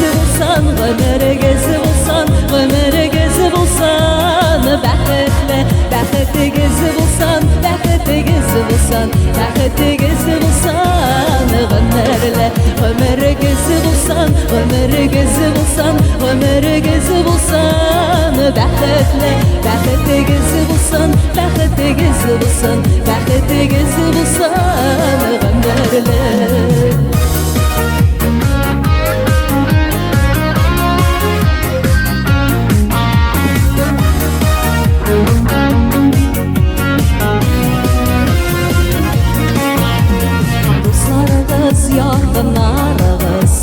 булсын, гомерегез булсын, гомерегез булсын, бәхетле, бәхетегез булсын, бәхетегез булсын, бәхетегез булсын, гомерле, гомерегез булсын, гомерегез булсын, гомерегез булсын, бәхетле, бәхетегез булсын, бәхетегез булсын, бәхетегез булсын, гомерле. Дусларыгыз, якыннарыгыз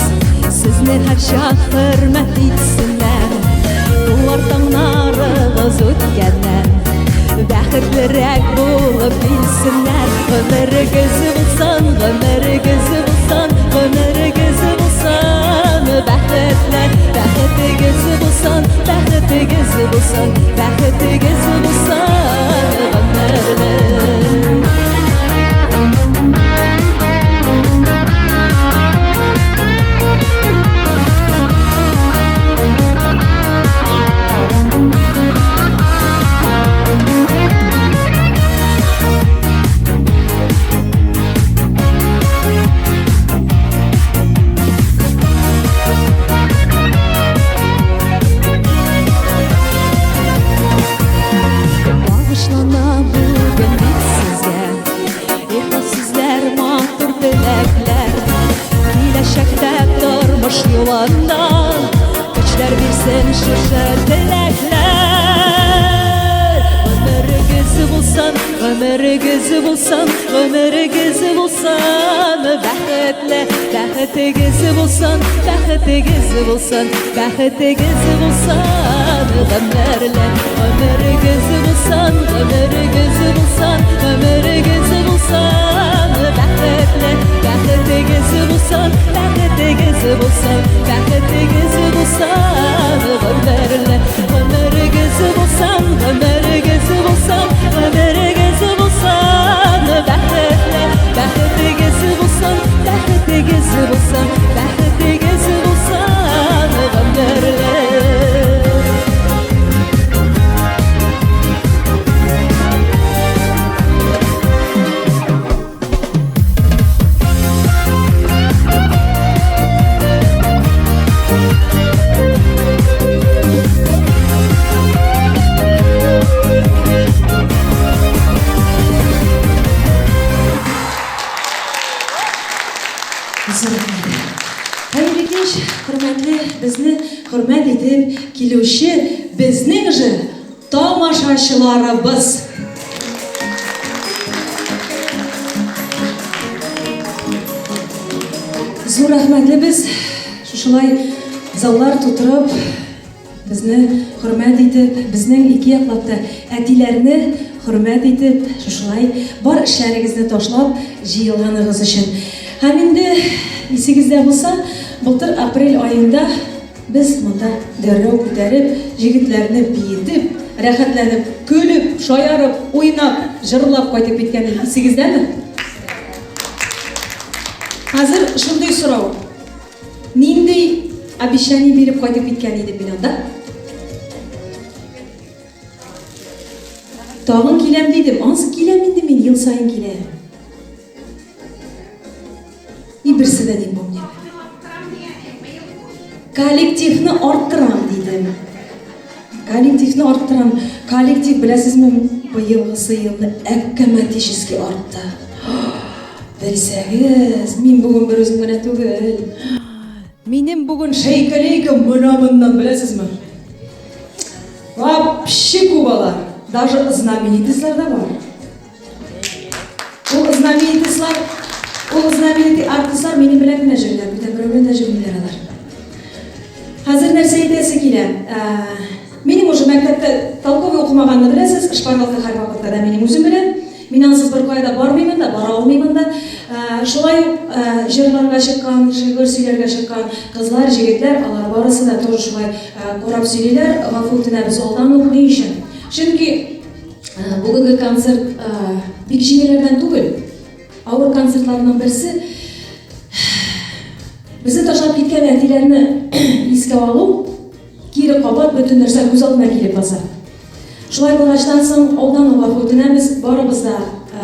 Сезне һәрчак хөрмәт итсеннәр. Туар таңнарыгыз үткәннән Бәхетлерәк булып килсеннәр. Гомерегез булсын, гомерегез булсын, гомерегез булсын, бәхетле, бәхетегез булсын, бәхетегез булсын, бәхетегез булсын, гомерле. Багышлана бүген бит сезгә Ихлас сүзләр, матур теләкләр. Киләчәктә тормыш юлында Көчләр бирсен шушы теләкләр. Гомерегез булсын, гомерегез булсын, гомерегез булсын, бәхетле, бәхетегез булсын, бәхетегез булсын, бәхетегез булсын, гомерле, гомерегез булсын, гомерегез булсын, гомерегез булсын, бәхетле, бәхетегез булсын, бәхетегез булсын, бәхетегез булсын, гомерле, гомерегез булсын, гомерегез булсын, гомерегез булсын, бәхетле, бәхетегез булсын, бәхетегез булсын, бәхетегез булсын, гомерле. Зур рәхмәт. Хәерле кич, хөрмәтле, безне хөрмәт итеп килүче безнең же тамашачыларыбыз. Зур рәхмәтле без шушылай заллар тутырып, безне хөрмәт итеп, безнең ике яклап та әтиләрне хөрмәт итеп, шушылай бар эшләрегезне ташлап җыелганыгыз өчен. Һәм инде исегездә булса, былтыр апрель аенда без монда дәррәү күтәреп, җегетләрне биетеп, рәхәтләнеп, көлеп, шаярып, уйнап, җырлап кайтып киткән идек. Исегездәме? Хәзер шундый сорау. Нинди обещание биреп кайтып киткән идем мин анда? Тагын киләм дидем. Ансы киләм инде мин, ел саен киләм. И берсе дә не помню. Коллективны арттырам дидем. Коллективны арттырам. Коллектив, беләсезме, быелгысы елны әккәмәтически артты. Белсәгез, мин бүген бер үзем генә түгел. Минем бүген шейка-лейка менә моннан, беләсезме? Вообще күп алар. Даже знаменитостьлар да бар. Ул знаменитостьлар, ул знаменитый артистлар минем белән генә җырлар, бүтән берәү белән дә җырлыйлар алар. Хәзер нәрсә әйтәсе килә? Минем уже мәктәптә толковый укымаганны беләсез, шпаргалка һәрвакытта да минем үзем белән. Мин ансыз беркая да бармыймын да, бара алмыймын да. Шулай ук җырларга чыккан, шигырь сөйләргә чыккан кызлар, җегетләр, алар барысы да тоже шулай карап сөйлиләр. Гафу үтенәбез алдан ук. Ни өчен? Чөнки бүгенге концерт бик җиңелләрдән түгел. Авыр концертларның берсе. Безне ташлап киткән әтиләрне искә алу, кире кабат бөтен нәрсә күз алдына килеп баса. Шулай булгачтан соң, алдан ук гафу үтенәбез, барыбыз да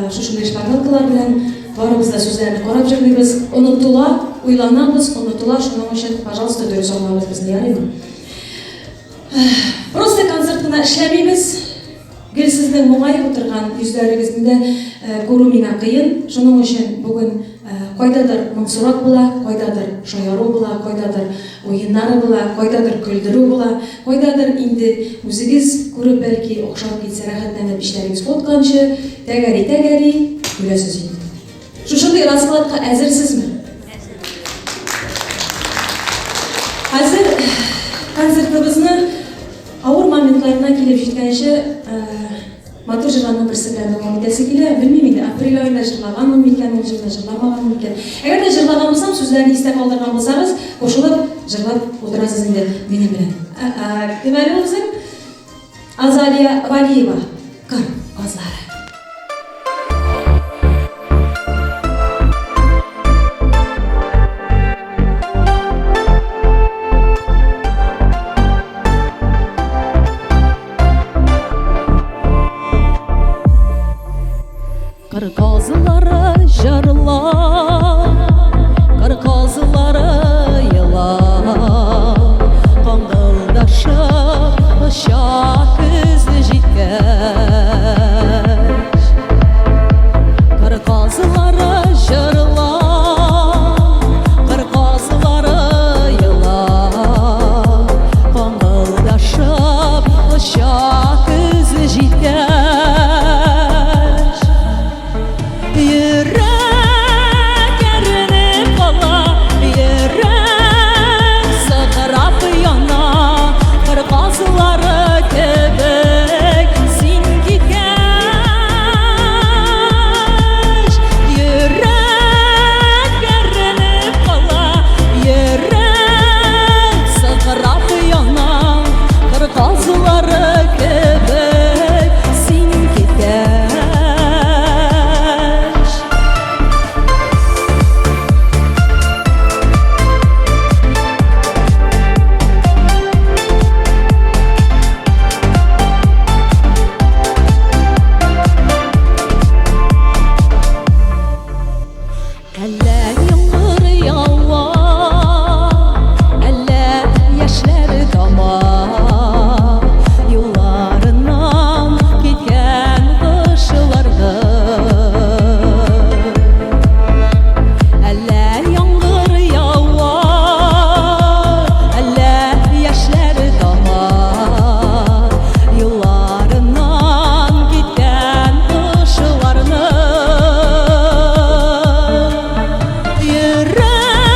шушындый шпаргалкалар белән, барыбыз да сүзләрне карап җырлыйбыз. Онытыла, уйланабыз, онытыла, шуның өчен, пожалуйста, дөрес аңлагыз безне, ярыймы? Просто концерт кына эшләмибез. Гел сезнең моңаеп утырган йөзләрегезне дә күрү миңа кыен. Шуның өчен бүген кайдадыр моңсурак була, кайдадыр шаяру була, кайдадыр уеннары була, кайдадыр көлдерү була, кайдадыр инде үзегез күреп бәлки охшап китсә рәхәтләнеп эчләрегез катканчы тәгәри-тәгәри көләсез инде. Шушындый раскладка әзерсезме? Хәзер концертыбызны авыр моментларына килеп җиткәнче матур җырларның берсе белән дәвам итәсе килә. Белмим инде, апрель аенда җырлаганмын микән ул җырны, җырламаганмын микән. Әгәр дә җырлаган булсам, сүзләрен истә калдырган булсагыз, кушылып җырлап утырасыз инде минем белән. Кем әле ул безнең? Азалия Валиева, Кыр казлары. Кыр казлары җырлап, кыр казлары елап, Каңгылдашып оча көз җиткәч. Кыр казлары җырлап, кыр казлары елап, Каңгылдашып оча көз җиткәч. Йөрәк әрнеп кала, йөрәк сыкрап яна, Кыр казлары кебек син киткәч. Йөрәк әрнеп кала, йөрәк сыкрап яна, Кыр казлары кебек син киткәч. Әллә яңгыр ява, әллә яшьләр тама, юлларыннан киткән кошларны. Әллә яңгыр ява, әллә яшьләр тама, юлларыннан киткән кошларны. Йөрәк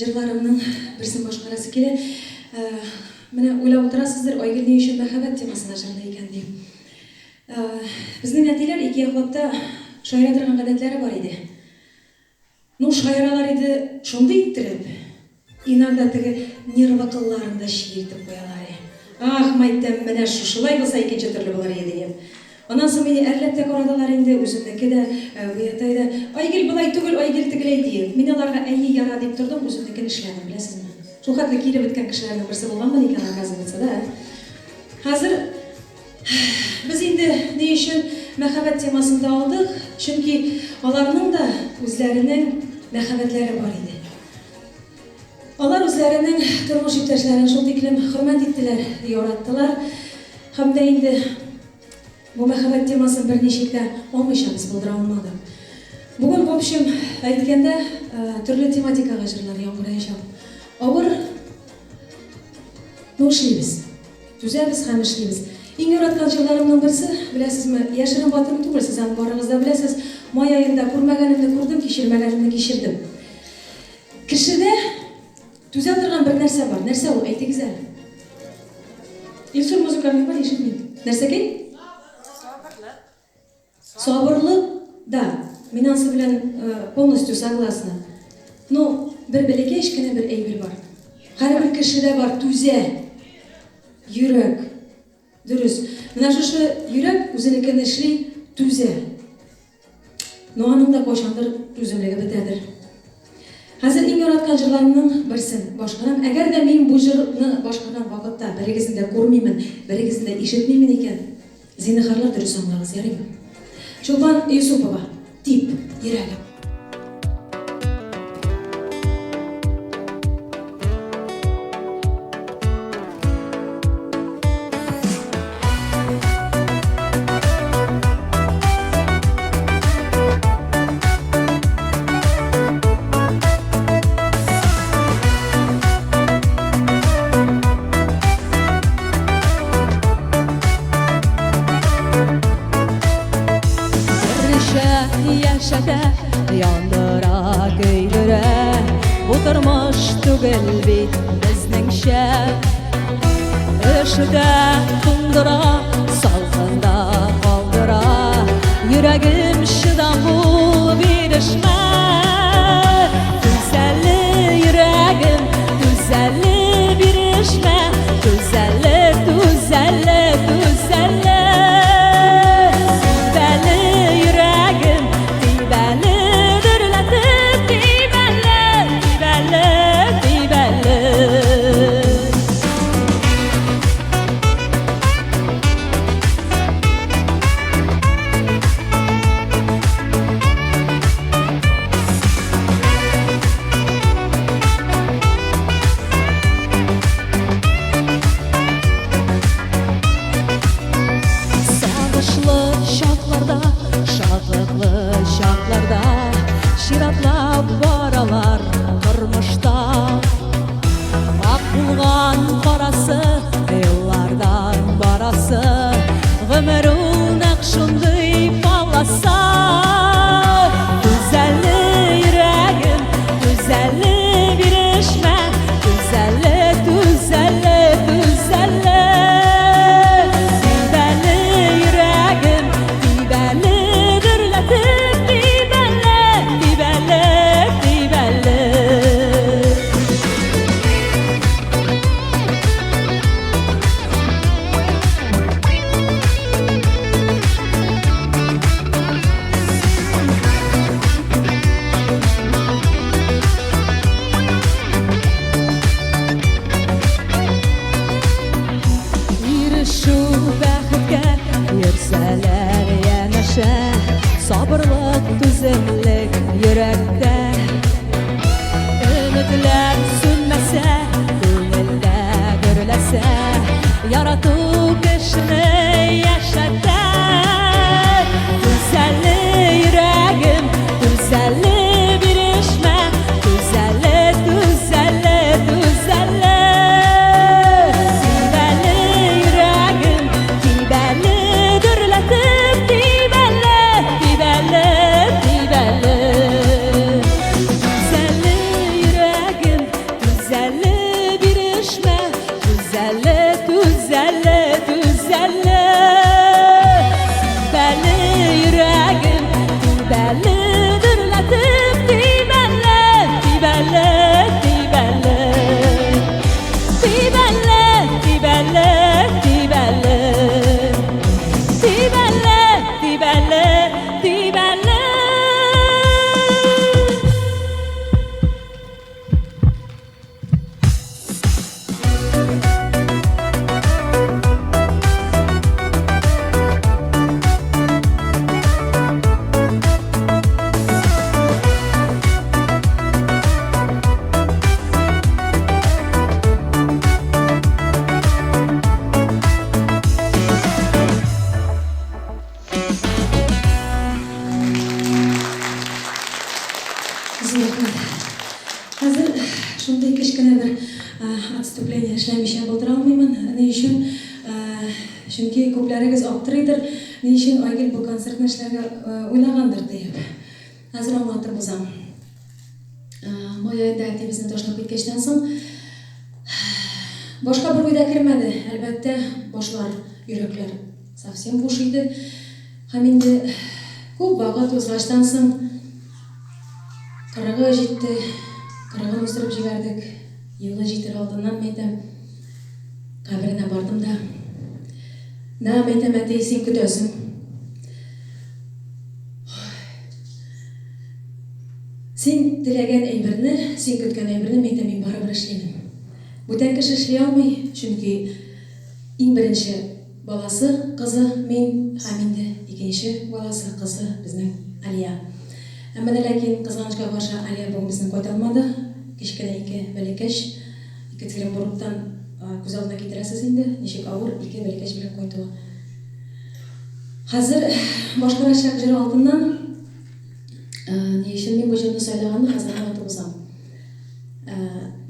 җырларымның берсен башкарасы килә. Менә уйлап утырасыздыр, Айгөл ни өчен мәхәббәт темасына җырлый икән дип. Безнең әтиләр ике яклап та шаяра торган гадәтләре бар иде. Ну, шаяралар иде шундый иттереп, иногда теге нервы кылларын да чиертеп куялар и. Ах, мәйтәм, менә шушылай булса икенче төрле булыр иде диеп. Аннан соң мине әрләп тә карадылар инде, үземнеке дә, Әби-атай да. Айгөл болай түгел, Айгөл тегеләй диеп. Мин аларга әйе, яра дип тордым, үземнекен эшләдем, беләсезме. Шул хәтле кире беткән кешеләрнең берсе булганмын икән, оказывается, да, ә. Хәзер Без инде ни өчен мәхәббәт темасын да алдык, чөнки аларның да үзләренең мәхәббәтләре бар иде. Алар үзләренең тормыш иптәшләрен шул тиклем хөрмәт иттеләр, яраттылар. Һәм дә инде бу мәхәббәт темасын берничек тә алмыйча без булдыра алмадык. Бүген, в общем, әйткәндә, төрле тематикага җырлар яңгыраячак. Авыр, ну эшлибез. Түзәбез һәм эшлибез. Иң яраткан җырларымның берсе, беләсезме, яшерен батырым түгел, сез аны барыгыз да беләсез, май аенда күрмәгәнемне күрдем, кичермәгәнемне кичердем. Кешедә түзә торган бер нәрсә бар. Нәрсә ул, әйтегез әле. Илсур музыкальный бар, ишетмим. Нәрсәкәй? Сабырлык. Сабырлык, да, мин ансы белән полностью согласна. Но бер бәләкәч кенә бер әйбер бар. Һәрбер кешедә бар, түзә. Йөрәк. Дөрес. Менә шушы йөрәк үзенекен эшли, түзә. Но аның да кайчандыр түземлеге бетәдер. Хәзер иң яраткан җырларымның берсен башкарам. Әгәр дә мин бу җырны башкарган вакытта берегезне дә күрмимен, берегезне дә ишетмимен икән, зинһарлар дөрес аңлагыз, ярыймы? Чулпан Юсупова, Тип, йөрәгем. Яшәтә, яндыра, көйдерә. Бу тормыш түгел бит безнеңчә. Өшетә, туңдыра, салкында калдыра. Йөрәгем чыдам бул, бирешмә. Түз әле, йөрәгем, түз әле, бирешмә. Түз әле, түз әле, түз әле. Тип әле, йөрәгем, тип әле, дөрләтеп, тип әле, тип әле, тип әле. Сагышлы чакларда, шатлыклы чакларда чиратлап баралар тормышта. Ак булган карасы, еллардан барасы, гомер ул нәкъ шундый полоса. Түз әле, йөрәгем, түз әле, бирешмә, түз әле, түз әле, түз әле. Тип әле, йөрәгем, тип әле, дөрләтеп, тип әле, тип әле, тип әле. Ирешү бәхеткә йөрсәләр янәшә, сабырлык, түземлек йөрәктә. Өметләр сүнмәсә, күңелдә гөрләсә, ярату кешене яшәтә. Түз әле, йөрәгем, түз әле, бирешмә, түз әле, түз әле, түз әле. Тип әле, йөрәгем, тип әле, дөрләтеп, тип әле, тип әле, тип әле. Түз әле, йөрәгем, Ни өчен? Чөнки күпләрегез аптырыйдыр, ни өчен Айгөл бу концертны эшләргә уйлагандыр диеп. Хәзер аңлатып узам. Май аенда әти безне ташлап киткәчтән соң, башка бер уй да кермәде. Әлбәттә, башлар, йөрәкләр совсем буш иде. Һәм инде күп вакыт узгачтан соң, кырыгы җитте, кырыгын уздырып җибәрдек. Елы җитер алдыннан, мәйтәм, каберенә бардым да. Да, мәйтәм, әти, син көтәсең. Син теләгән әйберне, син көткән әйберне, мәйтәм, мин барыбер эшлимен. Бүтән кеше эшли алмый, чөнки иң беренче баласы, кызы, мин һәм инде икенче баласы, кызы, безнең Алия. Әмма дә ләкин, кызганычка каршы, Алия бүген безнең кайта алмады. Кечкенә ике бәләкәч, Екатеринбургтан күз алдына китерәсез инде, ничек авыр ике бәләкәч белән кайтуы. Хәзер башкарачак җыр алдыннан ни өчен мин бу җырны сайлаганны хәзер аңлатып узам.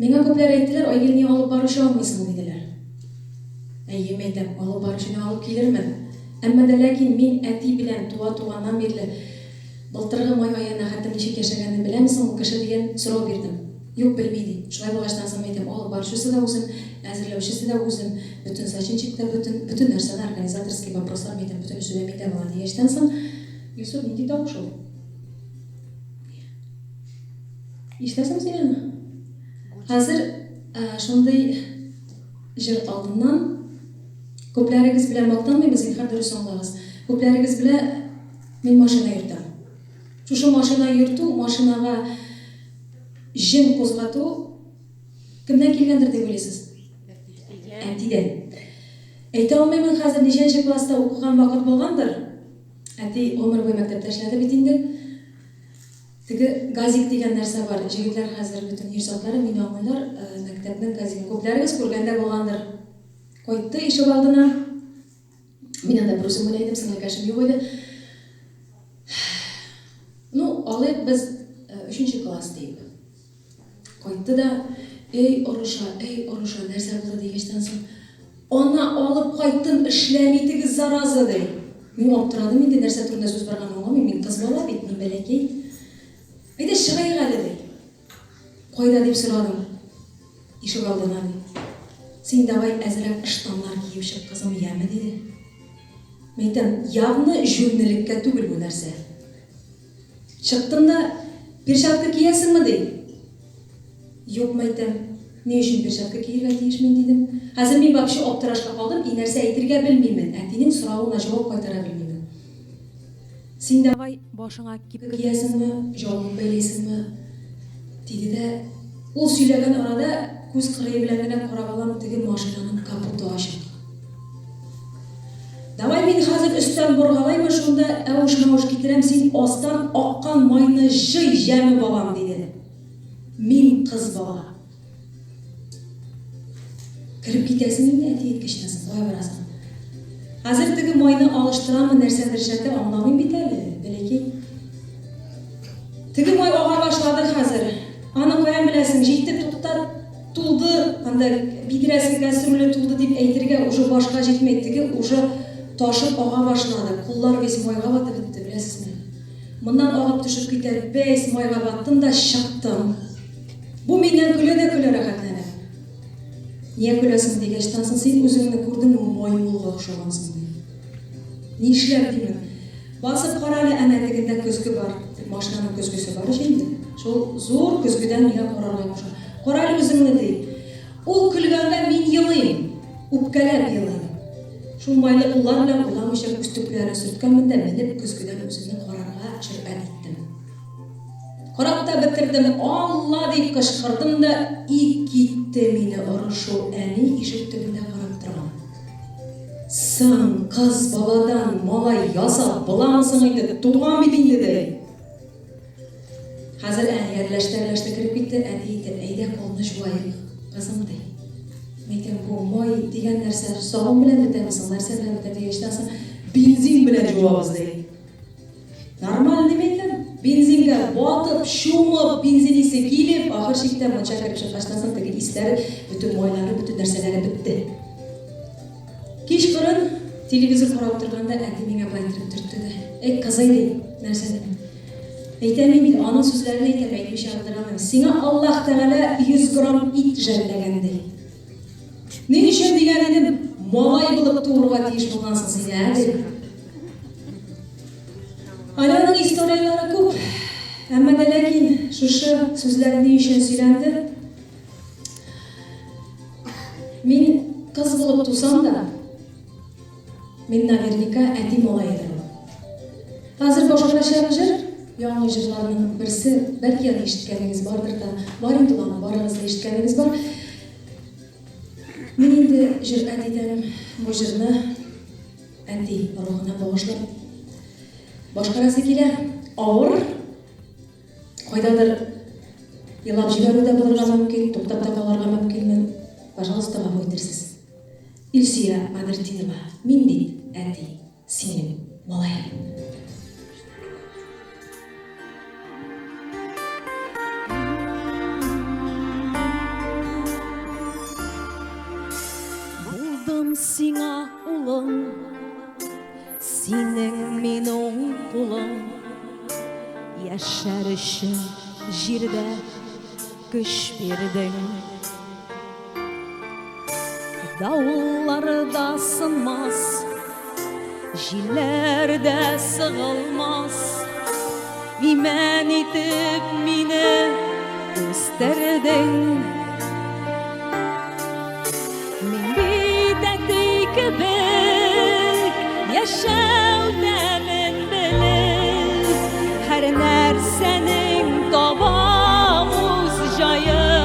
Миңа күпләр әйттеләр, Айгөл, ни алып баручы алмыйсың, диделәр. Әйе, мәйтәм, алып баручыны алып килермен. Әмма дә ләкин мин әти белән туа туганнан бирле былтыргы май аена хәтлем ничек яшәгәнне беләме соң ул кеше дигән сорау бирдем. Юк, белми, ди. Шулай булгачтан соң, мәйтәм, алып баручысы да үзем, әзерләүчесе дә үзем, бөтен зачинщик та бөтен, бөтен нәрсәне, организаторский вопрослар, мәйтәм, бөтенесе дә миндә була дигәчтән соң, Илсур, нинди тавыш ул? Ишетәсеңме син аны? Хәзер шундый җыр алдыннан күпләрегез белән мактанмыйм, зинһар дөрес аңлагыз. Күпләрегез белә, мин машина йөртәм. Шушы машина йөртү, машинага Җен кузгату кемнән килгәндер дип уйлыйсыз? Әтидән. Әйтә алмыймын хәзер ничәнче класста укыган вакыт булгандыр. Әти гомер буе мәктәптә эшләде бит инде. Теге газик дигән нәрсә бар. Җегетләр хәзер бөтен ир затлары мине аңлыйлар. Мәктәпнең газигын күпләрегез күргән дә булгандыр. Кайтты ишегалдына. Мин анда берүзем генә идем, сеңлекәшем юк иде. Ну, алыйк без өченче класс диеп. Кайтты да, эй, орыша, эй, орыша, нәрсә булды дигәчтән соң, ана алып кайттым, эшләми теге зараза, ди. Мин аптырадым инде, нәрсә турында сүз барганын аңламыйм, мин кыз бала бит, мин бәләкәй. Әйдә, чыгыйк әле, ди. Кайда дип сорадым. Ишегалдына, ди. Син давай әзрәк ыштаннар киеп чык, кызым, яме, диде. Мәйтәм, явно җүнлелеккә түгел бу нәрсә. Чыктым да, перчатка киясеңме, ди. Юк, мәйтәм. Ни өчен перчатка киергә тиеш мин, дидем. Хәзер мин вообще аптырашка калдым и нәрсә әйтергә белмимен, әтинең соравына җавап кайтара белмимен. Син давай башыңа кипка киясеңме, җаулык бәйлисеңме? диде дә, ул сөйләгән арада күз кырые белән генә карап алам, теге машинаның капоты ачык. Давай мин хәзер өстән боргалаймы, шунда әвеш-мәвеш китерәм, син астан аккан майны җый, җәме, балам, диде. Мин кыз бала. Кереп китәсең инде, әти әйткәчтән соң, кая барасың? Хәзер теге майны алыштырамы, нәрсәдер эшләтә, аңламыйм бит әле, бәләкәй. Теге май ага башлады хәзер. Аны каян беләсең, җитте, туктат, тулды, анда бидрәсе, кәстрүле тулды дип әйтергә уже башка җитми, теге уже ташып ага башлады, куллар весь майга батып бетте, беләсезме? Моннан агып төшеп китә, бәйс, майга баттым да чыктым. Бу миннән көлә дә көлә рәхәтләнеп. Нигә көләсең дигәч, тансың син үзеңне күрдеңме, маймылга охшагансың, ди. Нишләп димен. Басып кара әле, әнә тегендә көзге бар. Дип, машинаның көзгесе бар ич инде. Шул зур көзгедән миңа карарга куша. Кара әле үзеңне, ди. Ул көлгәнгә мин елыйм. Үпкәләп елыйм. Шул майлы куллар белән уйламыйча күз төпләрен сөрткәнмен дә менеп көзгедән үземне карарга җөрьәт иттем. Карап та бетердем, Алла! дип кычкырдым да, и китте мине орышу, әни ишек төбендә карап торган. Соң, кыз баладан малай ясап буламы соң инде, туган бит инде, ди. Хәзер әни әрләште-әрләште кереп китте, әти әйтә, әйдә кулны җуаек, кызым, ди. Мәйтәм, бу май дигән нәрсә сабын белән бетәме соң, нәрсә белән бетә дигәч тә соң, бензин белән җуабыз, ди. Нормальный мәйтәм. Бензингә батып, чумып, бензин исе килеп, ахыр чиктә мунча кереп чыккачтан соң теге исләре, бөтен майлары, бөтен нәрсәләре бетте. Кичкырын телевизор карап утырганда әти миңа болай иттереп төртте дә, Әй, кызый, ди, нәрсә дим. Әйтәм инде, аның сүзләрен әйтәм, әйтмичә булдыра алмыйм. Сиңа Аллаһ Тәгалә 100 грамм ит жәлләгән, ди. Ни өчен дигән идем, малай булып туырга тиеш булгансың син, ә, ди. Аляның историяләре күп. Әмма дә ләкин шушы сүзләр ни өчен сөйләнде? Мин кыз булып тусам да, мин наверняка әти малаедыр ул. Хәзер башкарачак җыр, яңа җырларның берсе, бәлки аны ишеткәнегез бардыр да, бар инде ул аны, барыгыз да ишеткәнегез бар. Мин инде җөрьәт итәм бу җырны әти рухына багышлап башкарасы килә. Авыр, Кайдадыр елап җибәрү дә булырга мөмкин, туктап та калырга мөмкинмен. Пожалуйста, гафу итерсез. Илсөя Бәдертдинова, мин бит, әти, синең малаең. Булдым сиңа улың. Синең мин уң кулың, Яшәр өчен җирдә көч бирдең. Давыллар да сынмас, Җилләр дә сыгылмас, Имән итеп мине үстердең. Мин бит әти кебек яшәү тәмен белеп, һәр нәрсәнең табам үз җаен.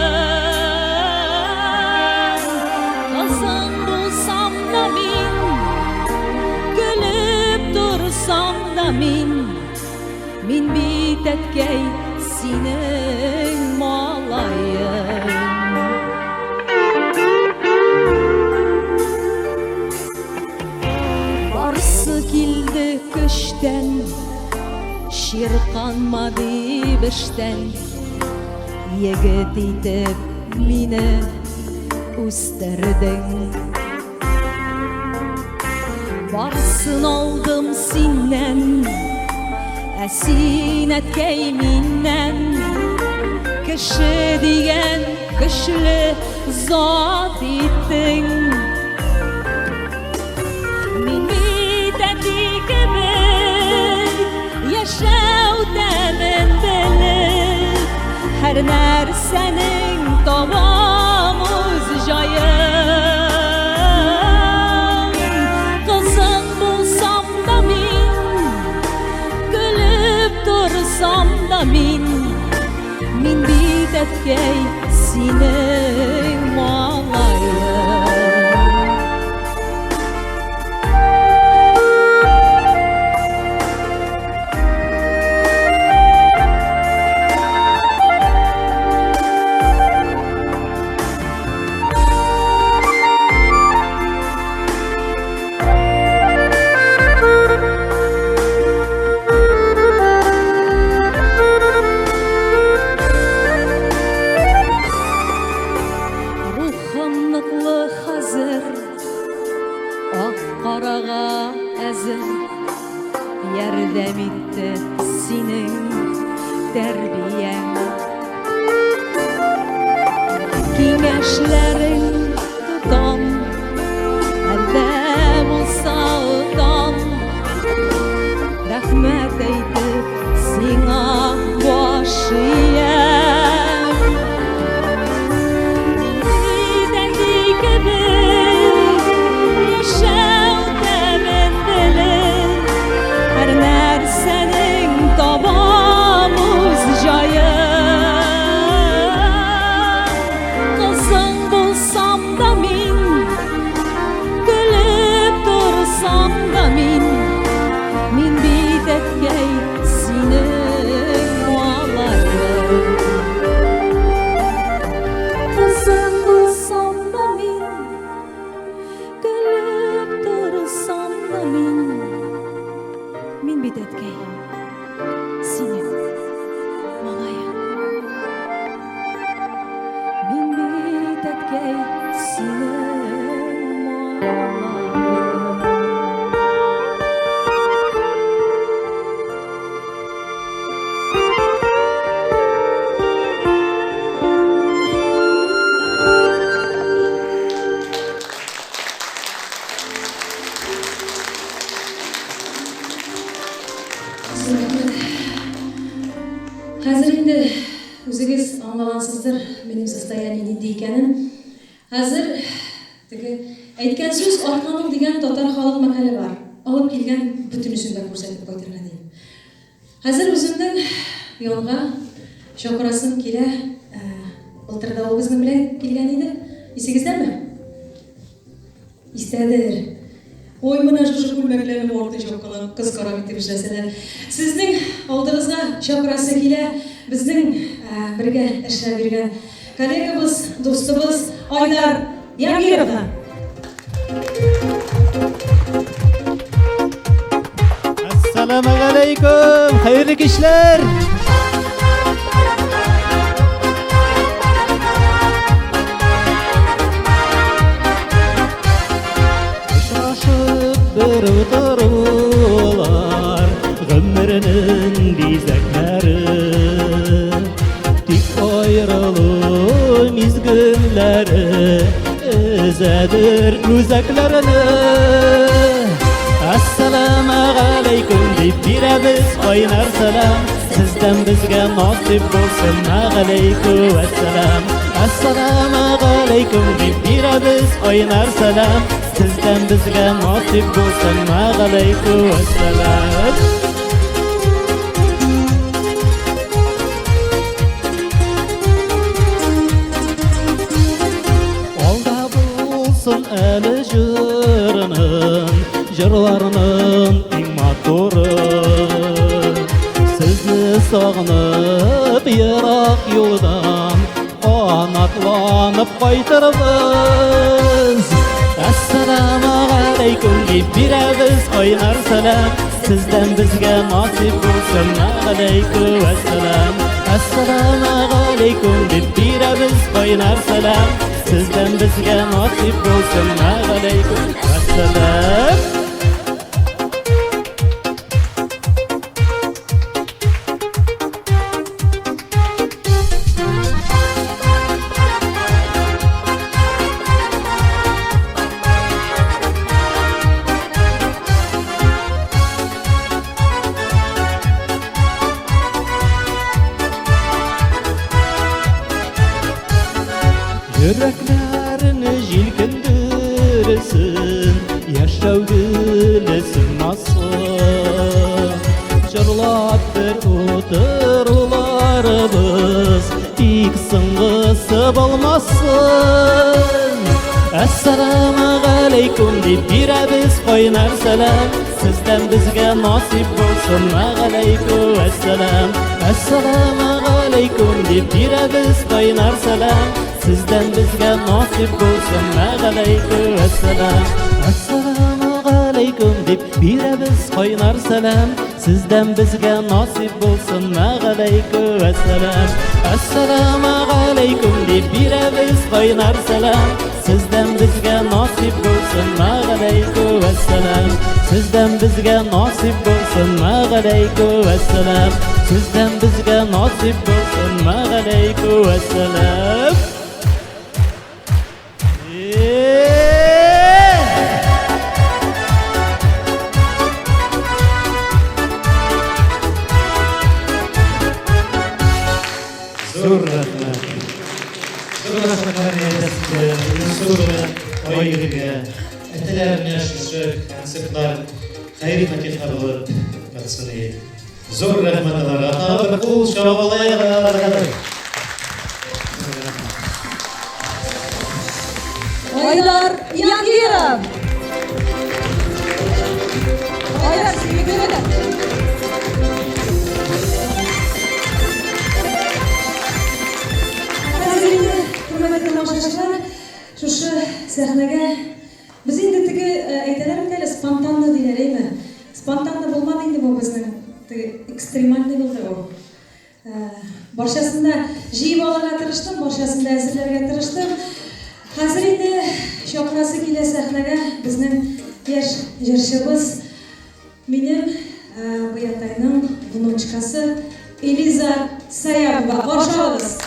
Кызың булсам да мин, көлеп торсам да мин, Мин бит, әткәй, синең малаең. Барсы килде көчтән, чирканма дип эштән, егет итеп мине үстердең. Барсын алдым синнән, ә син, әткәй, миннән. Кеше дигән көчле зат иттең. Мин бит әти кебек яшәү тәмен белеп, һәр нәрсәнең табам үз җаен. Кызың булсам да мин, көлеп торсам да мин, мин бит, әткәй, синең малаең. Рухым ныклы хәзер, ак карага әзер. Ярдәм итте синең тәрбияң. Киңәшләрең тотам, әлдә булса отам. Рәхмәт әйтеп сиңа баш иям. Мин бит әти кебек яшәү тәмен белеп, һәр нәрсәнең табам үз җаен. Кызың булсам да мин, көлеп торсам да мин, мин бит, әткәй, синең малаең. Кызың булсам да мин, көлеп торсам да мин, мин бит, әткәй, синең малаең. Мин бит, әткәй, синең малаең. инде үзегез аңлагансыздыр минем состояние нинди икәнен. Хәзер теге әйткән сүз арткан ул дигән татар халык мәкале бар. Алып килгән бөтенесен дә күрсәтеп кайтырга дим. Хәзер үземнең янга чакырасым килә. Былтыр да ул безнең белән килгән иде. Исегездәме? Истәдер. Ой, менә шушы күлмәкләрне морты чапкалап, кыскарак итеп эшләсәләр. Сезнең алдыгызга чакырасы килә безнең бергә эшләп йөргән коллегабыз, дустыбыз Айдар Янгировны. Әссәламегаләйкүм! Хәерле кичләр! Очрашып бер утырулар гомернең бизәкләре. Тик аерылу мизгелләре өзәдер үзәкләрне. Әссәламегаләйкүм дип бирәбез кайнар сәлам. Сездән безгә насыйп булсын мәгаләйкүм әссәлам. Әссәламегаләйкүм дип бирәбез кайнар сәлам. Сездән безгә насыйп булсын мәгаләйкүм әссәлам. Алда булсын әле җырының, җырларының иң матуры. Сезне сагынып ерак юлдан канатланып кайтырбыз. Әссәламегаләйкүм дип бирәбез кайнар сәлам. Сездән безгә насыйп булсын галәйкүм әссәлам. Әссәламегаләйкүм дип бирәбез кайнар сәлам. Сездән безгә насыйп булсын галәйкүм әссәлам. Йөрәкләрне җилкендерсен, яшәү гөле сынмасын. Җырлап бер утыруларыбыз, тик соңгысы булмасын. Әссәламегаләйкүм дип бирәбез кайнар сәлам. Сездән безгә насыйп булсын мәгаләйкүм әссәлам. Әссәламегаләйкүм дип бирәбез кайнар сәлам. Сездән безгә насыйп булсын мәгаләйкүм әссәлам. Әссәламегаләйкүм дип бирәбез кайнар сәлам. Сездән безгә насыйп булсын мәгаләйкүм әссәлам. Әссәламегаләйкүм дип бирәбез кайнар сәлам. Сездән безгә насыйп булсын мәгаләйкүм әссәлам. Сездән безгә насыйп булсын мәгаләйкүм әссәлам. Сездән безгә насыйп булсын мәгаләйкүм әссәлам. Зур рәхмәт. Зур рәхмәт Мәрьям Илсурова, Айгөлгә. Әтиләренә шушы концертлар хәер-фатиха булып ятсын иде. Зур рәхмәт аларга. Тагы бер кул чабалыйк аларга. Айдар Янгиров! Айдар, сине көтәләр. Хәзер инде, хөрмәтле тамашачылар, шушы сәхнәгә без инде теге әйтәләр бит әле, спонтанно диләр, әйме? Спонтанно булмады инде бу безнең, теге экстремальный булды бу. Барчасын да җыеп алырга тырыштым, барчасын да әзерләргә тырыштым. Хәзер инде чакырасы килә сәхнәгә безнең яшь җырчыбыз, минем Быятайның внучкасы Элиза Саяпова. Каршы алыгыз!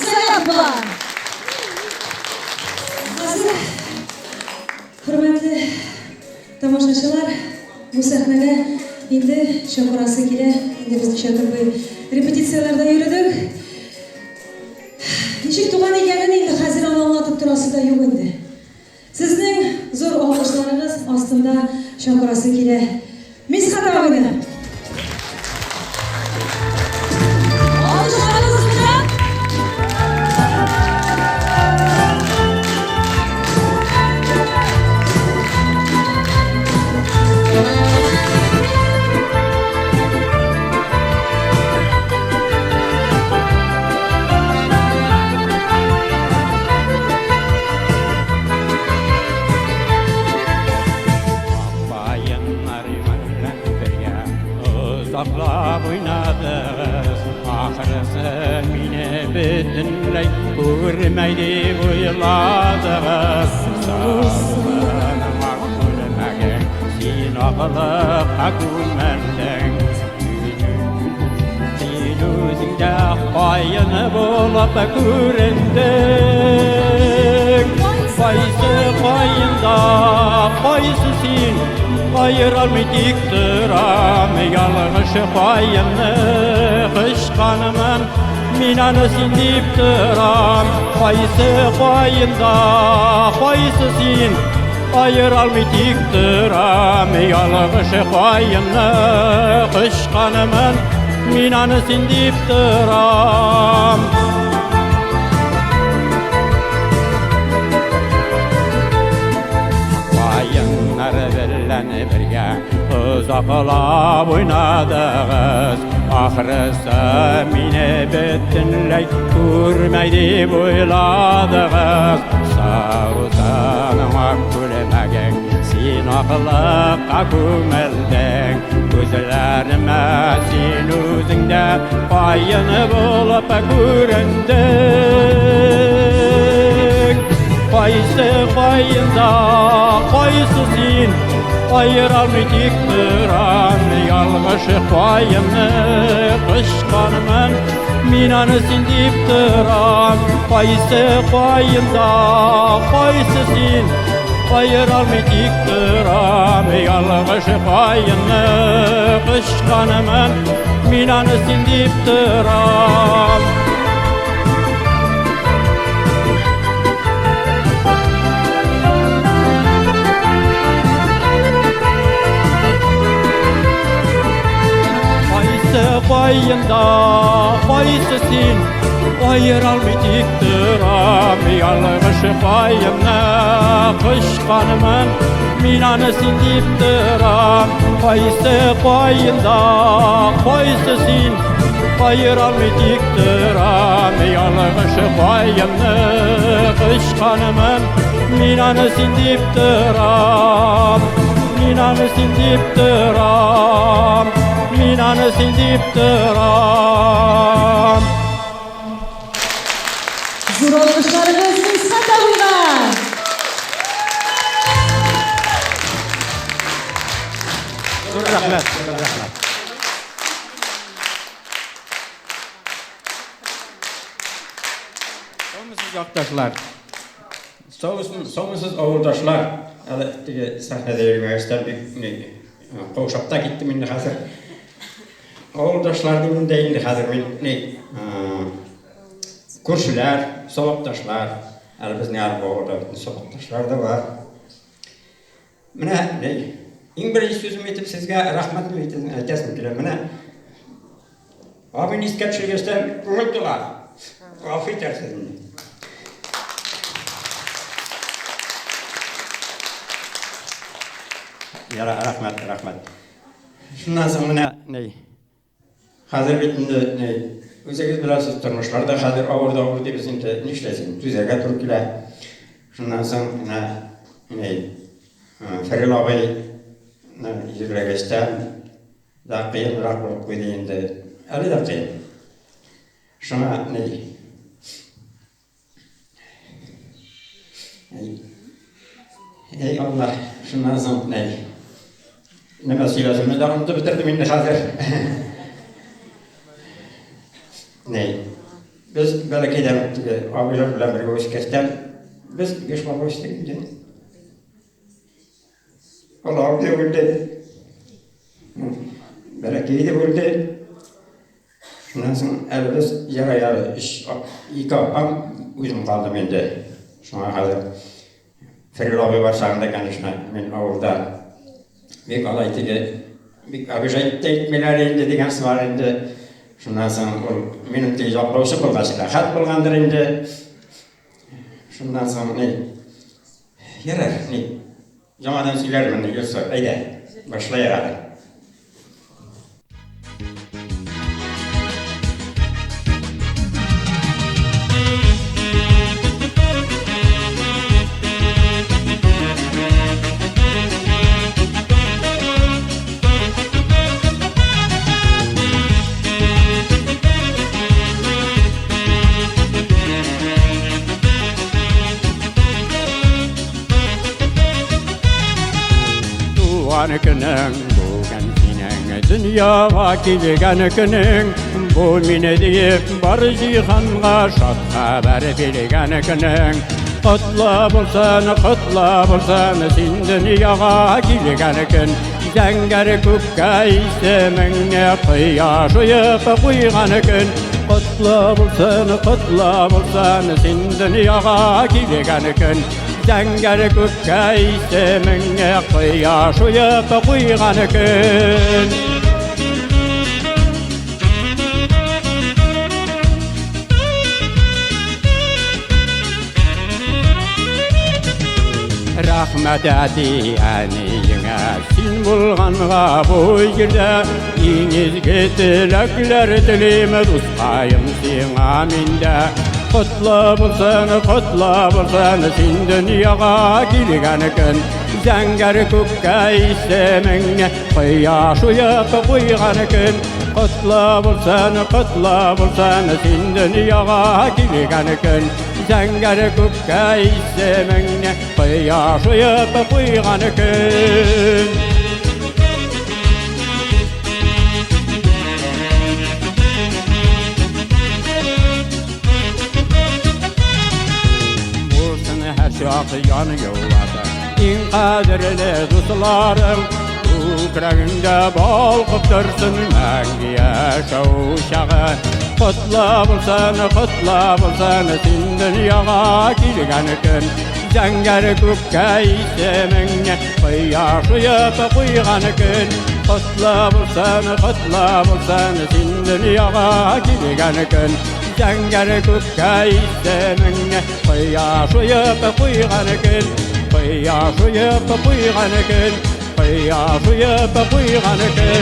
Сәлахова. Хәзер, хөрмәтле тамашачылар, бу сәхнәгә инде чакырасы килә. Инде без ничә көн буе репетицияләрдә йөрдек. Ничек туган икәнен инде хәзер аны аңлатып торасы да юк инде. Сезнең зур алкышларыгыз астында чакырасы килә. Мисхат абыйны. Алкышларыгыз белән. Аппаеннар белән бергә озаклап уйнадыгыз. Ахрысы мине бөтенләй күрмәй дип уйладыгыз. Саулыгың ак күлмәгең, син аклыкка күмелдең. Син үзең дә каен булып күрендең. Кайсы каенда, кайсы син, аералмый тик торам, ялгыш каенны кычканмын, мин аны син дип торам. Кайсы каенда, кайсы син, аералмый тик торам, ялгыш каенны кычканмын, мин аны син дип торам. Каеннар белән бергә озаклап уйнадыгыз. Ахрысы мине бөтенләй күрмәй дип уйладыгыз. Саусаның ак күлмәгең, син аклыкка күмелдең. Күзләремә син үзең дә каен булып күрендең. Кайсы каенда, кайсы син, аералмый тик торам, ялгыш каенны кычканмын, мин аны син дип торам. Кайсы каенда, кайсы син, аералмый тик торам, ялгыш каенны кычканмын, мин аны син дип торам. Кайсы каенда, кайсы син, аералмый тик торам, ялгыш каенны кычканмын, мин аны син дип торам. Кайсы каенда, кайсы син, аералмый тик торам, ялгыш каенны кычканмын, мин аны син дип торам. Мин аны син дип торам. Мин аны син дип торам. Зур алкышларыгыз Мисхат абыйга. Зур рәхмәт, зур рәхмәт. Саумысыз, якташлар. Саумысыз, авылдашлар. Әле теге сәхнәдә йөрмәгәчтән бик каушап та киттем инде хәзер. Авылдашлар дим дә инде хәзер мин ни күршеләр, сабакташлар. Әле безнең әле авылда бөтен сабакташлар да бар. Менә ни иң беренче сүзем итеп сезгә рәхмәт әйтәсем килә. Менә абыйны искә төшергәчтән күңел тула. Гафу итәрсез инде. Яра, рәхмәт, рәхмәт. Шуннан соң менә ни хәзер бит инде ни үзегез беләсез, тормышлар да хәзер авыр да авыр дибез инде, нишләсең, түзәргә туры килә. Шуннан соң менә ни Фәрил абый җирләгәчтән да кыенрак булып куйды инде. Әле дә кыен. Шуңа ни Эй, Алла, шуннан соң ни нәмә сөйләсемне дә онытып бетердем инде хәзер. Ни? Без бәләкәйдән үк теге абыйлар белән бергә үскәчтән, без биш бала үстек инде. Олы абый үлде. Бәләкәй дә үлде. Шуннан соң әле без ярай әле өч, ике апам, үзем калдым инде. Шуңа хәзер Фәрил абый бар чагында, конечно, мин авылда бик алай теге бик обижать та итмиләр инде дигән сыман инде. Шуннан соң ул минем теге яклаучы булгач, рәхәт булгандыр инде. Шуннан соң ни ярар, ни яңадан сөйләрмен, Йосыф, әйдә, башлыйк әле. Туган көнең бүген синең, дөньяга килгән көнең, бу мине диеп бар җиһанга шат хәбәр биргән көнең. Котлы булсын, котлы булсын, син дөньяга килгән көн. Зәңгәр күккә исемеңне кояш уеп куйган көн. Котлы булсын, котлы булсын, син дөньяга килгән көн. Зәңгәр күккә исемеңне кояш уеп куйган көн. Рәхмәт әти әниеңә, син булганга бу җирдә иң изге теләкләр телим, дускаем, сиңа миндә. Котлы булсын, котлы булсын, син дөньяга килгән көн. Зәңгәр күккә исемеңне кояш уеп куйган көн. Котлы булсын, котлы булсын, син дөньяга килгән көн. Зәңгәр күккә исемеңне кояш уеп куйган көн. Булсын һәрчак ян юллары, иң кадерле дусларың, күкрәгеңдә балкып торсын мәңге яшәү чагы. Котлы булсын, котлы булсын, син дөньяга килгән көн. Зәңгәр күккә исемеңне кояш уеп куйган көн. Котлы булсын, котлы булсын, син дөньяга килгән көн. Зәңгәр күккә исемеңне кояш уеп куйган көн. Кояш уеп куйган көн. Кояш уеп куйган көн.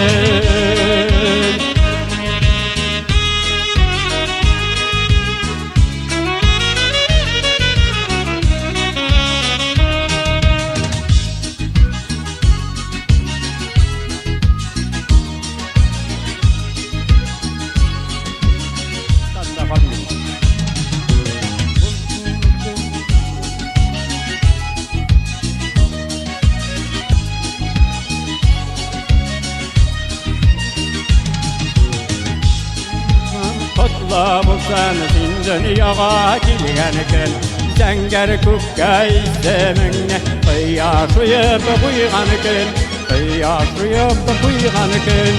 Котлы булсын син дөньяга килгән көн. Зәңгәр күккә исемеңне кояш уеп куйган көн. Кояш уеп куйган көн.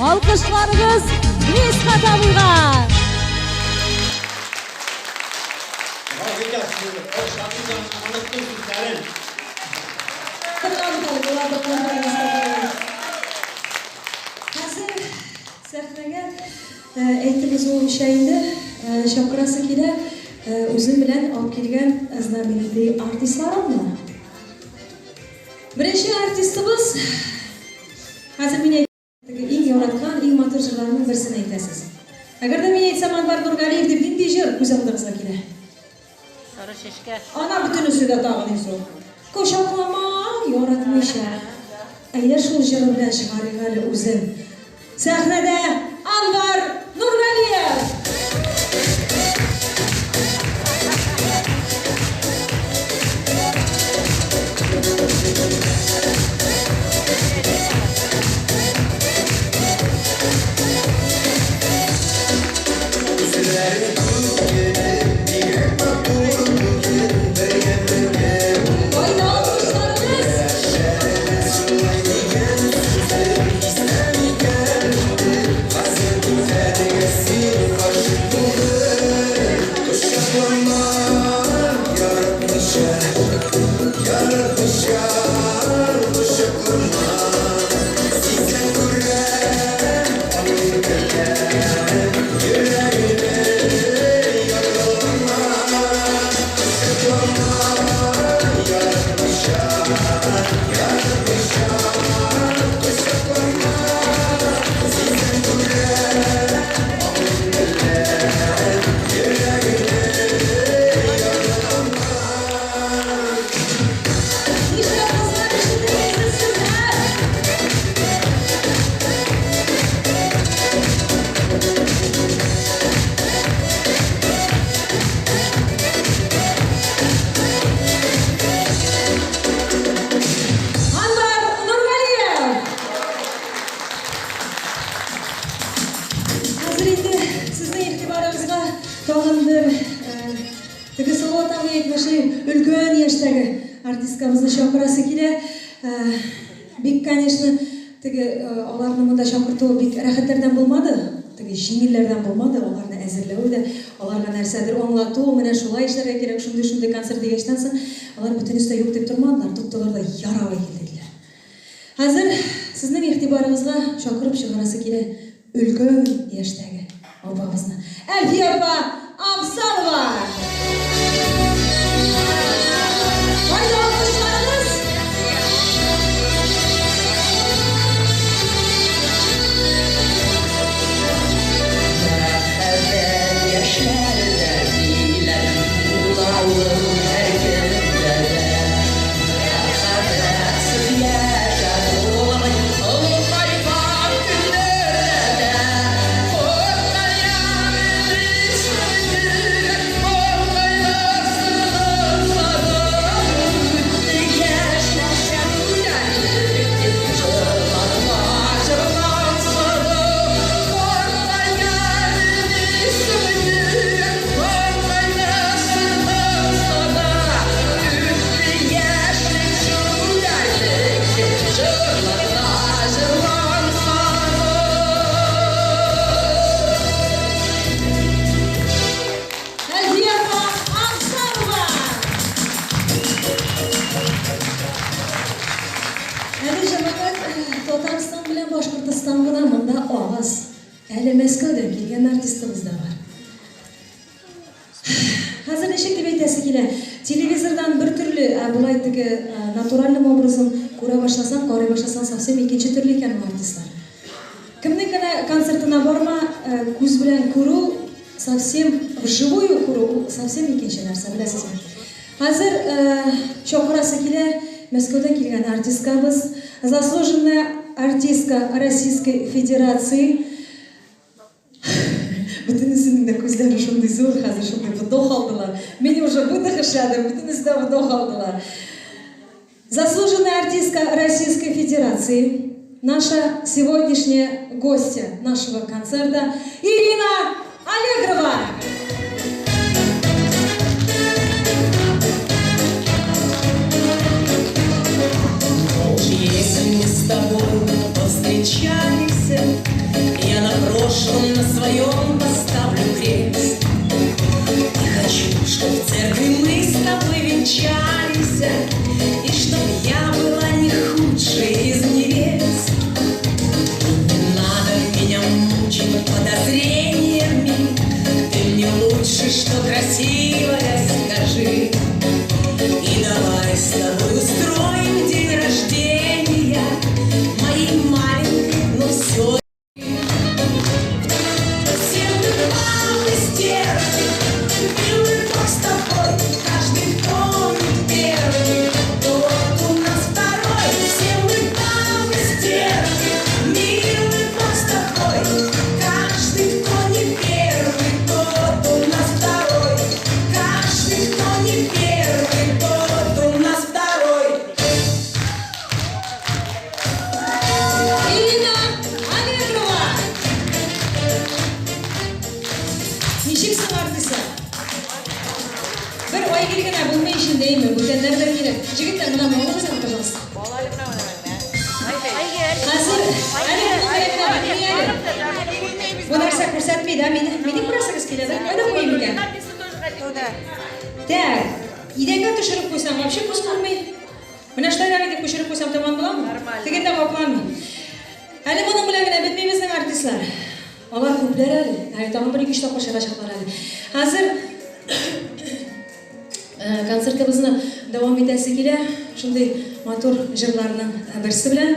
Алкышларыгыз Мисхат абыйга! Оныттым сүзләрен. Хәзер сәхнәгә әйтеп узуымча инде чакырасы килә үзем белән алып килгән знаменитый артистларымны. Беренче артистыбыз хәзер мин Теге иң яраткан, иң матур җырларының берсен әйтәсез. Әгәр дә мин әйтсәм Анвар Нургалиев дип нинди җыр күз алдыгызга килә? Сары чәчкә. Ана бөтенесе дә тагын Илсур. Кочаклама, яратмыйча. Әйдә шул җыры белән чыгарыйк әле үзен. Сәхнәдә Анвар Нургалиев! сезнең игътибарыгызга тагын бер теге Салават абый әйтмешли, өлкән яшьтәге артисткабызны чакырасы килә. Бик, конечно, теге аларны монда чакырту бик рәхәтләрдән булмады, теге җиңелләрдән булмады, аларны әзерләү дә, аларга нәрсәдер аңлату, менә шулай эшләргә кирәк, шундый-шундый концерт дигәчтән соң, алар бөтенесе дә юк дип тормадылар, тоттылар да ярабай килделәр. Хәзер сезнең игътибарыгызга чакырып чыгарасы килә өлкән яшьтәге апабызны. Әлфия апа Абзалова! Кайда алкышларыгыз? Мәхәббәт яшьләрдә диләр, булавын һәркемдә дә. Мәхәббәтсез яшәп булмый, олыгайган көннәрдә дә. Картаямын исемлек, маңгайлар сыгылса да. Үтте яшьлек чәүдәлек дип җырларга җырланса да. Картаямын исемлек, маңгайлар сыгылса да. Үтте яшьлек чүллек дип җырларга җырланса да. Әлфия апа Абзалова! Әле җәмәгать Татарстан белән Башкортостан гына монда агыз. Әле Мәскәүдән килгән артистыбыз да бар. Хәзер ничек дип әйтәсе килә, телевизордан бер төрле, ә болай теге натуральным образом күрә башласаң, карый башласаң, совсем икенче төрле икән ул артистлар. Кемнең генә концертына барма, күз белән күрү, совсем вживую күрү, ул совсем икенче нәрсә, беләсезме? Хәзер чакырасы килә Мәскәүдән килгән артисткабыз, заслуженная артистка Российской Федерации. Бөтенесенең дә күзләре шундый зур, хәзер шундый вдох алдылар. Мин уже выдох эшләдем, бөтенесе дә вдох алдылар. Заслуженная артистка Российской Федерации, наша сегодняшняя гостья нашего концерта Ирина Аллегрова. Если мы с тобой повстречались, я на прошлом на своем поставлю крест. И хочу, чтоб в церкви мы с тобой венчались, и чтоб я была не худшей из невест. И не надо меня мучить подозрениями, ты мне лучше, что красивая, скажи. И давай с тобой устроим день рождения моей маленькой, но все. Все мы папы стерпит, милый Бог с тобой, каждый, кто не первый, тот у нас второй. Все мы папы стерпит, милый Бог с тобой, каждый, кто не первый, тот у нас второй. Каждый, кто не первый, тот у нас второй. Ирина Аллегрова! Ничек соң, артистлар? Бер Айгөл генә булмый эчендә име, бүтәннәр дә кирәк. Җегетләр, менә алыгыз әле, пожалуйста. Хәзер әле моның белән генә бетми әле. Бу нәрсә күрсәтми дә, мине мине күрәсегез килә, да? Кайда куйыйм икән? Так, идәнгә төшереп куйсам, вообще күз күрми. Менә шулайрак итеп күчереп куйсам, тәмам буламы? Нормально. Тегендә капламый. Әле моның белән генә бетми безнең артистлар. Алар күпләр әле. Әле тагын бер ике өч тапкыр чыгачаклар әле. Хәзер концертыбызны дәвам итәсе килә. Шундый матур җырларның берсе белән.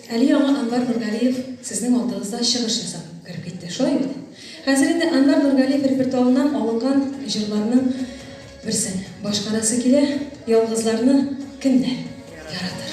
Әле яңа Анвар Нургалиев сезнең алдыгызда чыгыш ясап кереп китте. Шулай бит? Хәзер инде Анвар Нургалиев репертуарыннан алынган җырларның берсен башкарасы килә. Ялгызларны кемнәр яратыр?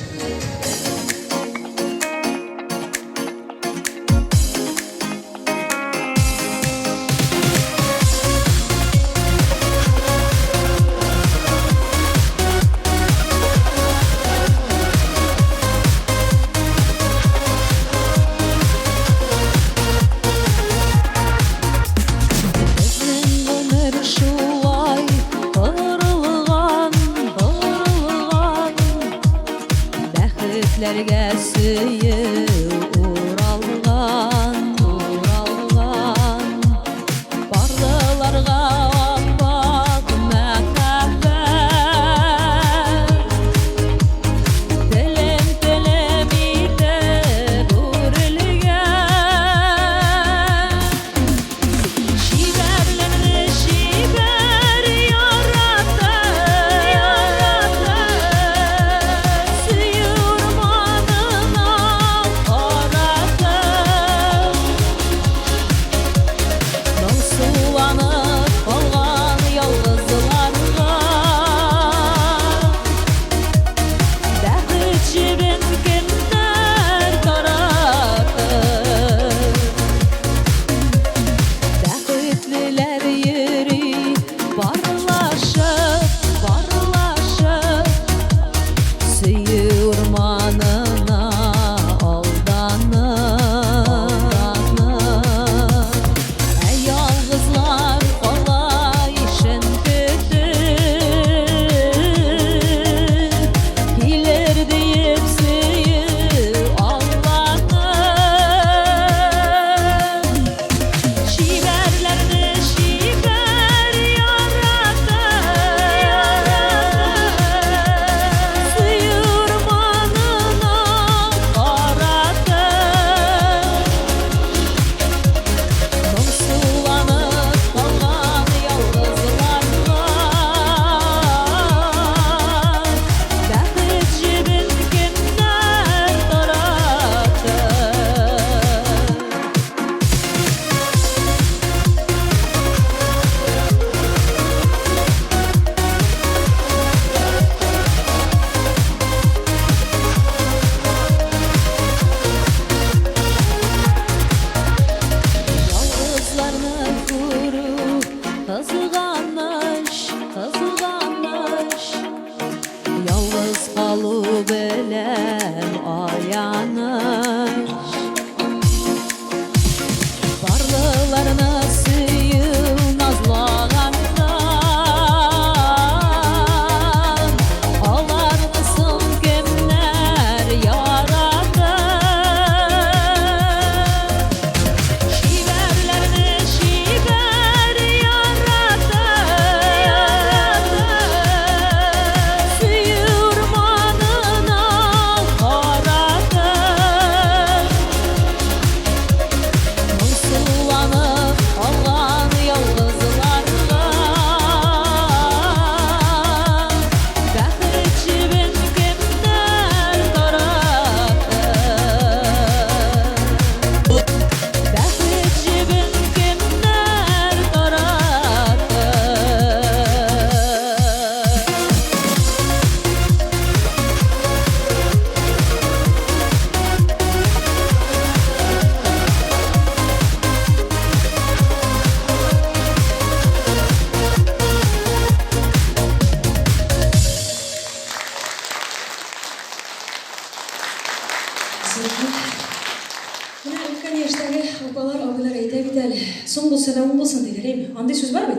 әйтте әле, соң булса да уң булсын диләр, әйме? Андый сүз бар бит?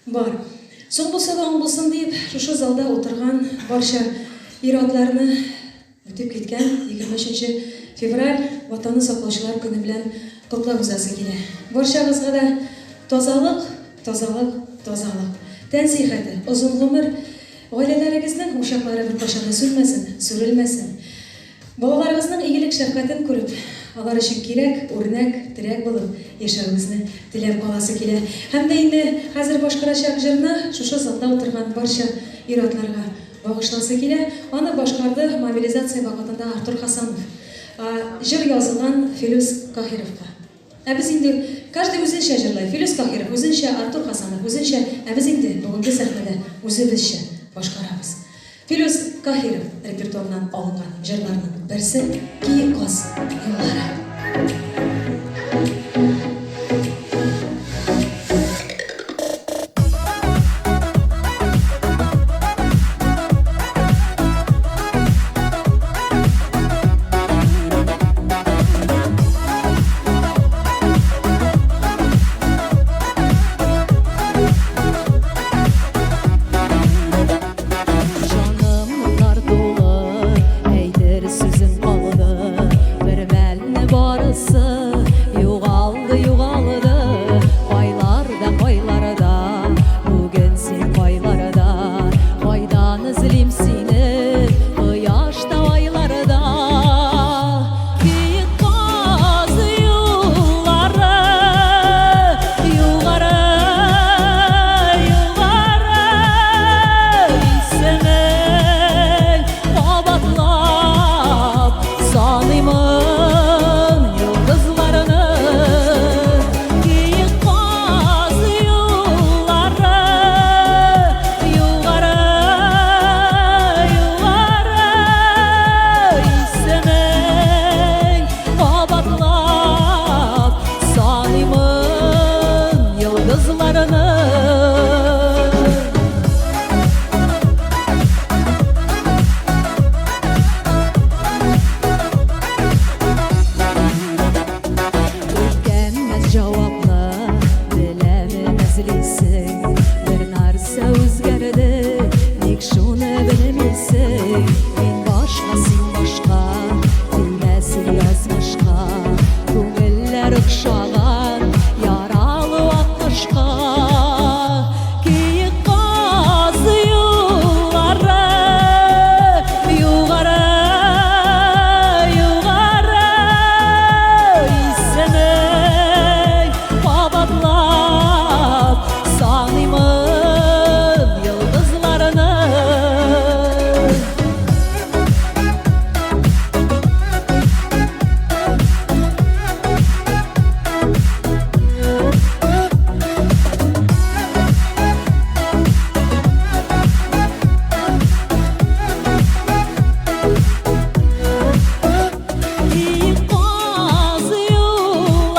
Бар. Соң булса да уң булсын диеп, шушы залда утырган барча ир-атларны үтеп киткән 23 нче февраль Ватанны саклаучылар көне белән котлап узасы килә. Барчагызга да тазалык, тазалык, тазалык. Тән сихәте, озын гомер, гаиләләрегезнең учаклары беркайчан да сүнмәсен, сүрелмәсен. Балаларыгызның игелек-шәфкатен күреп, алар өчен кирәк, үрнәк, терәк булып яшәвегезне теләп каласы килә. Һәм дә инде хәзер башкарачак җырны шушы залда утырган барча ир-атларга багышласы килә. Аны башкарды мобилизация вакытында Артур Хасанов. Җыр язылган Филүс Каһировка. Ә без инде, каждый үзенчә җырлый. Филүс Каһиров үзенчә, Артур Хасанов үзенчә, ә без инде бүгенге сәхнәдә үзебезчә башкарабыз. Филүс Каһиров репертуарыннан алынган җырларның берсе, Киек каз юллары. Җанымнар тулы, әйтер сүзем калды. Бер мәлне барысы югалды, югалды. Кайларда, кайларда, бүген син кайларда? Кайдан эзлим сине, кояшта, айларда? Киек каз юллары, югары, югары, исемең кабатлап саныймын йолдызларны. Киек каз юллары, югары, югары, исемең кабатлап саныймын йолдызларны. Үткәнмәс җавапны беләмен эзлисең. Бер нәрсә үзгәрде, ник шуны белмисең? Мин башка, син башка, тимәсен язмышка. Күңелләр охшаган яралы аккошка. Киек каз юллары, югары, югары, исемең кабатлап саныймын йолдызларны. Киек каз юллары,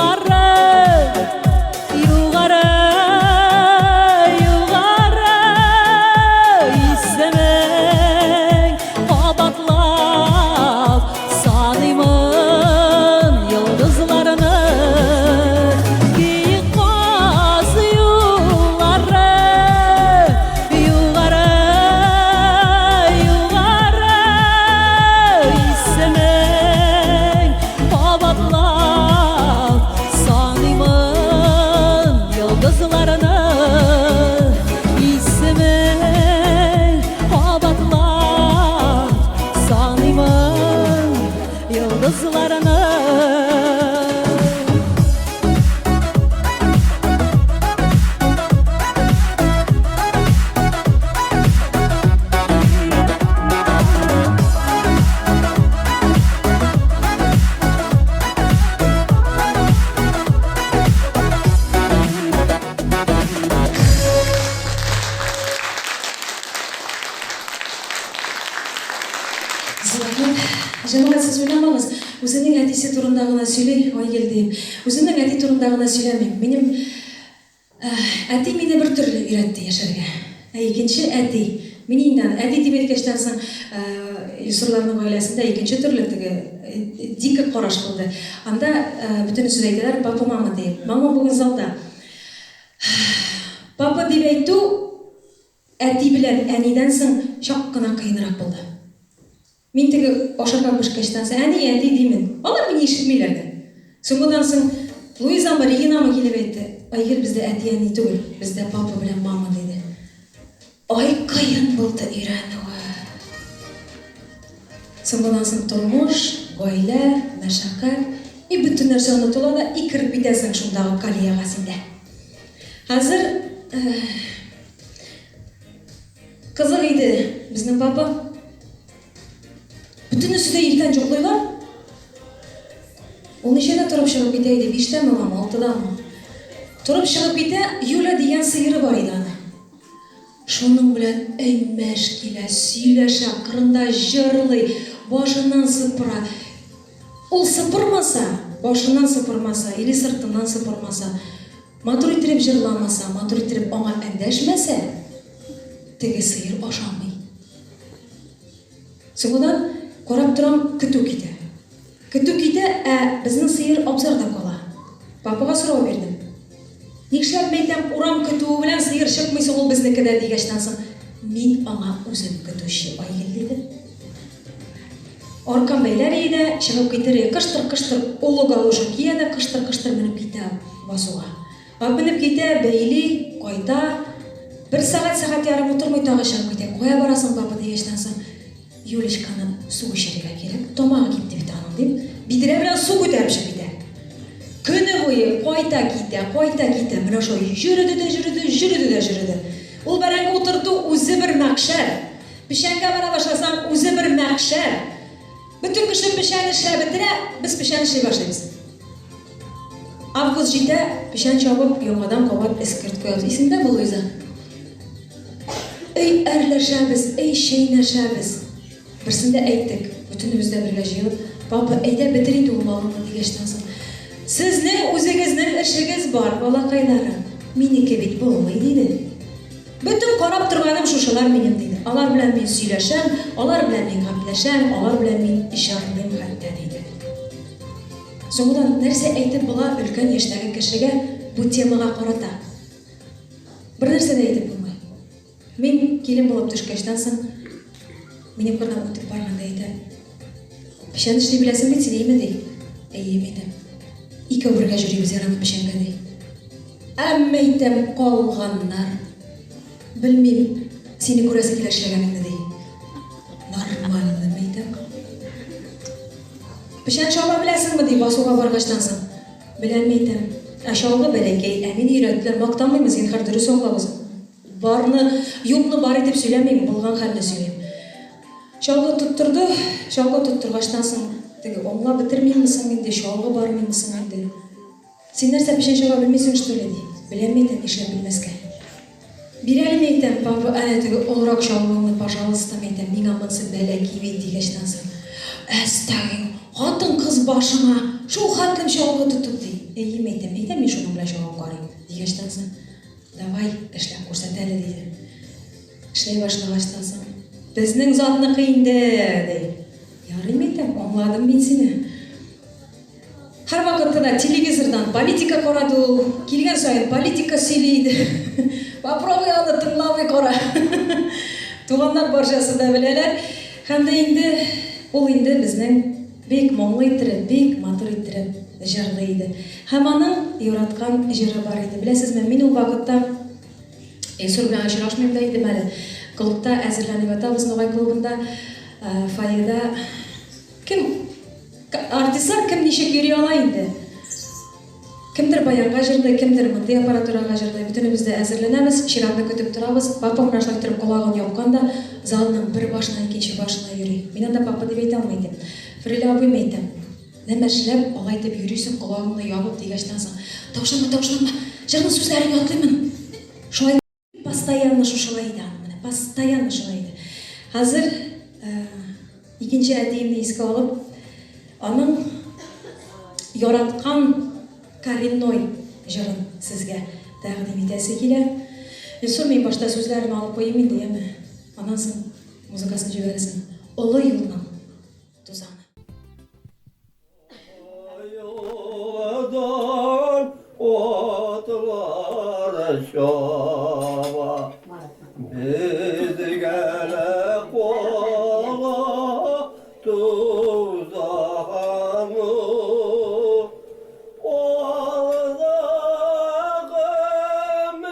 югары, югары, исемең кабатлап саныймын йолдызларны. Киек каз юллары, югары, югары, исемең кабатлап саныймын йолдызларны. Исемең кабатлап саныймын йолдызларны. Рәхмәт. Җәмәгать, сез уйламагыз, үзенең әтисе турында гына сөйли Айгөл диеп. Үземнең әти турында гына сөйләмим. Минем әти мине бер төрле өйрәтте яшәргә. Ә икенче әти Мин инде аны әти дип әйткәчтән соң, Илсурларның гаиләсендә икенче төрле теге дико караш булды. Анда бөтенесе дә әйтәләр, папа, мама диеп. Мама бүген залда. Папа дип әйтү әти белән әнидән соң чак кына кыенрак булды. Мин теге ашарга пешкәчтән соң, әни, әти димен. Алар мине ишетмиләр дә. Соңгыдан соң Луизамы, Регинамы килеп әйтте, Айгөл, бездә әти-әни түгел, бездә папа белән мама, диде. Ай, кыен булды өйрәнүе. Соңгыдан соң тормыш, гаилә, мәшәкать, и бөтен нәрсә онытыла да, и кереп китәсең шундагы колеяга син дә. Хәзер кызык иде безнең папа. Бөтенесе дә иртән йоклыйлар. Ул ничәдә торып чыгып китә иде? Биштәме аңа, алтыдамы? Торып чыгып китә, Юля дигән сыеры бар иде аның. Шуның белән әймәш килә, сөйләшә, кырында җырлый, башыннан сыпыра. Ул сыпырмаса, башыннан сыпырмаса или сыртыннан сыпырмаса, матур иттереп җырламаса, матур иттереп аңа эндәшмәсә, теге сыер ашамый. Соңыннан карап торам, көтү китә. Көтү китә, ә безнең сыер абзарда кала. Папага сорау бирдем. Нишләп, мәйтәм, урам көтүе белән сыер чыкмый соң ул безнеке дә, дигәчтән соң, мин аңа үзем көтүче, Айгөл, диде. Аркан бәйләр ие дә, чыгып китер ие, кыштыр-кыштыр олы галошын кия дә, кыштыр-кыштыр менеп китә басуга. Ат менеп китә, бәйли, кайта. Бер сәгать, сәгать ярым утырмый, тагы чыгып китә. Кая барасың, папа, дигәчтән соң, Юлечканы су эчерергә кирәк, тамагы кипте бит аның, дип, бидрә белән су күтәреп чыгып китә. Көне буе кайта китә, кайта китә. Менә шулай йөреде дә йөреде, йөреде дә йөреде. Ул бәрәңге утырту үзе бер мәхшәр. Печәнгә бара башласаң, үзе бер мәхшәр. Бөтен кеше печән эшләп бетерә, без печән эшли башлыйбыз. Август җитә, печән чабып, яңадан кабат эскерт куябыз. Исеңдәме, Луиза? Эй, әрләшәбез, эй, чәйнәшәбез. Берсендә әйттек, бөтенебез дә бергә җыелып, папа, әйдә бетер инде ул малыңны дигәчтән соң. Сезнең үзегезнең эшегез бар, балакайларым. Минеке бит булмый, диде. Бөтен карап торганым шушылар минем, диде. Алар белән мин сөйләшәм, алар белән мин гәпләшәм, алар белән мин җырлыйм хәтта, диде. Соңыннан нәрсә әйтеп була өлкән яшьтәге кешегә бу темага карата? Бер нәрсә дә әйтеп булмый. Мин килен булып төшкәчтән соң, минем кырдан үтеп барганда әйтә, Печән эшли беләсең бит син, әйме, ди. Әйе, әйтәм. Икәү бергә йөрибез ярамы печәнгә, ди. Әмма әйтәм, калганнар. Белмим, сине күрәсе килә эшләгәнеңне, ди. Нормально, әйтәм. Печән чаба беләсеңме, ди, басуга баргачтан соң. Беләм, әйтәм. Ә чалгы бәләкәй, ә мине өйрәттеләр, мактанмыйм, зинһар, дөрес аңлагыз. Барны, юкны бар итеп сөйләмим, булган хәлне сөйлим. Чалгы тоттырды, чалгы тоттыргачтан соң, теге аңлап бетермимме соң инде, чалгы бармыймы соң инде. Син нәрсә, печән чаба белмисең, что ли, ди. Беләм, әйтәм, нишләп белмәскә. Бир әле, мәйтәм, папа, әнә теге олырак чалгыңны, пожалуйста, мәйтәм, миңа монысы бәләкәй бит, дигәчтән соң. Әстәгыйм, хатын-кыз башыңа шул хәтлем чалгы тотып, ди. Әйе, мәйтәм, әйдә мин шуның белән чабып карыйм, дигәчтән соң. Давай, эшләп күрсәт әле, диде. Эшләй башлагачтан соң, безнең затныкы инде, ди. Ярый, мәйтәм, аңладым мин сине. Һәрвакытта да телевизордан политика карады ул, килгән саен политика сөйли иде. Попробуй аны тыңламый кара. Туганнар барчасы да беләләр. Һәм дә инде ул инде безнең бик моңлы иттереп, бик матур иттереп җырлый иде. Һәм аның яраткан җыры бар иде. Беләсезме, мин ул вакытта Илсур белән очрашмыйм да идем әле. Клубта әзерләнеп ятабыз, Ногай клубында, фойеда. Кем артистлар кем ничек йөри ала инде. Кемдер баянга җырлый, кемдер мондый аппаратурага җырлый. Бөтенебез дә әзерләнәбез, чиратны көтеп торабыз. Папа менә шулай иттереп колагын япкан да, залның бер башына икенче башына йөри. Мин анда папа дип әйтә алмый идем. Фрилә абыйм әйтәм. Нәмәшләп алай итеп йөрисең, колагыңны ябып дигәчтән соң, тавышланма, тавышланма, җырның сүзләрен ятлыймын. Шулай постоянно шушылай иде аның менә, постоянно шулай иде. Хәзер икенче әтиемне искә алып, аның яраткан коренной җырын сезгә тәкъдим итәсе килә. Илсур, мин башта сүзләрен алып куйыйм инде, яме. Аннан соң музыкасын җибәрәсең. Олы юлның тузаны. Юлдан атлар чаба, безгә лә кала тузаны. Алда гомер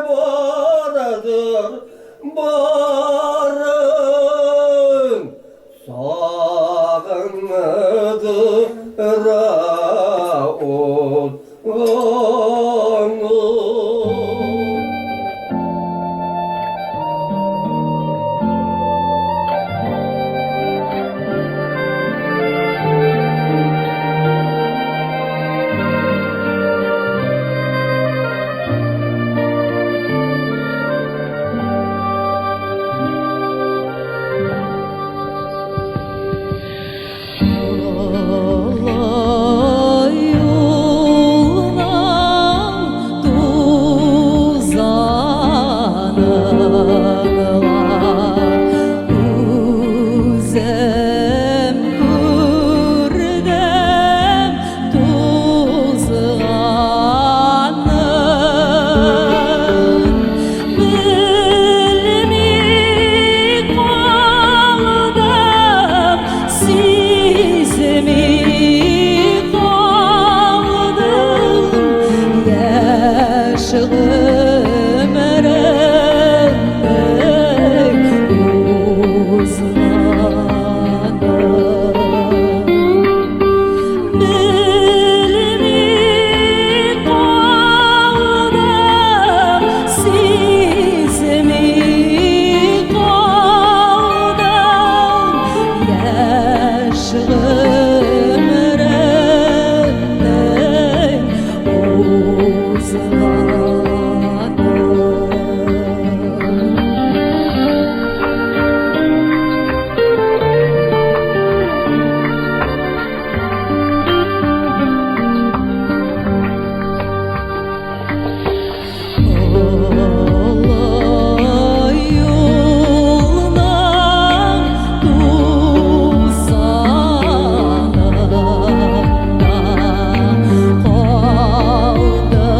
бардыр, барын сагындыра узганы. Олы юлның тузанын үзем күрдем тузганын. Белми калдым, сизми калдым, яшь гомеремнең узганын. Белми калдым, сизми калдым, яшь гомеремнең узганын. Олы юлның тузанында калдым.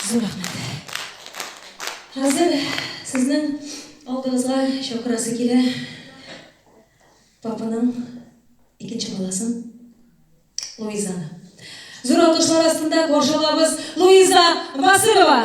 Зур рәхмәт. Хәзер сезнең алдыгызга чакырасы килә папаның икенче баласын, Луизаны. Зур алкышлар астында каршы алабыз Луиза Басырова.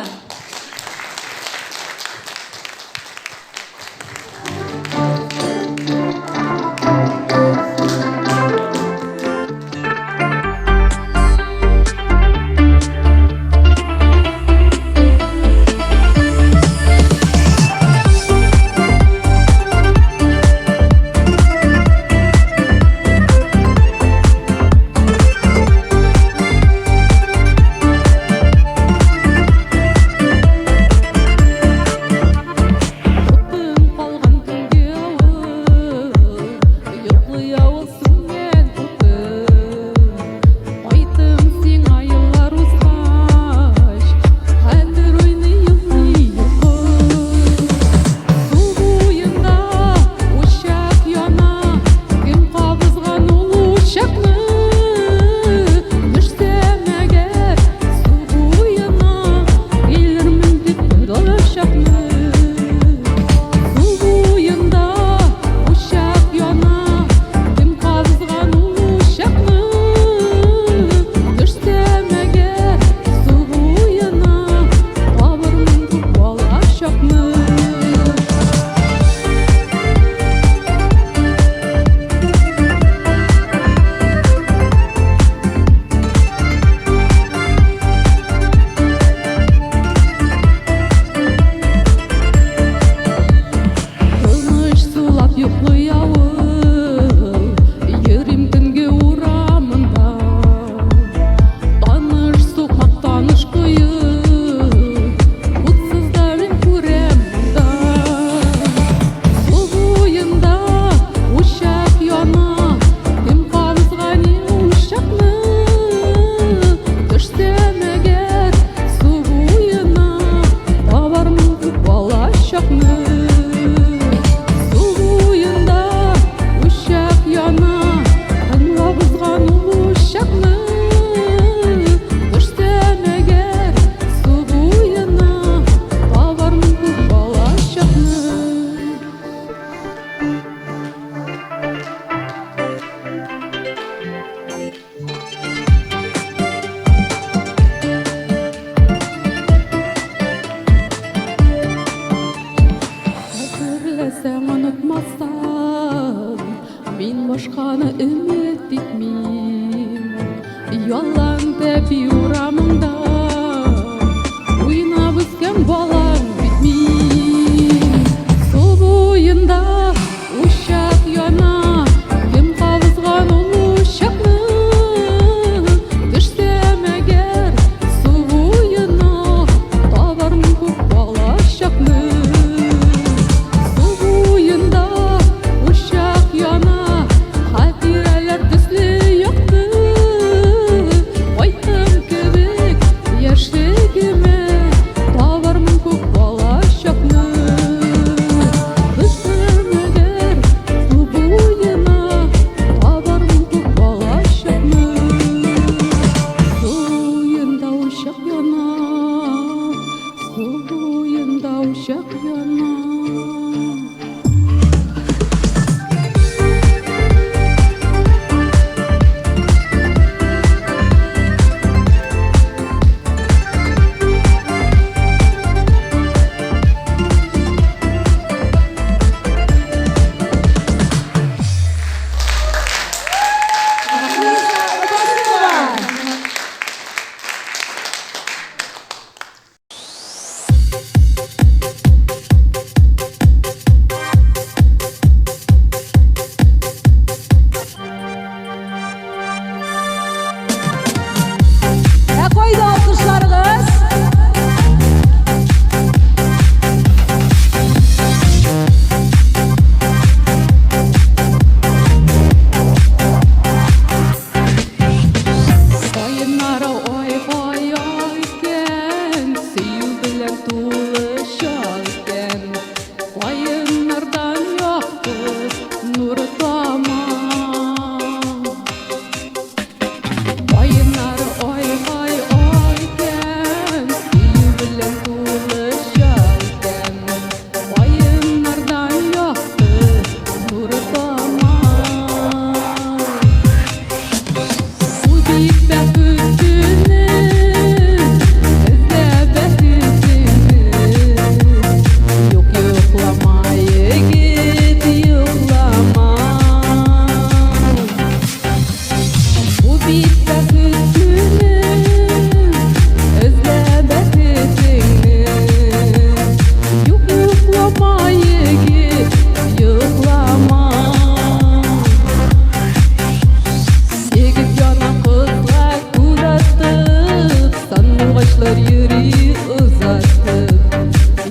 йөри озатып,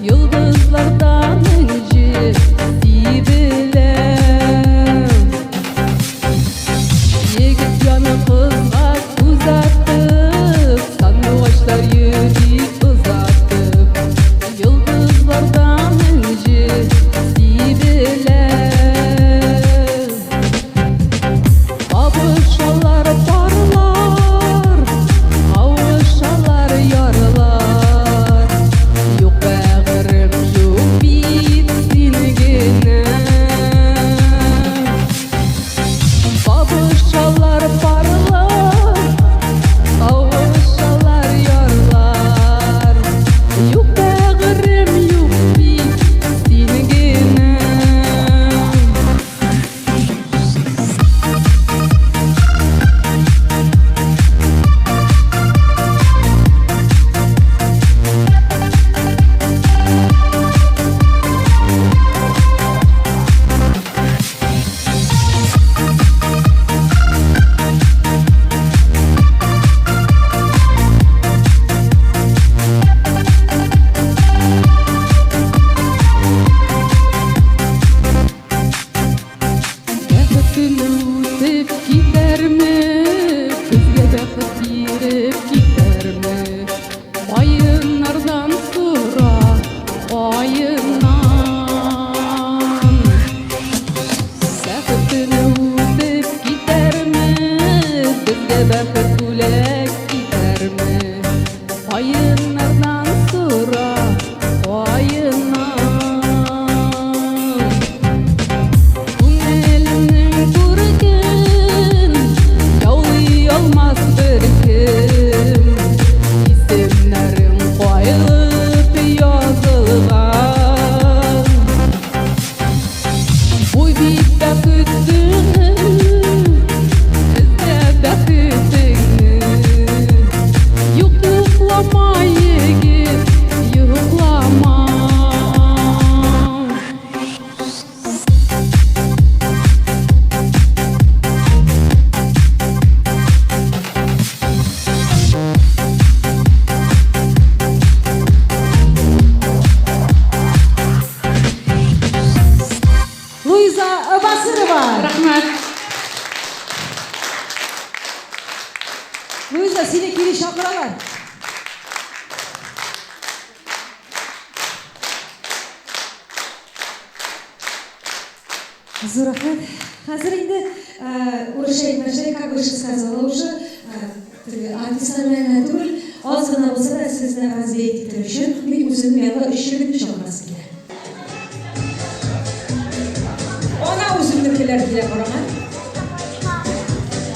йолдызлардан энҗе сибелә. Егет яны кызга күз атып, сандугачлар йөри озатып, йолдызлардан энҗе сибелә. Кавышалар парлар, кавышалар ярлар. Юк бәгырем, юк бит син генә. Кавышалар парлар, кавышалар ярлар. Юк бәгырем, юк бит син генә. Бәхет көне үтеп китәрме, безгә бәхет биреп китәрме? Каеннардан сора, каеннан. Бәхет көне үтеп китәрме, безгә бәхет бүләк итәрме? Каеннардан сора, каеннан. Күңелемнең күркен яулый алмас беркем. Исемнәрең куелып язылган. Бу бит бәхет төне, эзлә бәхетеңне. Юк, йоклама, егет, йоклама. Луиза Басырова. Рәхмәт. Луиза, сине кире чакыралар. Зур рәхмәт. Хәзер инде урысча әйтмешли, как выше сказала уже, теге артистлар белән генә түгел, аз гына булса да сезне развеять итәр өчен мин үземнең янга өч егетне чакырасы килә. Ана үземнекеләр килә карама.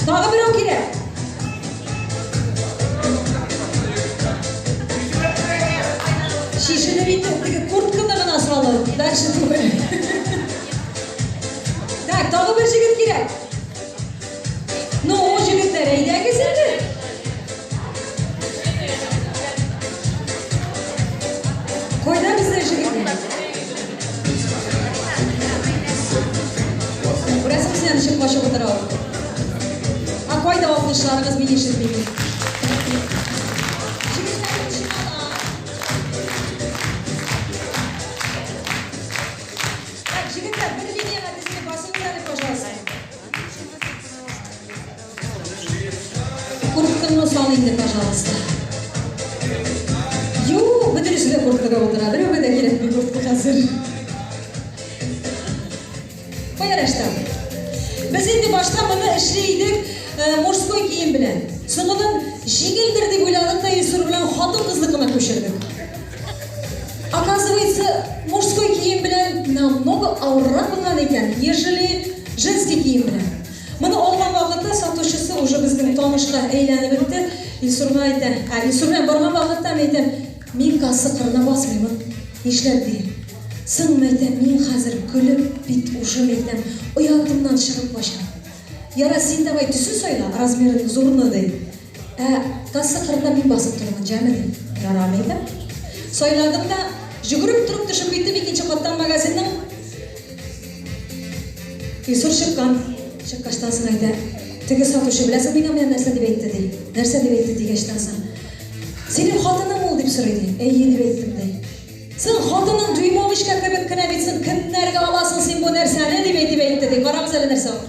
Тагы берәү килә. Чишенеп инде теге куртканы гына салып, дальше түгел. Так, тагы бер җегет кирәк. Ну, җегетләр, әйдәгез инде. Кайда бездә җегетләр? Күрәсең, син ничек качып утыра ул. А кайда алкышларыгыз, мин ишетмим. Җегетләр чыгала. Так, җегетләр, бер линиягә тезелеп басыгыз әле, пожалуйста. Курткаңны сал инде, пожалуйста. Юк, бөтенесе дә курткада утыра. Берәүгә дә кирәкми куртка хәзер. Кая. Без инде башта моны эшли идек мужской кием белән. Соңыннан җиңелдер дип уйладык та Илсур белән хатын-кызныкына күчердек. Оказывается, мужской кием белән намного авыррак булган икән, нежели женский кием белән. Моны алган вакытта сатучысы уже безнең танышка әйләнеп бетте. Илсурга әйтә, ә Илсур белән барган вакытта мин әйтәм, мин касса кырына басмыймын. Нишләп ди? Соң әйтәм, мин хәзер көлеп бит уже әйтәм, оятымнан чыгып качам. Яра, син давай төсен сайла, размерын зурны ди. Ә касса кырында мин басып торырмын, җәме ди. Ярамый әйтәм. Сайладым да, жүгереп торып төшеп киттем икенче каттан магазинның. Илсур чыккан. Чыккачтан соң әйтә, теге сатучы беләсең миңа менә нәрсә дип әйтте ди. Нәрсә дип әйтте дигәчтән соң. Синең хатының ул, дип сорый, ди. Әйе, дип әйттем, ди. Соң, хатының дюймовочка кебек кенә бит соң, кемнәргә аласың син бу нәрсәне, дип әйтеп әйтте, ди. Карагыз әле нәрсә ул.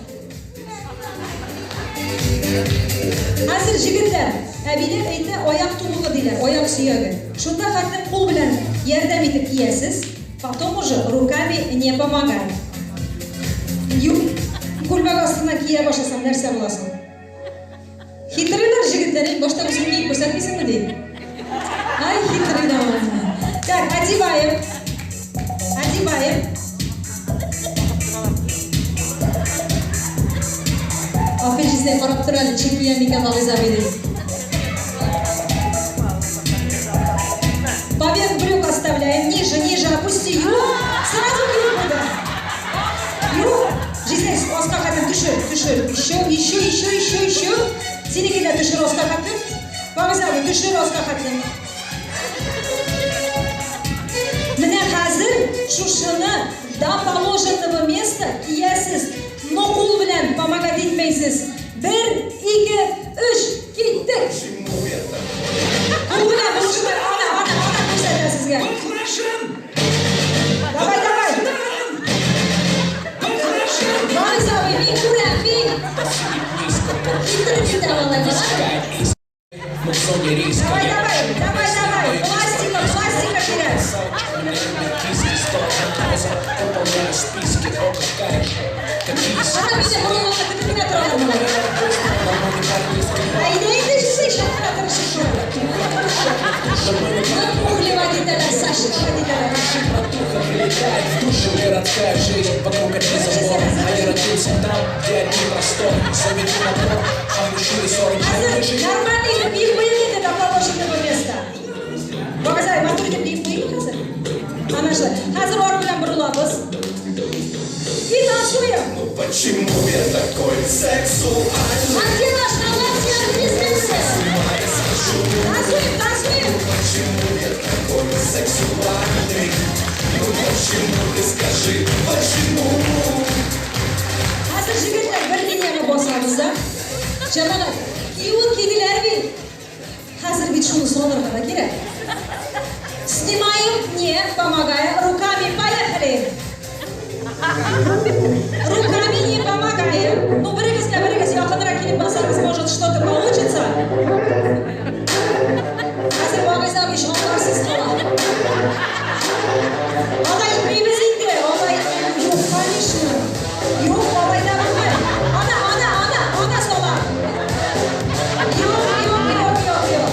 Хәзер, җегетләр, әбиләр әйтә, аяк тубыгы диләр, аяк сөяге. Шунда хәтлем кул белән ярдәм итеп киясез, потом уже руками не помогай. Юк, күлмәк астыннан кия башласаң, нәрсә була соң? Хитрыйлар җегетләр, әй, башта үзең киеп күрсәтмисеңме, ди. Ай, хитрый да ул. Так, одеваем. Одеваем. Апел җизнәй карап тор әле, чек кия микән Вагыйз абый ди. Поверх брюк оставляем, ниже, ниже опусти. Юк, сразу киеп куйды. Юк, җизнәй, аска хәтлем төшер, төшер. Еще, еще, еще, еще, еще. Синеке дә төшер аска хәтлем. Вагыйз абый, төшер аска хәтлем. Менә хәзер шушыны до положенного места киясез, но кул белән помогать итмәйсез. Бер, ике, өч, киттек! Кул белән булышып, ана, ана, ана күрсәтә сезгә. Давай, давай! Вагыйз абый, мин күрәм, мин! Китереп китә малай, давай. Давай, давай, давай, давай! Пластика, пластика кирәк! Ана мине борыныңны көтеп кенә торалар малай. Әйдә инде, җизни, чак кына тырышып күр. Напугливать итәләр, сашковать итәләр. Душу городская жизнь, вокруг одни заборы. А я родился там, где одни просторы. Заведу мотор, а мужчины 40. Хәзер нормальный итеп киеп куйыйк инде до положенного места. Вагыйз абый, матур итеп киеп куйыйк хәзер. Ана шулай. Хәзер ар белән борылабыз. И танцуем. Почему я такой сексуальный? А где наш голландский артист? Танцуем, танцуем. Почему я такой сексуальный? Ну почему ты скажи, почему? Хәзер, җегетләр, бер линияга басабыз да. Җәмәгать, киюен киделәр бит. Хәзер бит шуны салырга да кирәк. Снимаем, не помогая, руками, поехали. Руками не помогаем. Ну, берегезгә берегез якынрак килеп бассагыз, может, что-то получится. Хәзер Вагыйз абый чалбарсыз кала. Алай итмибез инде, алай итмибез. Юк, конечно. Юк, алай да булмый. Ана, ана, ана, ана сала. Юк, юк, юк, юк, юк.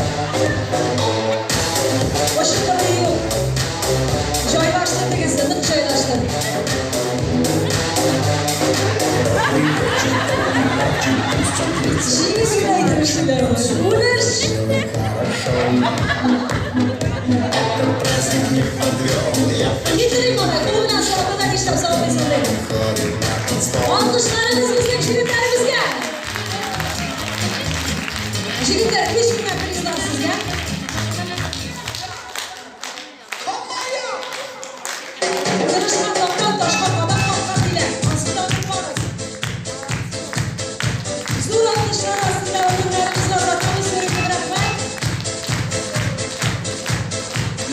Ошыкыры юк. Җайлашты тегесе, нык җайлашты. Җиңел генә итеп эшлиләр алар. Үлеш! Праздник не подвел, я Китерик аны, кулы белән салып та нишләп салмыйсың ди. Алкышларыгыз безнең җегетләребезгә. Җегетләр, кечкенә призлар сезгә. Тырышкан тапкан, ташка кадак каккан диләр. Ансын да онытмагыз. Зур алкышлар астында урыннарыбызга озатабыз, күп рәхмәт.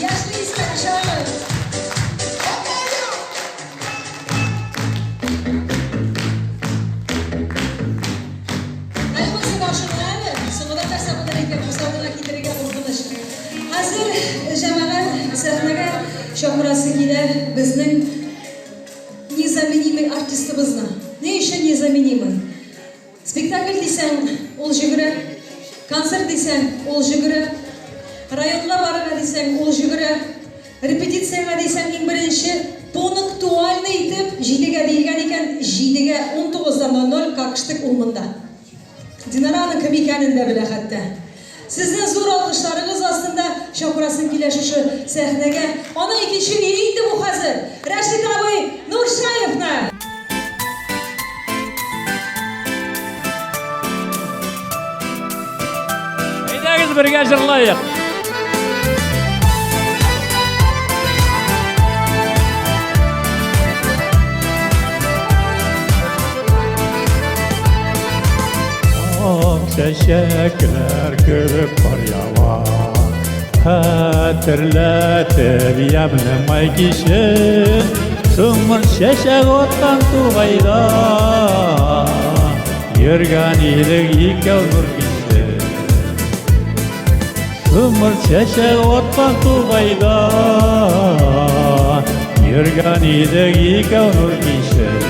Яшьли искә төшәме? Әле монысы башы гына әле. Соңында нәрсә булыр икән, күз алдына китерергә куркыныч. Хәзер, җәмәгать, сәхнәгә чакырасы килә безнең незаменимый артистыбызны. Ни өчен незаменимый? Спектакль дисәң, ул җөгерә. Концерт дисәң, ул җөгерә. Районга барырга дисәң, ул җөгерә. Репетициягә дисәң, иң беренче пунктуальный итеп, 7гә диелгән икән, 7гә 19:00 как штык ул монда. Динараның кем икәнен дә белә хәтта. Сезнең зур алкышларыгыз астында чакырасым килә шушы сәхнәгә. Аның икенче өе инде бу хәзер. Рәшит абый Нуршаевны! Әйдәгез бергә җырлаек. Ак чәчәкләр көлеп кар ява. Хәтерләтеп ямьле май кичен, Шомырт чәчәк аткан тугайда. Йөргән идек икәү нур кичен. Шомырт чәчәк аткан тугайда. Йөргән идек икәү нур кичен.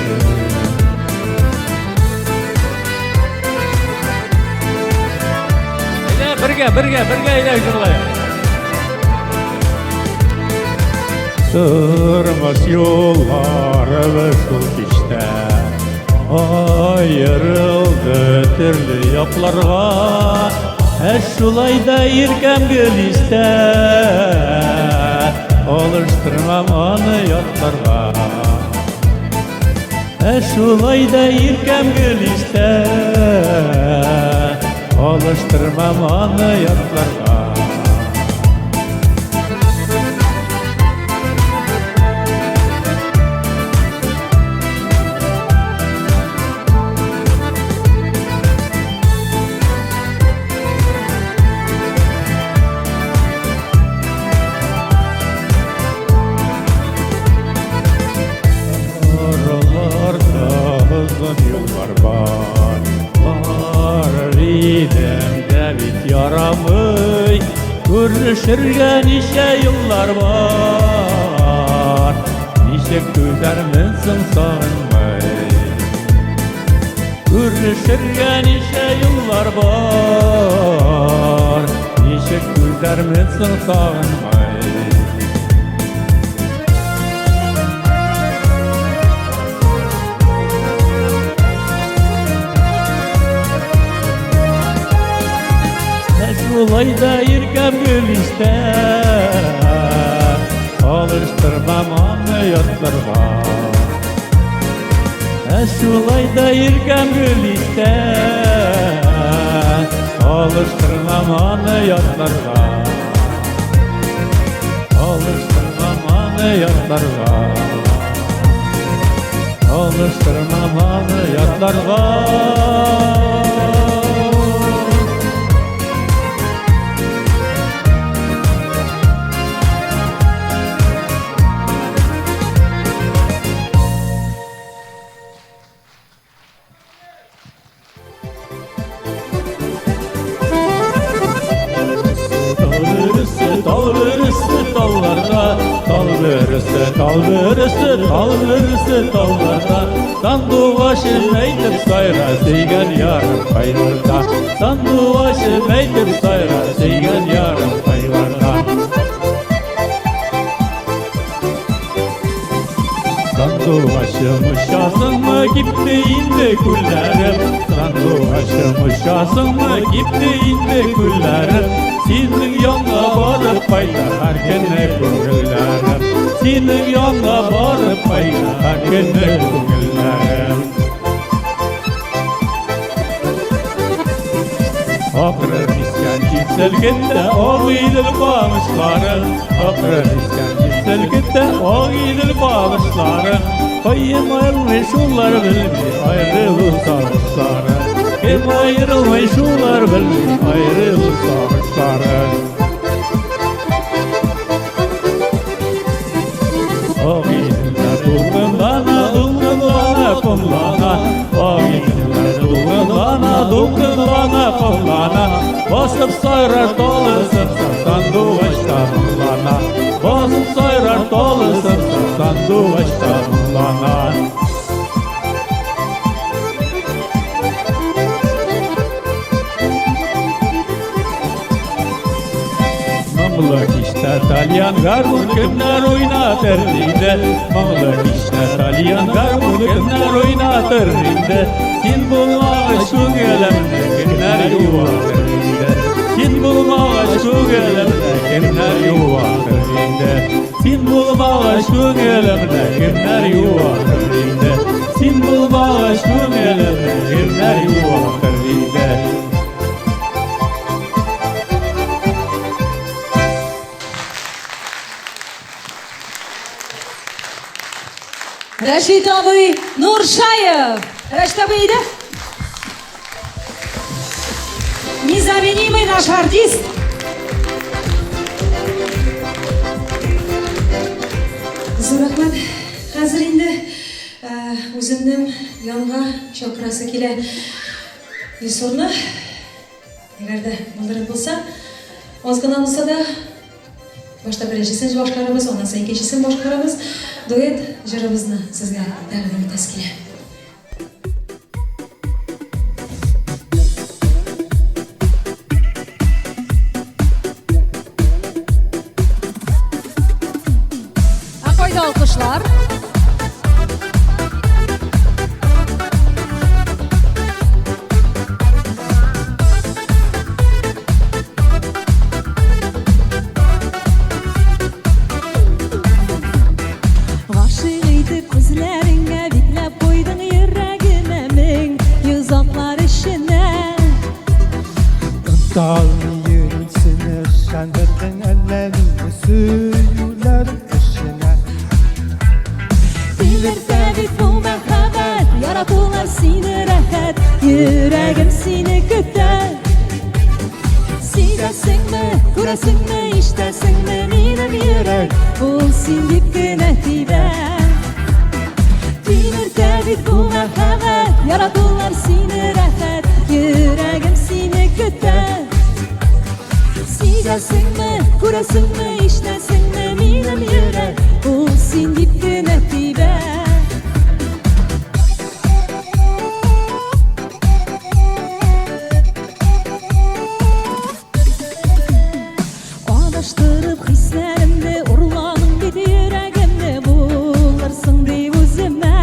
Әйдә, бергә, бергә, бергә әйдә җырлыйк. Тормыш юлларыбыз шул кичтә аерылды төрле якларга. Ә шулай да иркәм гел истә, алыштырмам аны ятларга. Ә шулай да иркәм гел истә, алыштырмам аны ятларга. Aralarda озын юллар бар, Барыр идем дә бит ярамый. Күрешергә ничә еллар бар, Ничек түзәрмен соң сагынмый? Күрешергә ничә еллар бар, Ничек түзәрмен соң сагынмый? Шулай да иркәм гел истә, Алыштырмам аны ятларга. Ә шулай да иркәм гел истә, Алыштырмам аны ятларга. Алыштырмам аны ятларга. Алыштырмам аны ятларга. Тал бөресе, талларда, тал бөресе, тал бөресе, тал бөресе, талларда. Сандугачым әйтеп сайра, сөйгән ярым кайларда? Сандугачым әйтеп сайра, сөйгән ярым кайларда? Сандугачым, очасыңмы, кипте инде күлләрем. Сандугачым, очасыңмы, кипте инде күлләрем. Синең янга барып кайта һәр көнне күңелләрем. Синең янга барып кайта һәр көнне күңелләрем. Акрын искән җил селкетте Агыйдел камышларын. Акрын искән җил селкетте Агыйдел камышларын. Кем аерылмый шулар белми аерылу сагышларын. Кем аерылмый шулар белми аерылу сагышларын. Агыйделдә дулкынлана, дулкынлана, комлана. Агыйделдә дулкынлана, дулкынлана, комлана. Басып сайрар талы сымса, сандугач та моңлана. Басып сайрар талы сымса, сандугач та моңлана. Моңлы кичтә тальян гармун кемнәр уйнатыр инде? Моңлы кичтә тальян гармун кемнәр уйнатыр инде? Син булмагач күңелемне кемнәр юатыр инде? Син булмагач күңелемне кемнәр юатыр инде? Син булмагач күңелемне кемнәр юатыр инде? Син булмагач күңелемне кемнәр юатыр инде? Рәшит абый Нуршаев. Рәшит абый, әйдә. Незаменимый наш артист. Үземнең янга чакырасы килә Илсурны. Әгәр дә булдырып булса, аз гына булса да, башта беренчесен башкарабыз, аннан соң икенчесен башкарабыз. Дуэт җырыбызны сезгә тәкъдим итәсе килә. Ә кайда алкышлар? Гашыйк итеп күзләреңә бикләп куйдың йөрәгемә мең йозаклар эченә. Оныта алмый йөрим сине, ышандырдың әллә мине сөюләр эшенә. Тилертә бит бу мәхәббәт, яратулар сине рәхәт, йөрәгем сине көтә. Сизәсеңме, күрәсеңме, ишетәсеңме, минем йөрәк, ул син дип кенә тибә. Тилертә бит бу мәхәббәт, яратулар сине рәхәт, йөрәгем сине көтә. Сизәсеңме, күрәсеңме, ишетәсеңме, минем йөрәк, ул син дип кенә тибә. Адаштырып хисләремне, урладың бит йөрәгемне, булырсың дип үземә.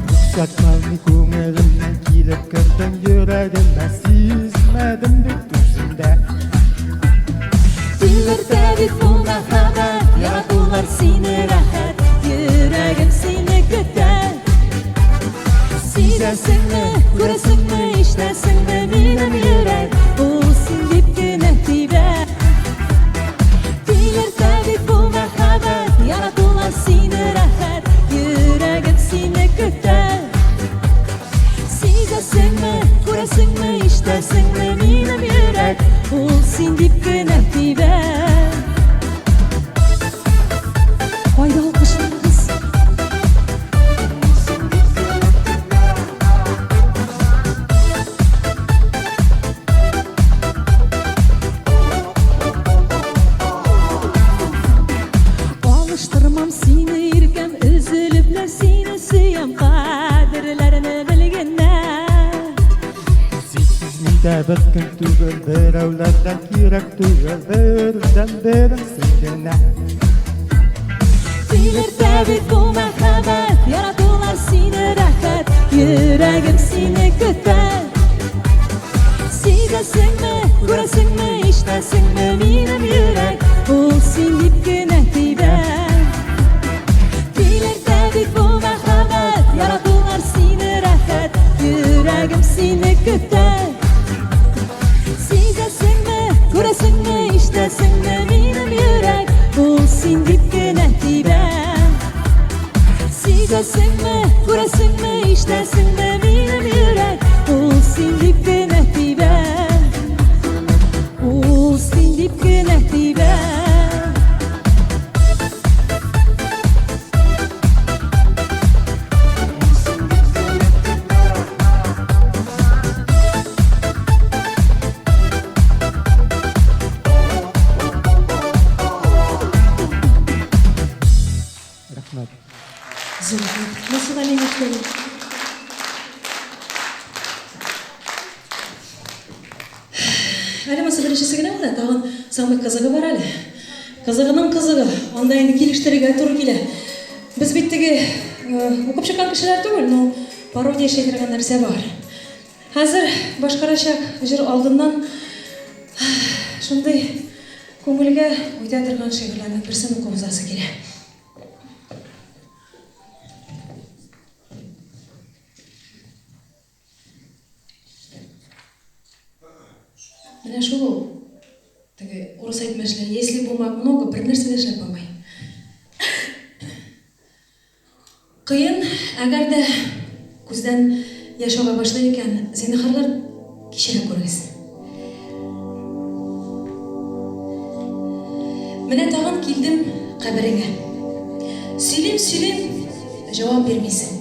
Рөхсәт алмый күңелемнән килеп кердең йөрәгемә, сизмәдем бит үзем дә. Тилертә бит бу мәхәббәт, яратулар сине рәхәт, йөрәгем сине көтә. Сизәсеңме, күрәсеңме, ишетәсеңме, минем йөрәк, ул син дип кенә тибә. Тилертә бит бу мәхәббәт, яратулар сине рәхәт, йөрәгем сине көтә. Сизәсеңме, күрәсеңме, ишетәсеңме, минем йөрәк, ул син дип кенә тибә. Кайда алкышларыгыз? Алыштырмам сине, иркәм, өзелепләр сине сөям, кадерләрне белгәннәр. Синсез мин дә бер көн түгел, берәүләр дә кирәк түгел, бердән-берем син генә. Тилертә бит бу мәхәббәт, яратулар сине рәхәт, йөрәгем сине көтә. Сизәсеңме, күрәсеңме, ишетәсеңме, минем йөрәк, ул син дип кенә тибә. Тилертә бит бу мәхәббәт, яратулар сине рәхәт, йөрәгем сине көтә. Сизәсеңме, күрәсеңме, ишетәсеңме, минем йөрәк, ул син дип кенә тибә. Сизәсеңме, күрәсеңме, ишетәсеңме, минем йөрәк, ул син дип кенә тибә. Ул син дип кенә тибә. Рәхмәт. Зур рәхмәт. Монысы да миңа түгел. Әле монысы беренчесе генә булды, тагын самый кызыгы бар әле. Кызыгының кызыгы, анда инде килештерергә туры килә. Без бит теге укып чыккан кешеләр түгел, но пародия эшли торган нәрсә бар. Хәзер башкарачак җыр алдыннан шундый күңелгә үтә торган шигырьләрнең берсен укып узасы килә. Менә шул ул. Теге урыс әйтмешли, если бумаг много, бер нәрсә дә эшләп булмый. Кыен, әгәр дә күздән яшь ага башлый икән, зинһарлар кичерә күрегез. Менә тагын килдем кабереңә. Сөйлим, сөйлим. Җавап бирмисең.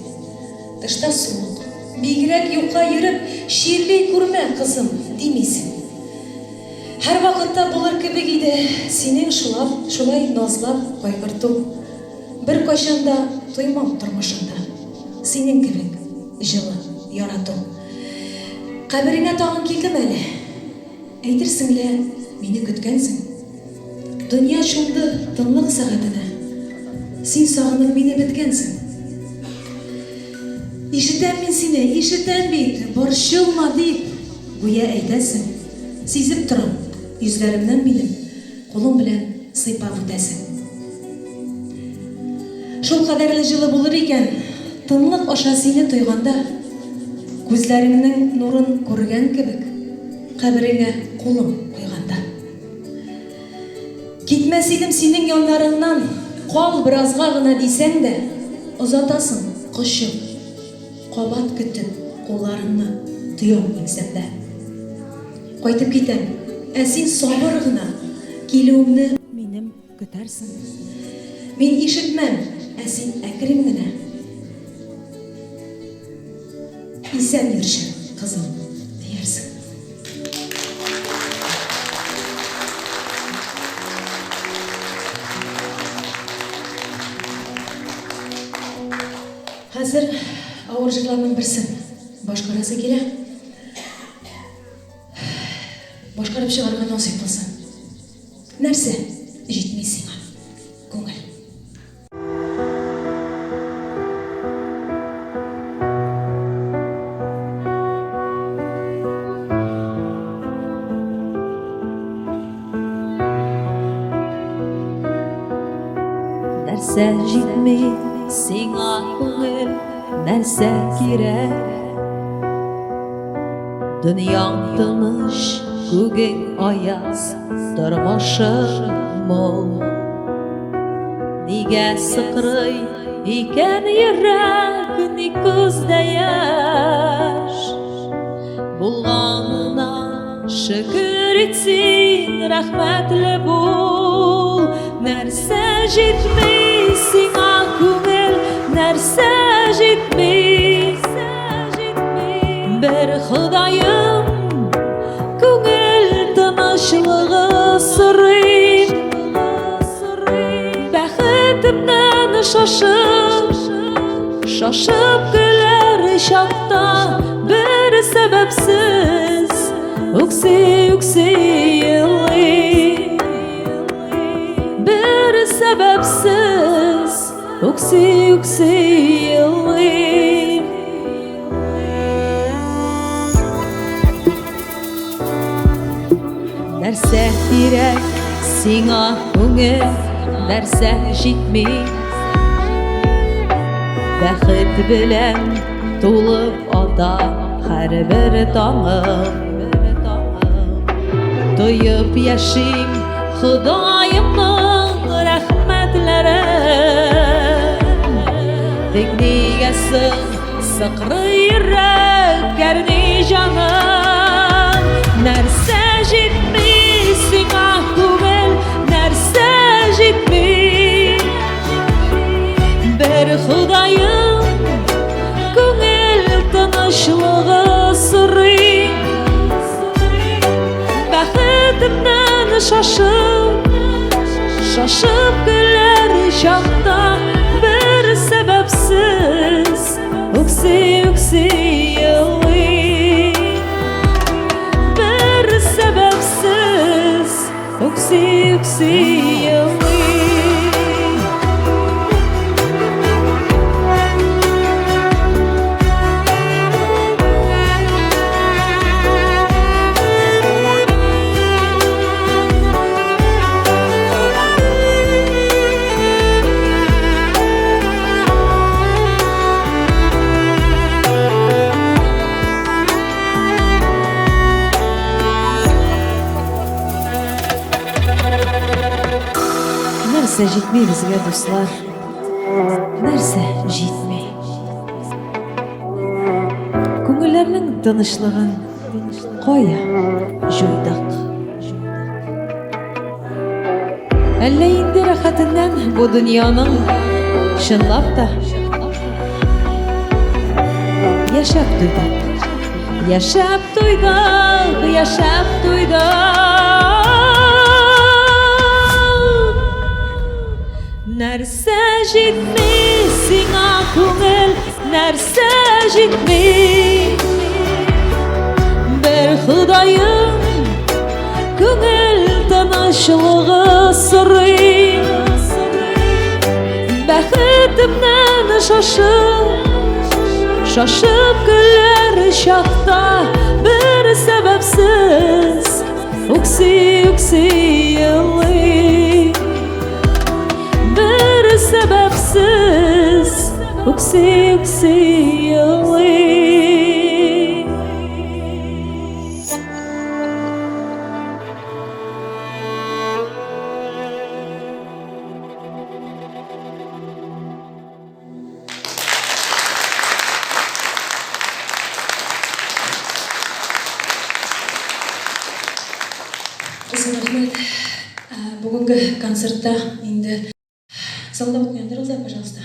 Тышта суык. Бигрәк юкка йөреп, чирли күрмә, кызым, димисең. Һәрвакытта булыр кебек иде синең шулап, шулай назлап кайгырту. Беркайчан да тоймам тормышымда синең кебек җылы ярату. Кабереңә тагын килдем әле. Әйтерсең лә, мине көткәнсең. Дөнья чумды тынлык сәгатенә. Син сагынып мине беткәнсең. Ишетәм мин сине, ишетәм бит, борчылма дип, гүя әйтәсең. Сизеп торам, йөзләремнән минем кулың белән сыйпап үтәсең. Шул кадәрле җылы булыр икән, тынлык аша сине тойганда, күзләреңнең нурын күргән кебек, кабереңә кулым куйганда. Китмәс идем синең яннарыңнан, кал беразга гына дисәң дә, озатасың кочып, кабат көтеп кулларыңны тоям иңсәмдә. Кайтып китәм, ә син сабыр гына килүемне минем көтәрсең. Мин ишетмәм, ә син әкрен генә. Исән йөрче, кызым, диярсең. Хәзер авыр җырларның берсен башкарасы килә. Башкарып чыгарга насыйп булсын. Нәрсә җитми сиңа, күңел? Нәрсә җитми сиңа, күңел, нәрсә кирәк? Дөньяң тыныч, күгең аяз, тормышың мул. Нигә сыкрый икән йөрәк, ник күздә яшь? Булганына шөкер ит син, рәхмәтле бул. Нәрсә җитми сиңа, күңел, нәрсә җитми? Бер Ходаем күңел тынычлыгы сорыйм. Бәхетемнән шашып, шашып көләр чакта бер сәбәпсез үкси-үкси елыйм. Бер сәбәпсез үкси-үкси елыйм. Нәрсә кирәк сиңа, күңел, нәрсә җитми? Бәхет белән тулып ата һәрбер таңым. Тоеп яшим Ходаемның рәхмәтләрен. Тик нигә соң сыкрый йөрәк, әрни җаным? Нәрсә җитми сиңа, күңел, нәрсә җитми? Бер Ходаем күңел тынычлыгы сорый. Бәхетемнән шашып, шашып көләр чакта бер сәбәпсез үкси-үкси елый. Бер сәбәпсез үкси-үкси елый. Нәрсә җитми безгә, дуслар? Нәрсә җитми? Күңелләрнең тынычлыгын кая җуйдык? Әллә инде рәхәтеннән бу дөньяның чынлап та Яшәп туйдык. Яшәп туйдык, яшәп туйдык. Нәрсә җитми сиңа күңел, нәрсә җитми? Бер Ходаем күңел тынычлыгы сорый. Бәхетемнән шашып, шашып көләр чакта бер сәбәпсез үкси-үкси елый. Бер сәбәпсез үкси-үкси елый. Зур рәхмәт. Бүгенге концертта инде залда утны яндырыгыз да, пожалуйста.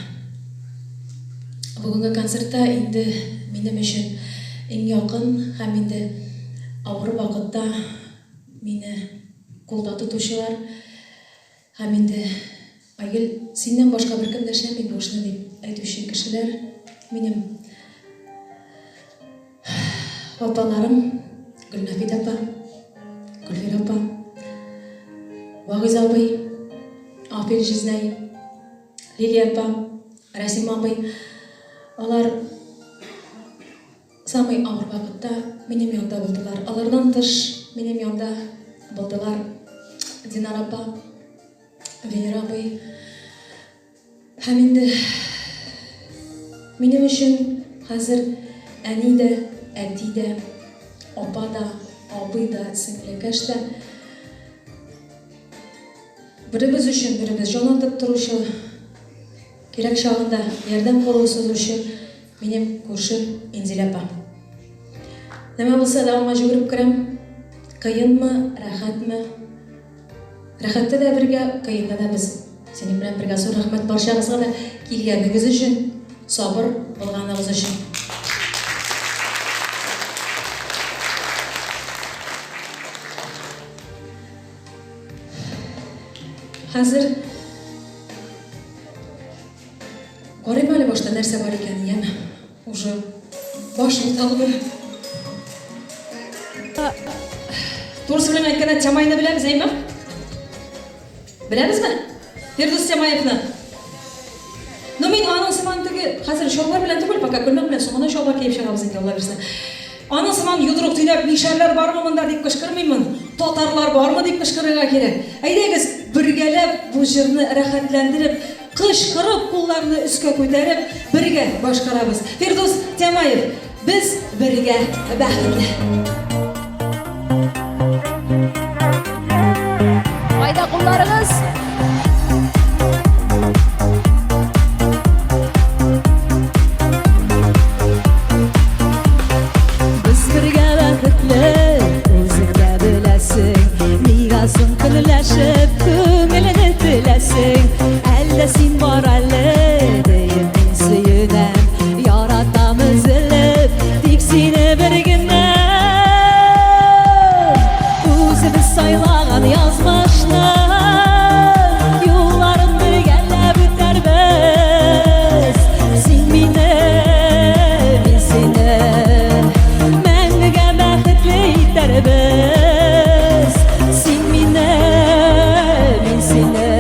Бүгенге концертта инде минем өчен иң якын һәм инде авыр вакытта мине кулда тотучылар һәм инде Айгөл, синнән башка беркем дә эшләми бу эшне дип әйтүче кешеләр минем апаларым Гөлнәфит апа, Гөлфирә апа, Вагыйз абый, Афил җизнәй, Лилия апа, Рәсим абый. Алар самый авыр вакытта минем янда булдылар. Алардан тыш минем янда булдылар Динар апа, Венера абый. Һәм инде минем өчен хәзер әни дә, әти дә, апа да, абый да, сеңлекәш тә беребез өчен беребез җан атып торучы, кирәк чагында ярдәм кулы сузучы минем күршем Инзилә апа. Нәмә булса да аңа җөгереп керәм. Кыенмы, рәхәтме? Рәхәттә дә бергә, кыенда да без синең белән бергә. Зур рәхмәт барчагызга да килгәнегез өчен, сабыр булганыгыз өчен. Хәзер карыйм әле башта нәрсә бар икән, яме. Уже баш буталды. Турысы белән әйткәндә, Тямайны беләбез, әйме? Беләбезме? Фирдүс Тямаевны. Ну, мин аның сыман теге, хәзер чалбар белән түгел, пока күлмәк белән, соңыннан чалбар киеп чыгабыз инде, Алла бирсә. Аның сыман йодрык төйнәп, мишәрләр бармы монда дип кычкырмыймын, татарлар бармы дип кычкырырга кирәк. Әйдәгез, бергәләп бу җырны рәхәтләндереп, Кычкырып, кулларны өскә күтәреп, бергә башкарабыз. Фирдүс Тямаев, Без бергә бәхетле. Кайда кулларыгыз? Без бергә бәхетле, үзең дә беләсең. Нигә соң көнләшеп күңелне теләсең? Әллә син бар әле, диеп мин сөенәм. Яратам өзелеп, тик сине бер генә. Үзебез сайлаган язмышны юлларын бергәләп үтәрбез. Син мине, мин сине мәңгегә бәхетле итәрбез. Син мине, мин сине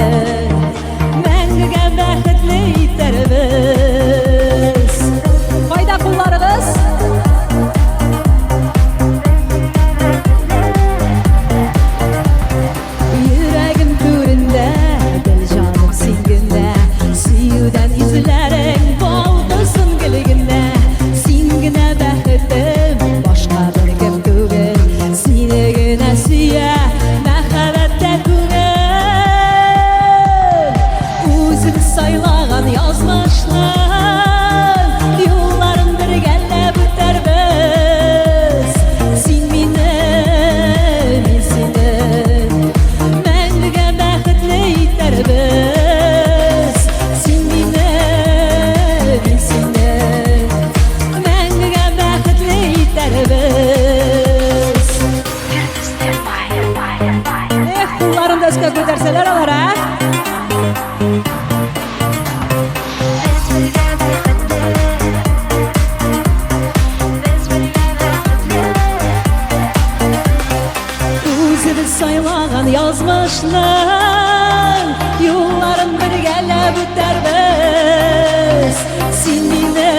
язмышның юлларын бергәләп үтәрбез. Син мине,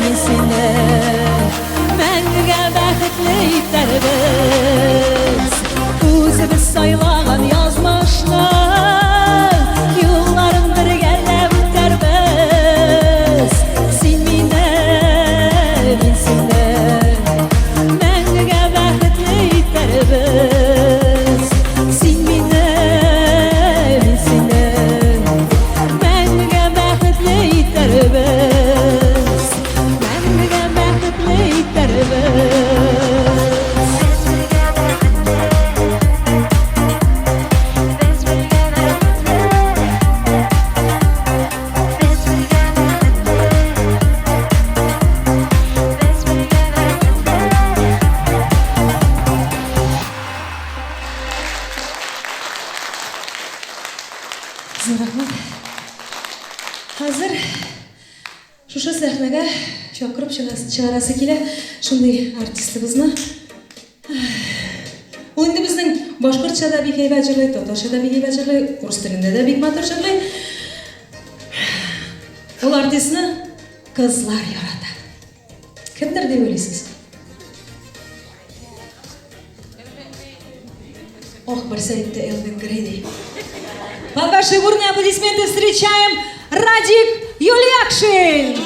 мин сине мәңгегә бәхетле итәрбез. Үзебез сайлаган язмышның юлларын бергәләп үтәрбез. Син мине, мин сине мәңгегә бәхетле итәрбез. Син мине, мин сине мәңгегә бәхетле итәрбез. Мәңгегә бәхетле итәрбез. Зур рәхмәт. Хәзер шушы сәхнәгә чакырып чыгарасы килә шундый артистыбызны. Ул инде безнең башкортча да бик әйбәт җырлый, татарча да бик әйбәт җырлый, урыс телендә дә бик матур җырлый. Ул артистны кызлар ярата. Кемдер дип уйлыйсыз? Ох, берсе әйтте Элвин Грей ди. Под ваши бурные аплодисменты встречаем Радик Юльякшин!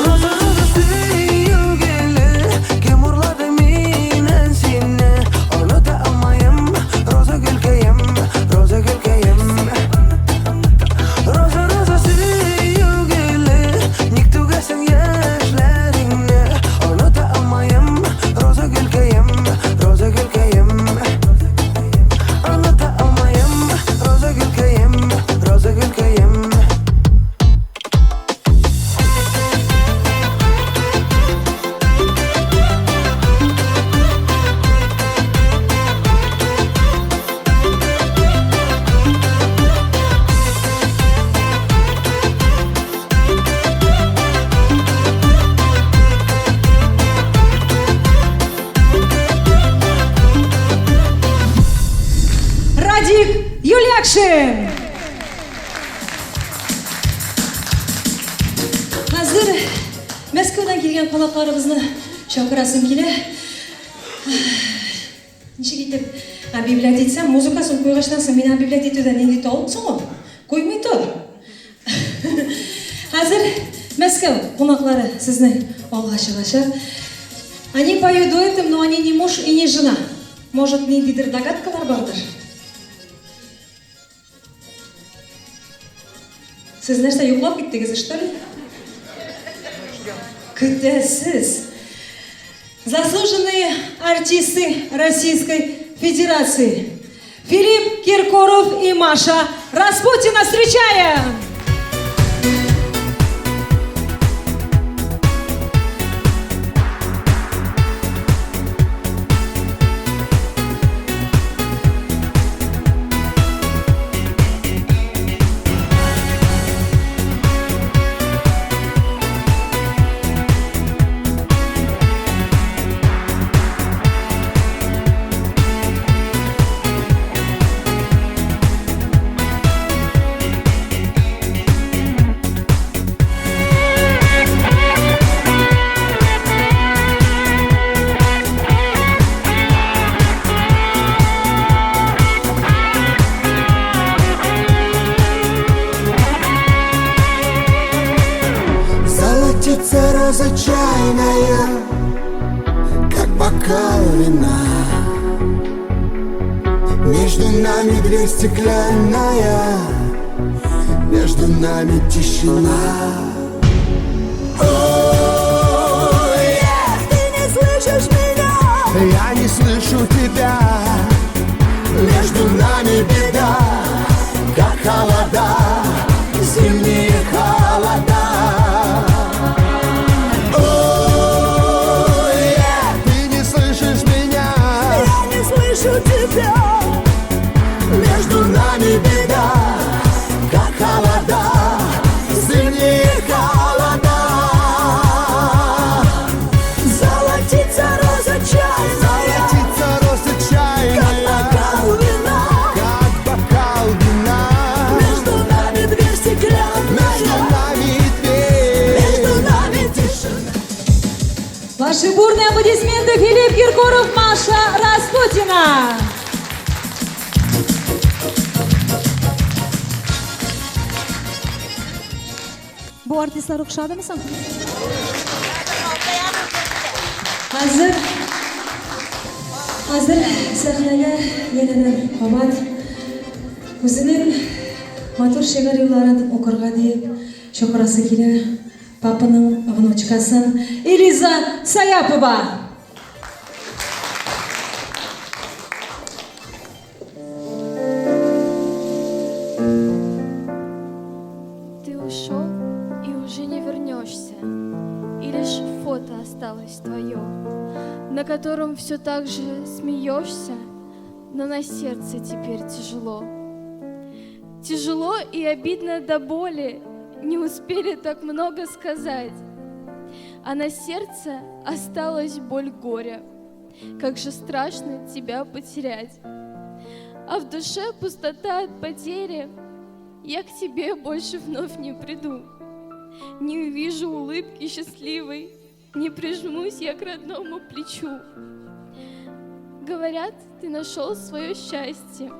Роза, роза, сөю гөле, Кем урлады миннән сине? Оныта алмыйм, Роза гөлкәем, Роза гөлкәем. Роза, роза, сөю гөле, Ник түгәсең яшьләреңне? Оныта алмыйм, Роза гөлкәем, Роза гөлкәем. Оныта алмыйм, Роза гөлкәем, Роза гөлкәем. Радик Юльякшин! Хәзер Мәскәүдән килгән кунакларыбызны чакырасым килә. Ничек итеп объявлять итсәм, музыкасын куйгачтан соң мин объявлять итүдә нинди талант соң ул? Куймый тор. Хәзер Мәскәү кунаклары сезнең алга чыгачак. Они поют дуэтом, но они не муж и не жена. Может, ниндидер догадкалар бардыр? Сез нәрсә, йоклап киттегез, что ли? Көтәсез. Заслуженные артисты Российской Федерации. Филипп Киркоров и Маша Распутина, встречаем! Золотится роза чайная, как бокал вина. Между нами дверь стеклянная, между нами тишина. Ой, Ты не слышишь меня? я не слышу тебя. Между нами беда, как холода, зимние холода. Ой, ты не слышишь меня, Я не слышу тебя. Между нами Ваши бурные аплодисменты Филипп Киркоров, Маша Распутина. Бу артистлар охшадымы соң? Хәзер Хәзер сәхнәгә янәдән кабат үзенең матур шигырь юлларын укырга диеп чакырасы килә папаның внучкасын Элиза Саяпова. Ты ушел и уже не вернешься, И лишь фото осталось твое, На котором все так же смеешься, Но на сердце теперь тяжело. Тяжело и обидно до боли, Не успели так много сказать, А на сердце осталась боль горя. Как же страшно тебя потерять. А в душе пустота от потери. Я к тебе больше вновь не приду. Не увижу улыбки счастливой, Не прижмусь я к родному плечу. Говорят, ты нашел свое счастье.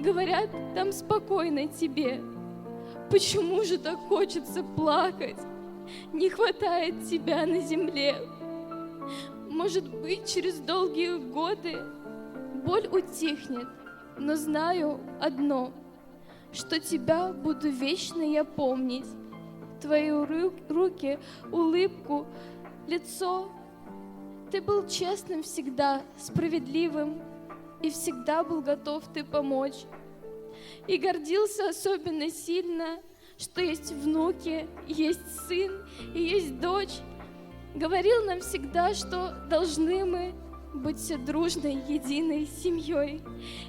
Говорят, там спокойно тебе. Почему же так хочется плакать? Не хватает тебя на земле. Может быть, через долгие годы боль утихнет, но знаю одно, что тебя буду вечно я помнить. Твои руки, улыбку, лицо. Ты был честным всегда, справедливым, и всегда был готов ты помочь. И гордился особенно сильно, что есть внуки, есть сын и есть дочь. Говорил нам всегда, что должны мы быть все дружной, единой семьей.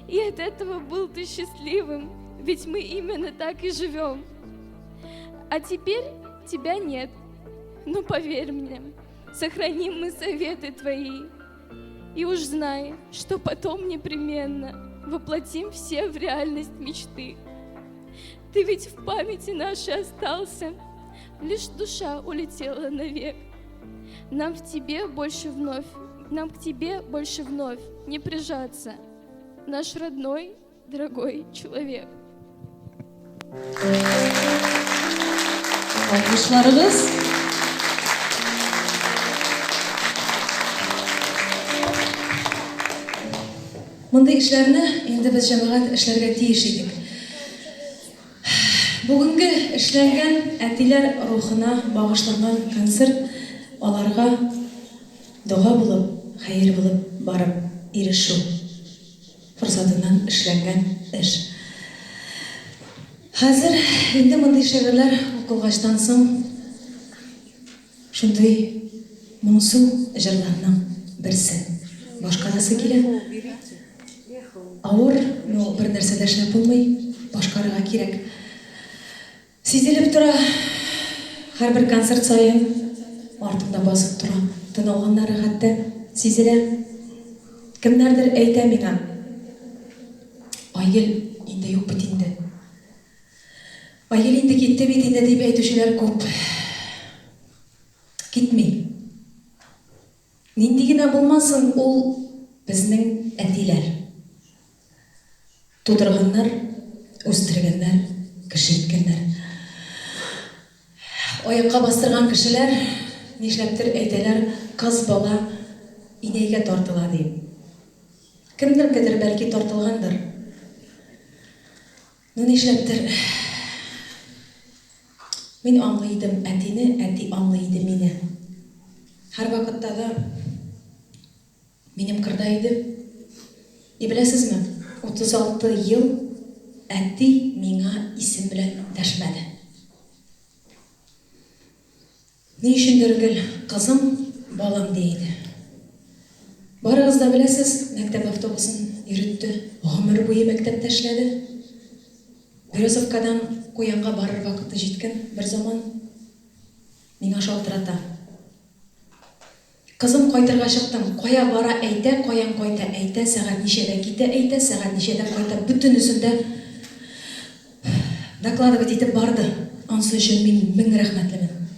И от этого был ты счастливым, ведь мы именно так и живем. А теперь тебя нет. Но поверь мне, сохраним мы советы твои. И уж знай, что потом непременно воплотим все в реальность мечты. Ты ведь в памяти нашей остался, лишь душа улетела навек. Нам в тебе больше вновь, нам к тебе больше вновь не прижаться, наш родной, дорогой человек. Алкышларыгыз. Мондый эшләрне инде без җәмәгать эшләргә тиеш идек. Бүгенге эшләнгән әтиләр рухына багышланган концерт аларга дога булып, хәер булып барып ирешү форсатыннан эшләнгән эш. Хәзер инде мондый шигырьләр укылгачтан соң шундый моңсу җырларның берсен башкарасы килә. Авыр, но бер нәрсә дә эшләп булмый, башкарырга кирәк. Сизелеп тора, һәрбер концерт саен артымда басып тора, тын алганнары хәтта сизелә. Кемнәрдер әйтә миңа, Айгөл инде юк бит инде. Айгөл инде китте бит инде дип әйтүчеләр күп. Китми. Нинди генә булмасын, ул безнең әтиләр. Тудырганнар, үстергәннәр, кеше иткәннәр. Аякка бастырган кешеләр нишләптер әйтәләр, кыз бала инәйгә тартыла дип. Кемнәргәдер бәлки тартылгандыр. Ну нишләптер мин аңлый идем әтине, әти аңлый иде мине. Һәрвакытта да минем кырда иде. И беләсезме, 36 ел әти миңа исем белән дәшмәде. Ни өчендер гел кызым, балам ди иде. Барыгыз да беләсез, мәктәп автобусын йөртте, гомер буе мәктәптә эшләде. Березовкадан Куянга барыр вакыты җиткән бер заман миңа шалтырата. Кызым, кайтырга чыктым, кая бара әйтә, каян кайта әйтә, сәгать ничәдә китә әйтә, сәгать ничәдә кайта, бөтенесен дә докладывать итеп барды. Ансы өчен мин мең рәхмәтлемен.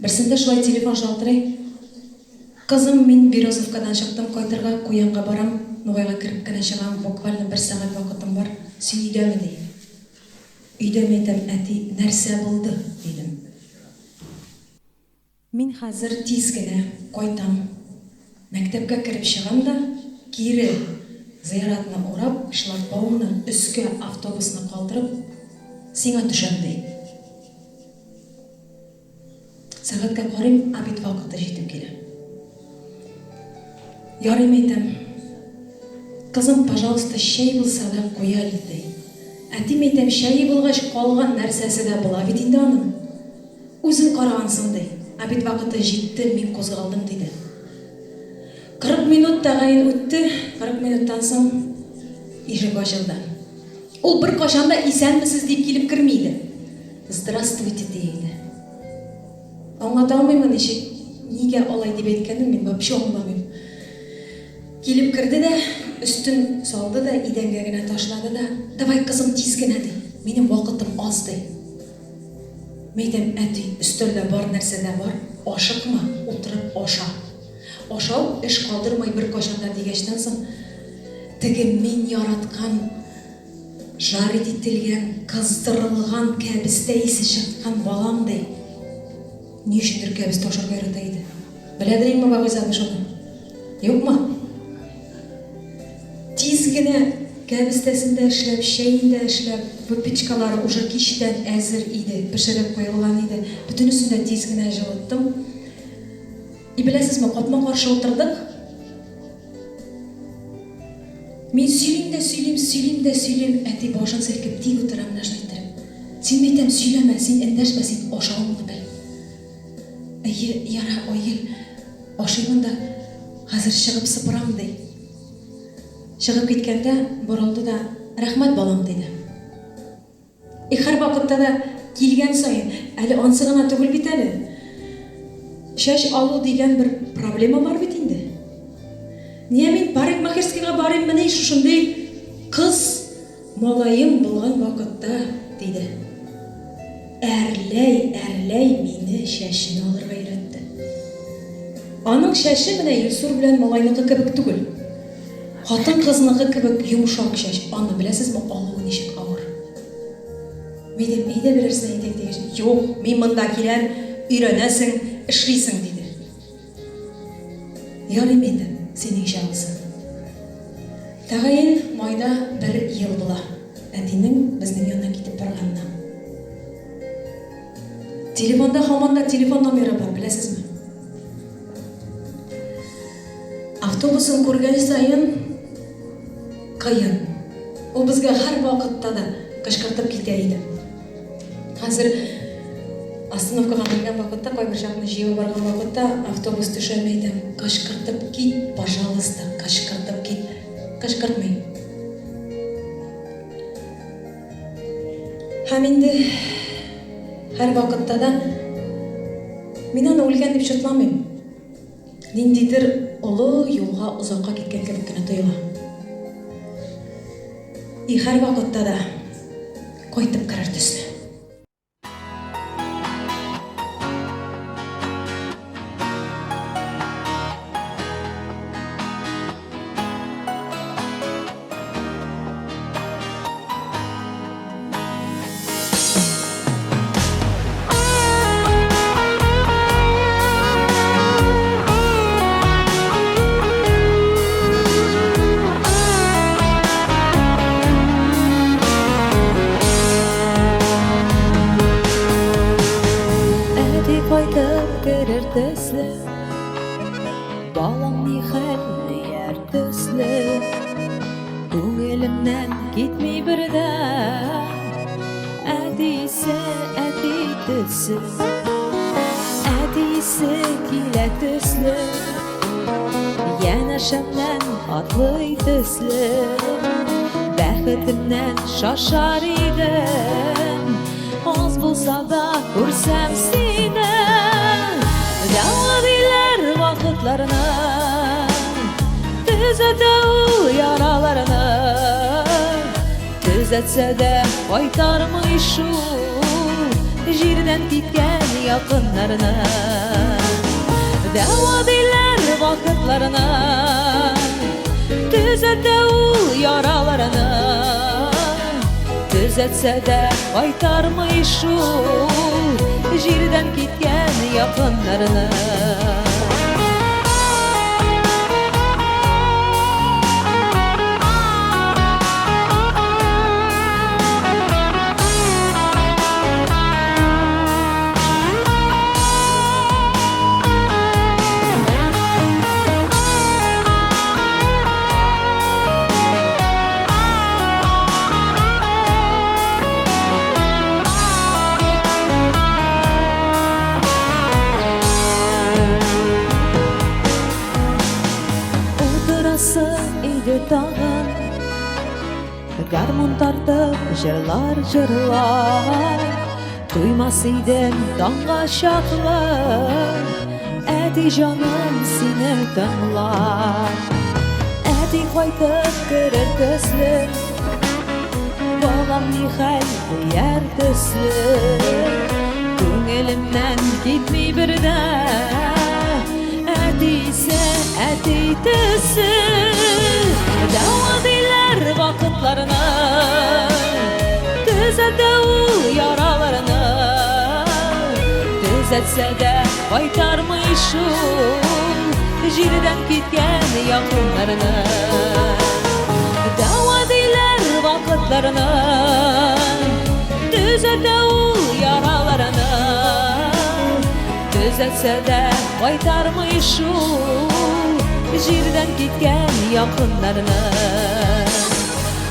Берсендә шулай телефон шалтырый. Кызым, мин Березовкадан чыктым, кайтырга Куянга барам, Нугайга кереп кенә чыгам, буквально бер сәгать вакытым бар, син өйдәме, ди. Өйдә, мәйтәм, әти, нәрсә булды, дидем. Мин хәзер тиз генә кайтам. Мәктәпкә кереп чыгам да, кире зыяратны урап, шлагбаумны өскә автобусны калдырып, сиңа төшәм, ди. Сәгатькә карыйм, обед вакыты җитеп килә. Ярый, мәйтәм. Кызым, пожалуйста, чәй булса да куй әле, ди. Әти, мәйтәм, чәе булгач, калган нәрсәсе дә була бит инде аның. Үзең карагансың, ди. Обед вакыты җитте, мин кузгалдым, диде. 40 минут тәгаен үтте, 40 минуттан соң ишек ачылды. Ул беркайчан да исәнмесез дип килеп керми иде. Здравствуйте, ди иде. Аңлата алмыйм ничек, нигә алай дип әйткәнен мин вообще аңламыйм. Килеп керде дә, өстен салды да, идәнгә генә ташлады да, давай, кызым, тиз генә, ди. Минем вакытым аз, ди. Мәйтәм, әти, өстәлдә бар нәрсә дә бар, ашыкма, утырып аша. Ашау эш калдырмый беркайчан да дигәчтән соң, теге мин яраткан жарить ителгән, кыздырылган кәбестә исе чыккан балам, ди. Ни өчендер кәбестә ашарга ярата иде. Беләдер инде Вагыйз абый шуны. Юкмы? Тиз генә кәбестәсен дә эшләп, чәен дә эшләп, выпечкалары уже кичтән әзер иде, пешереп куелган иде. Бөтенесен дә тиз генә җылыттым. И беләсезме, капма-каршы утырдык. Мин сөйлим дә сөйлим, сөйлим дә сөйлим, әти башын селкеп тик утыра менә шулай иттереп. Син, мәйтәм, сөйләмә, син эндәшмә, син ашавыңны бел. Әйе, яра, Аел, ашыймын да, хәзер чыгып сыпырам, ди. Чыгып киткәндә, борылды да, Рәхмәт, балам, диде. И һәрвакытта да килгән саен, әле ансы гына түгел бит әле. Чәч алу дигән бер проблема бар бит инде. Нигә мин парикмахерскийга барыйммыни шушындый кыз Малаем булган вакытта, диде. Әрләй-әрләй мине чәчен алырга өйрәтте. Аның чәче менә Илсур белән малайныкы кебек түгел. Хатын-кызныкы кебек йомшак чәч. Аны, беләсезме, алуы ничек авыр. Мин әйтәм, әйдә берәрсенә әйтәйек дигәч, юк, мин монда киләм, өйрәнәсең, эшлисең, диде. Ярый, әйтәм, синеңчә булсын. Тәгаен майда бер ел була әтинең безнең яннан китеп барганына. Телефонда һаман да телефон номеры бар, беләсезме? Автобусын күргән саен кыен. Ул безгә һәрвакытта да кычкыртып китә иде. Хәзер остановкага менгән вакытта, кайбер чакны җыева барган вакытта автобус төшә, мин әйтәм, кычкыртып кит, пожалуйста, кычкыртып кит. Кычкыртмый. Һәм инде һәрвакытта да мин аны үлгән дип чутламыйм. Ниндидер олы юлга озакка киткән кебек кенә тоела. И һәрвакытта да кайтып керер төсле. Әти кайтып керер төсле, балам ни хәл дияр төсле. Күңелемнән китми бер дә Әтисе, әти төсе. Әтисе килә төсле, Янәшәмнән атлый төсле. Бәхетемнән шашар идем, Аз булса да күрсәм сине. Дәва диләр вакытларны, Төзәтә ул яраларны. Төзәтсә дә кайтармый шул Җирдән киткән якыннарны. Дәва диләр. вакытларны. Төзәтә ул яраларны. Төзәтсә дә кайтармый шул җирдән киткән якыннарны. Утырасы иде тагын, Гармун тартып, җырлар җырлап, Туймас идем таңга чаклы, Әти җаным сине тыңлап. Әти кайтып керер төсле, Балам ни хәл дияр төсле. Күңелемнән китми бер дә, Әтисе, әти төсе. Дәва диләр вакытларны, Төзәтә ул яраларны. Төзәтсә дә кайтармый шул җирдән киткән якыннарны. Дәва диләр вакытларны, Төзәтә ул яраларны. Төзәтсә дә кайтармый шул җирдән киткән якыннарны.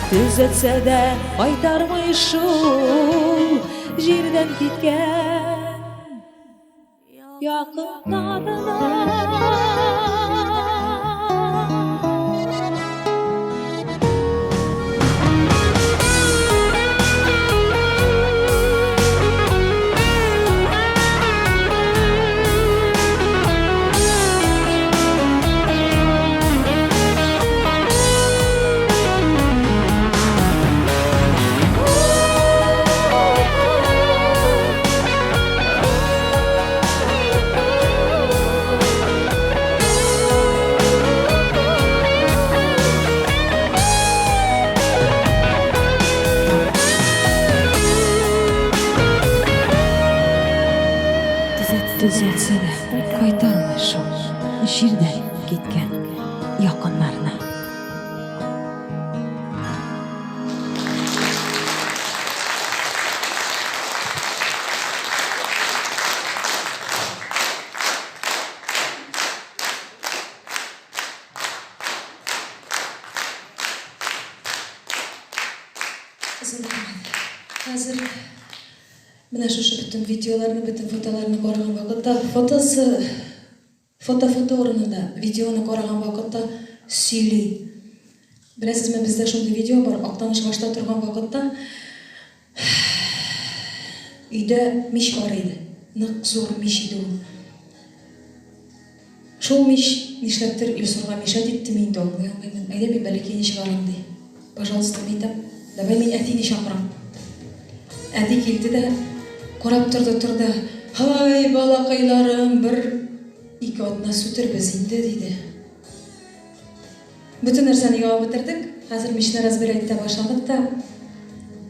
Төзәтсә дә кайтармый шул җирдән киткән якыннарны. Төзәтсә дә кайтармый шул җирдән киткән якыннарны. Зур рәхмәт. Хәзер менә шушы бөтен видеоларны, бөтен фотоларны караган вакытта, фотосы, фото-фото урынында, видеоны караган вакытта сөйли. Беләсезме, бездә шундый видео бар, Актаныш башта торган вакытта өйдә мич бар иде. Нык зур мич иде ул. Шул мич нишләптер Илсурга мешать иттеме инде ул, оялмыймын, әйдә мин бәләкәйне чыгарам, ди. Пожалуйста, мин әйтәм, давай мин әтине чакырам. Әти килде дә, карап торды, торды, һай, балакайларым, бер ике атна сүтербез инде, диде. Бөтен нәрсәне ябып бетердек, хәзер мичне разбирать итә башладык та,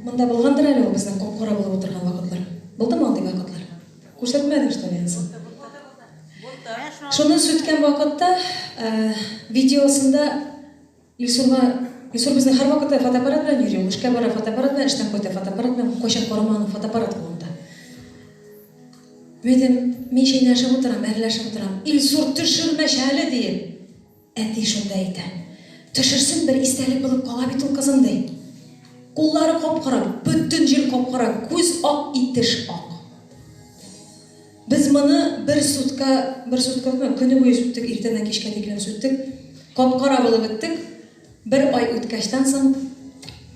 монда булгандыр әле ул безнең кап-кара булып утырган вакытлар. Булдымы андый вакытлар? Күрсәтмәдең, что ли, ансын? Шуны сүткән вакытта видеосында Илсурга, Илсур безнең һәрвакытта фотоаппарат белән йөри, ул эшкә бара фотоаппарат белән, эштән кайта фотоаппарат белән, кайчан карама аның фотоаппарат кулында. Мин әйтәм, мин чәйнәшеп утырам, әрләшеп утырам. Илсур, төшермәче әле, диеп. Әти шунда әйтә, Төшерсен, бер истәлек булып кала бит ул, кызым, ди. Куллары кап-кара, бөтен җир кап-кара, күз ак, и теш ак. Без моны бер сутка, бер сутка түгел, көне буе сүттек, иртәдән кичкә тиклем сүттек. Кап-кара булып беттек. Бер ай үткәчтән соң,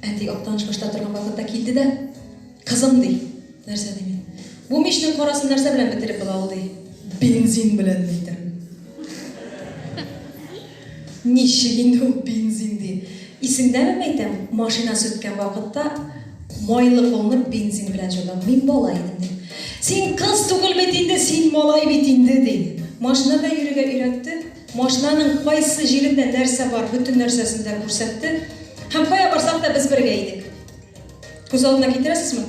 әти Актанышбашта торган вакытта килде дә, Кызым, ди. Нәрсә дим мин? Бу мичнең карасын нәрсә белән бетереп була ул, ди. Бензин белән, дидем. Ничек инде ул бензин, ди. Исеңдәме, мәйтәм, машина сүткән вакытта майлы кулны бензин белән җудың. Мин бала идем, ди. Син кыз түгел бит инде, син малай бит инде, ди. Машинада йөрергә өйрәтте. Машинаның кайсы җирендә нәрсә бар, бөтен нәрсәсен дә күрсәтте. Һәм кая барсак та без бергә идек. Күз алдына китерәсезме?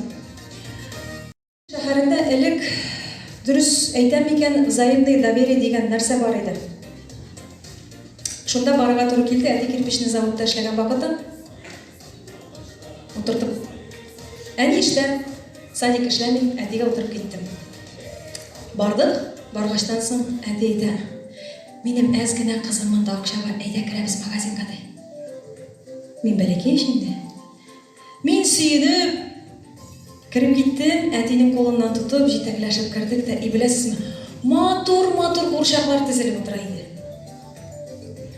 Шәһәрендә элек, дөрес әйтәм микән, взаимное доверие дигән нәрсә бар иде. Шунда барырга туры килде, әти кирпичный заводта эшләгән вакыты. Утыртып. Әни эштә, садик эшләми, әтигә утырып киттем. Бардык, баргачтан соң әти әйтә, минем әз генә кызым монда акча бар, әйдә керәбез магазинга ди. Мин бәләкәй ич инде. Мин сөенеп кереп киттем, әтинең кулыннан тотып, җитәкләшеп кердек тә, и беләсезме, матур-матур курчаклар тезелеп утыра иде.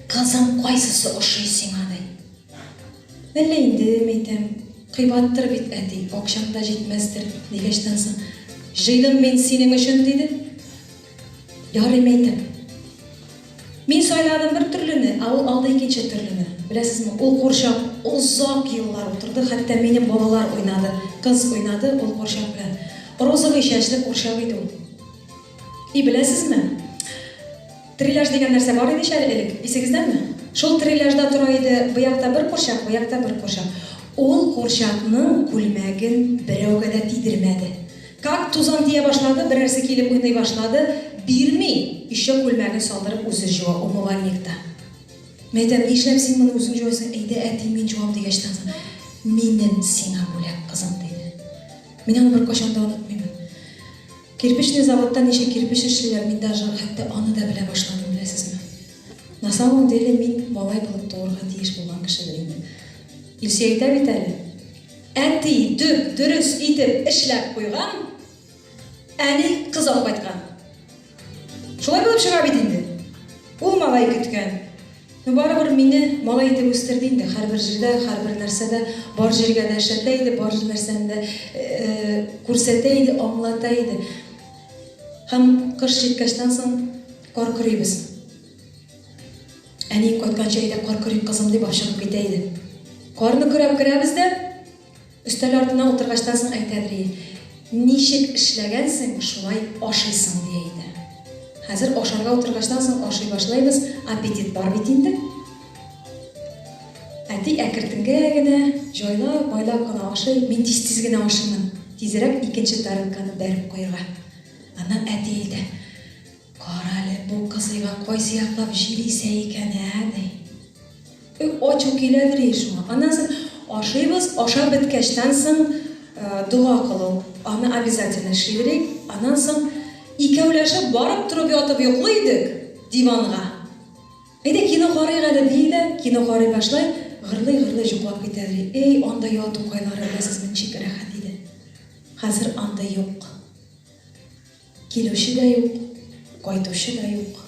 Кызым, кайсысы ошый сиңа, ди. Әллә инде, мәйтәм, кыйбаттыр бит, әти, акчаң да җитмәстер, дигәчтән соң, җыйдым мин синең өчен, диде. Ярый, мәйтәм. Мин сайладым бер төрлене, ә ул алды икенче төрлене. Беләсезме, ул курчак озак еллар утырды, хәтта минем балалар уйнады, кыз уйнады ул курчак белән. Розовый чәчле курчак иде ул. И беләсезме, трелляж дигән нәрсә бар иде ич әле элек, исегездәме? Шул трелляжда тора иде бу якта бер курчак, бу якта бер курчак. Ул курчакның күлмәген берәүгә дә тидермәде. Как тузан тия башлады, берәрсе килеп уйный башлады, бирми, еще күлмәген салдырып үзе җуа умывальникта. Мәйтәм, нишләп син моны үзең җуасың, әйдә әти мин җуам дигәчтән соң, минем сиңа бүләк, кызым, диде. Мин аны беркайчан да онытмыймын. Кирпичный заводта ничек кирпеч эшлиләр, мин даже хәтта аны да белә башладым, беләсезме? На самом деле мин малай булып туырга тиеш булган кешедер инде. Илсөя әйтә бит әле, Әти дөп-дөрес итеп эшләп куйган, әни кыз алып кайткан. Шулай булып чыга бит инде. Ул малай көткән. Ну, барыбер мине малай итеп үстерде инде. Һәрбер җирдә, һәрбер нәрсәдә, бар җиргә дә эшләтә иде, бар нәрсәне дә күрсәтә иде, аңлата иде. Һәм кыш җиткәчтән соң кар көрибез. Әнием кайтканчы әйдә кар көрик, кызым, дип ашыгып китә иде. Карны көрәп керәбез дә, өстәл артына утыргачтан соң әйтәдер и, Ничек эшләгәнсең, шулай ашыйсың, дия иде. Хәзер ашарга утыргачтан соң ашый башлыйбыз, аппетит бар бит инде. Әти әкертенгә генә, җайлап, майлап кына ашый, мин тиз-тиз генә ашыймын. Тизрәк икенче тарелканы бәреп куярга. Аннан әти әйтә, Карале, бу кызыйга кайсы яклап җил исә икән, ә, ди. Ой, ачу киләдер и шуңа. Аннан соң ашыйбыз, ашап беткәчтән соң дога кылу, аны обязательно эшли берик. Аннан соң икәүләшеп барып торып ятып йоклый идек диванга. Әйдә, кино карыйк әле, ди дә, кино карый башлый, гырлый-гырлый җоклап китәдер и. Эй, анда яту кайлары, беләсезме, ничек рәхәт иде. Хәзер андый юк. Килүче дә юк, кайтучы да юк.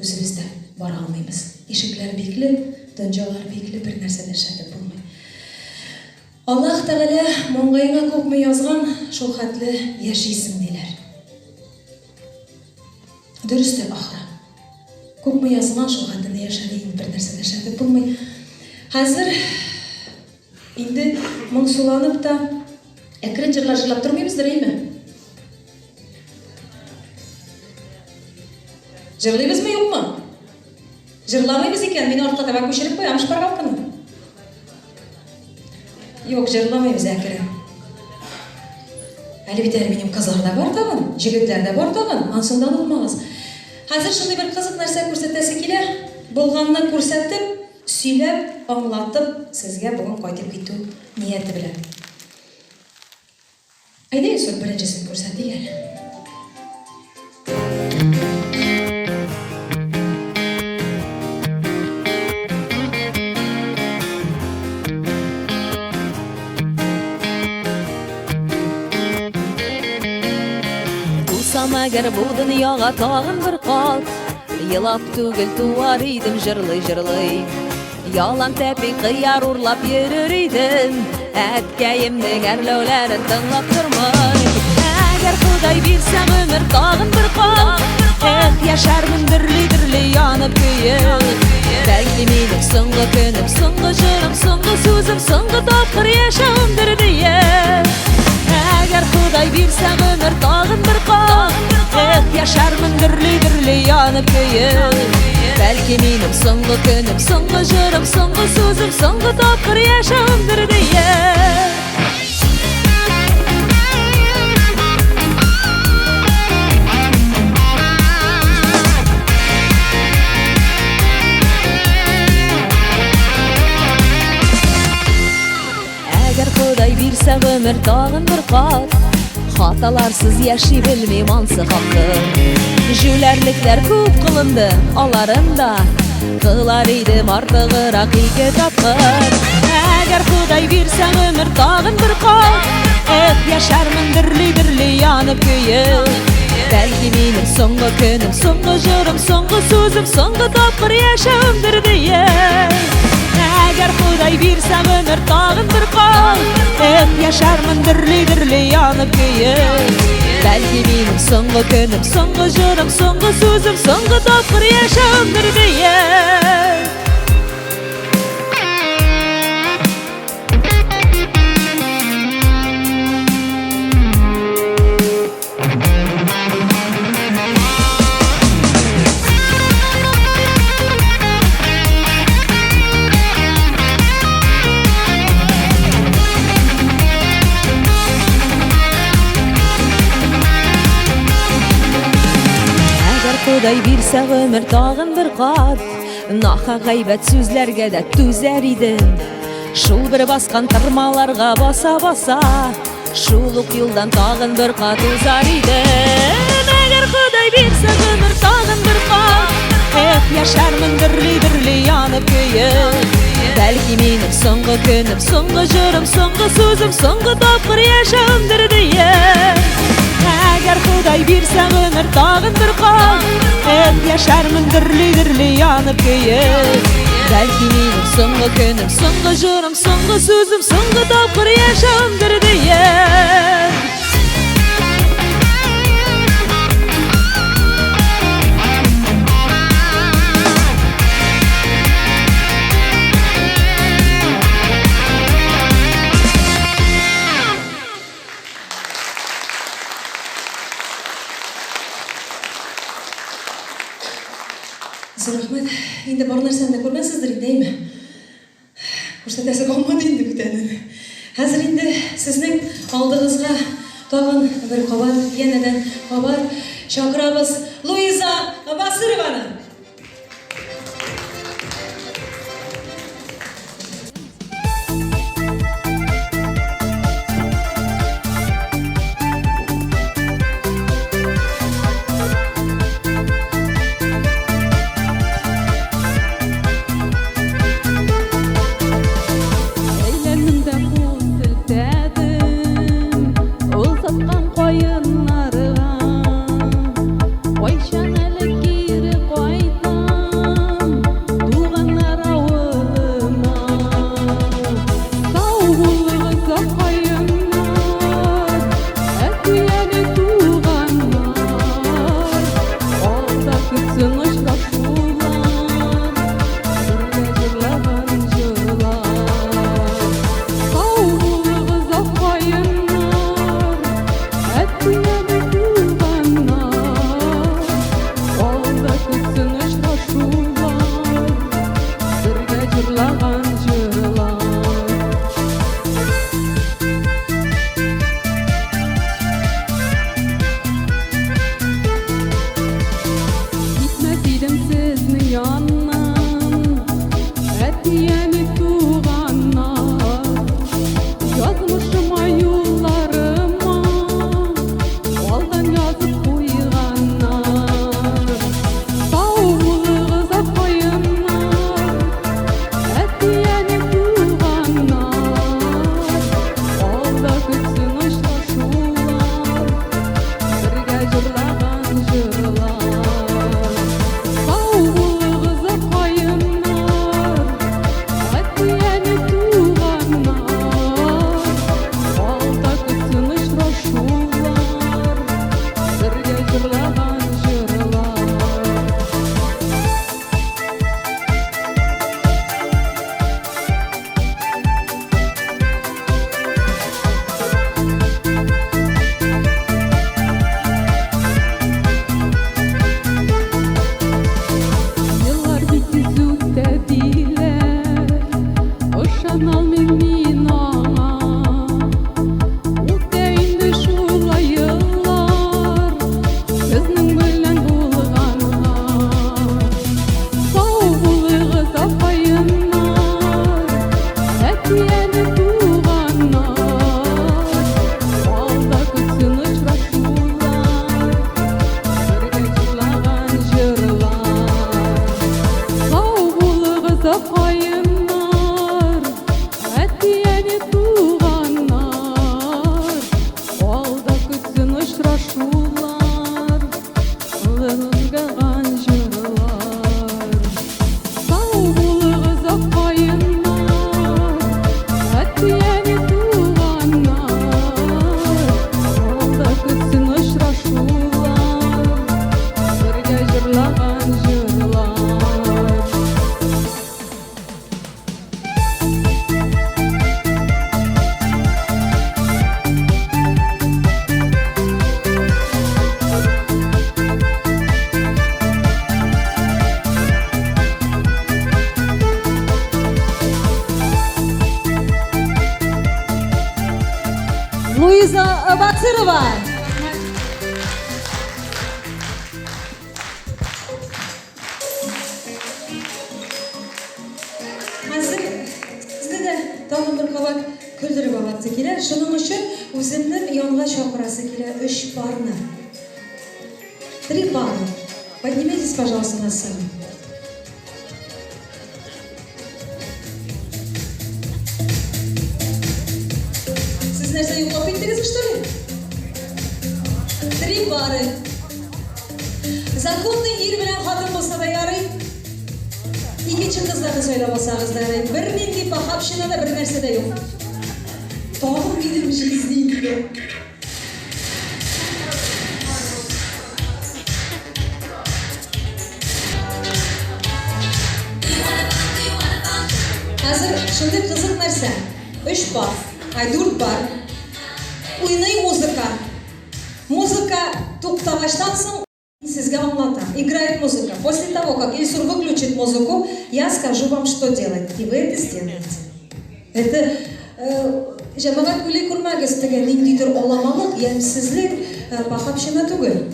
Үзебез дә бара алмыйбыз. Ишекләр бикле, дөнҗалар бикле, бер нәрсә дә эшләтеп булмый. Аллаһ Тәгалә маңгаеңа күпме язган, шул хәтле яшисең, диләр. Дөрестер, ахры. Күпме язган, шул хәтлене яшәде инде, бер нәрсә дә эшләтеп булмый. Хәзер Инде моңсуланып та әкрен җырлар җырлап тормыйбыздыр, әйме? Җырлыйбызмы, юкмы? Җырламыйбыз икән, мин артка таба күчереп куям шпаргалканы. Юк, җырламыйбыз әкрен. Әле бит әле минем кызлар да бар тагын, җегетләр дә бар тагын, анысын да онытмагыз. Хәзер шундый бер кызык нәрсә күрсәтәсе килә. Булганны күрсәтеп, Сөйләп, аңлатып, сезгә бүген кайтып китү нияте белән. Әйдә, Йосыф, беренчесен күрсәтик әле. Тусам әгәр бу дөньяга тагын бер кат, Елап түгел туар идем җырлый-җырлый. Ялан тәпи кыяр урлап йөрер идем, Әткәемнең әрләүләрен тыңлап тормый. Әгәр Ходай бирсә гомер тагын бер кат, Эх, яшәрмен дөрли-дөрли янып көеп. Бәлки минем соңгы көнем, соңгы җырым, соңгы сүзем, соңгы тапкыр яшәвемдер диеп. Әгәр Ходай бирсә гомер тагын бер кат, Эх, яшәрмен дөрли-дөрли янып көеп. Бәлки минем соңгы көнем, соңгы җырым, соңгы сүзем, соңгы тапкыр яшәвемдер диеп. Әгәр Ходай бирсә гомер тагын бер кат, Хаталарсыз яши белмим ансы хактыр. Җүләрлекләр күп кылынды, аларын да Кылар идем артыгырак ике тапкыр. Әгәр Ходай бирсә гомер тагын бер кат, Эх, яшәрмен дөрли-дөрли янып көеп. Бәлки минем соңгы көнем, соңгы җырым, соңгы сүзем, соңгы тапкыр яшәвемдер диеп. Әгәр Ходай бирсә гомер тагын бер кат, Эх, яшәрмен дөрли-дөрли янып көеп. Бәлки минем соңгы көнем, соңгы җырым, соңгы сүзем, соңгы тапкыр яшәвемдер диеп. Әгәр Ходай бирсә гомер тагын бер кат, Нахак гайбәт сүзләргә дә түзәр идем. Шул бер баскан тырмаларга баса-баса, Шул ук юлдан тагын бер кат узар идем. Әгәр Ходай бирсә гомер тагын бер кат, Эх, яшәрмен дөрли-дөрли янып көеп. Бәлки минем соңгы көнем, соңгы җырым, соңгы сүзем, соңгы тапкыр яшәвемдер диеп. Әгәр Ходай бирсә гомер тагын бер кат, Эх, яшәрмен дөрли-дөрли янып көеп. Бәлки минем соңгы көнем, соңгы җырым, соңгы сүзем, соңгы тапкыр яшәвемдер диеп. Зур рәхмәт. Инде бар нәрсәне дә күргәнсездер инде, әйме? Күрсәтәсе калмады инде бүтәнен. Хәзер инде сезнең алдыгызга тагын бер кабат, янәдән кабат чакырабыз Луиза Басырованы. Әйләндем дә кул селтәдем Ул саткан каеннарга. Кайчан әле кире кайтыр? җырлаган җырлар. Сау булыгыз, ак каеннар, әти-әни туганнар. Алда көтсен очрашулар, бергә җырлаган җырлар. Луиза Бацирова. Хәзер сезне дә тагын бер кабат көлдереп аласы килә. Шуның өчен үземнең янга чакырасы килә өч парны. Три пары. Поднимитесь, пожалуйста, на сцену. Сез нәрсә йоклап киттегез, что ли? Три пары. Законный ир белән хатын булса да ярый. Икенче кызларны сайлап алсагыз да ярый. Бернинди похабщина да бер нәрсә дә юк. Тагын минем җизни килә. Хәзер шундый кызык нәрсә. Өч пар, ай дүрт пар. Уйный музыка. Музыка туктагачтан соң сезгә аңлатам. Играет музыка. После того, как Ильсур выключит музыку, я скажу вам, что делать. И вы это сделаете. Это җәмәгать уйлый күрмәгез, теге ниндидер аламалык, ямьсезлек, похабщина түгел.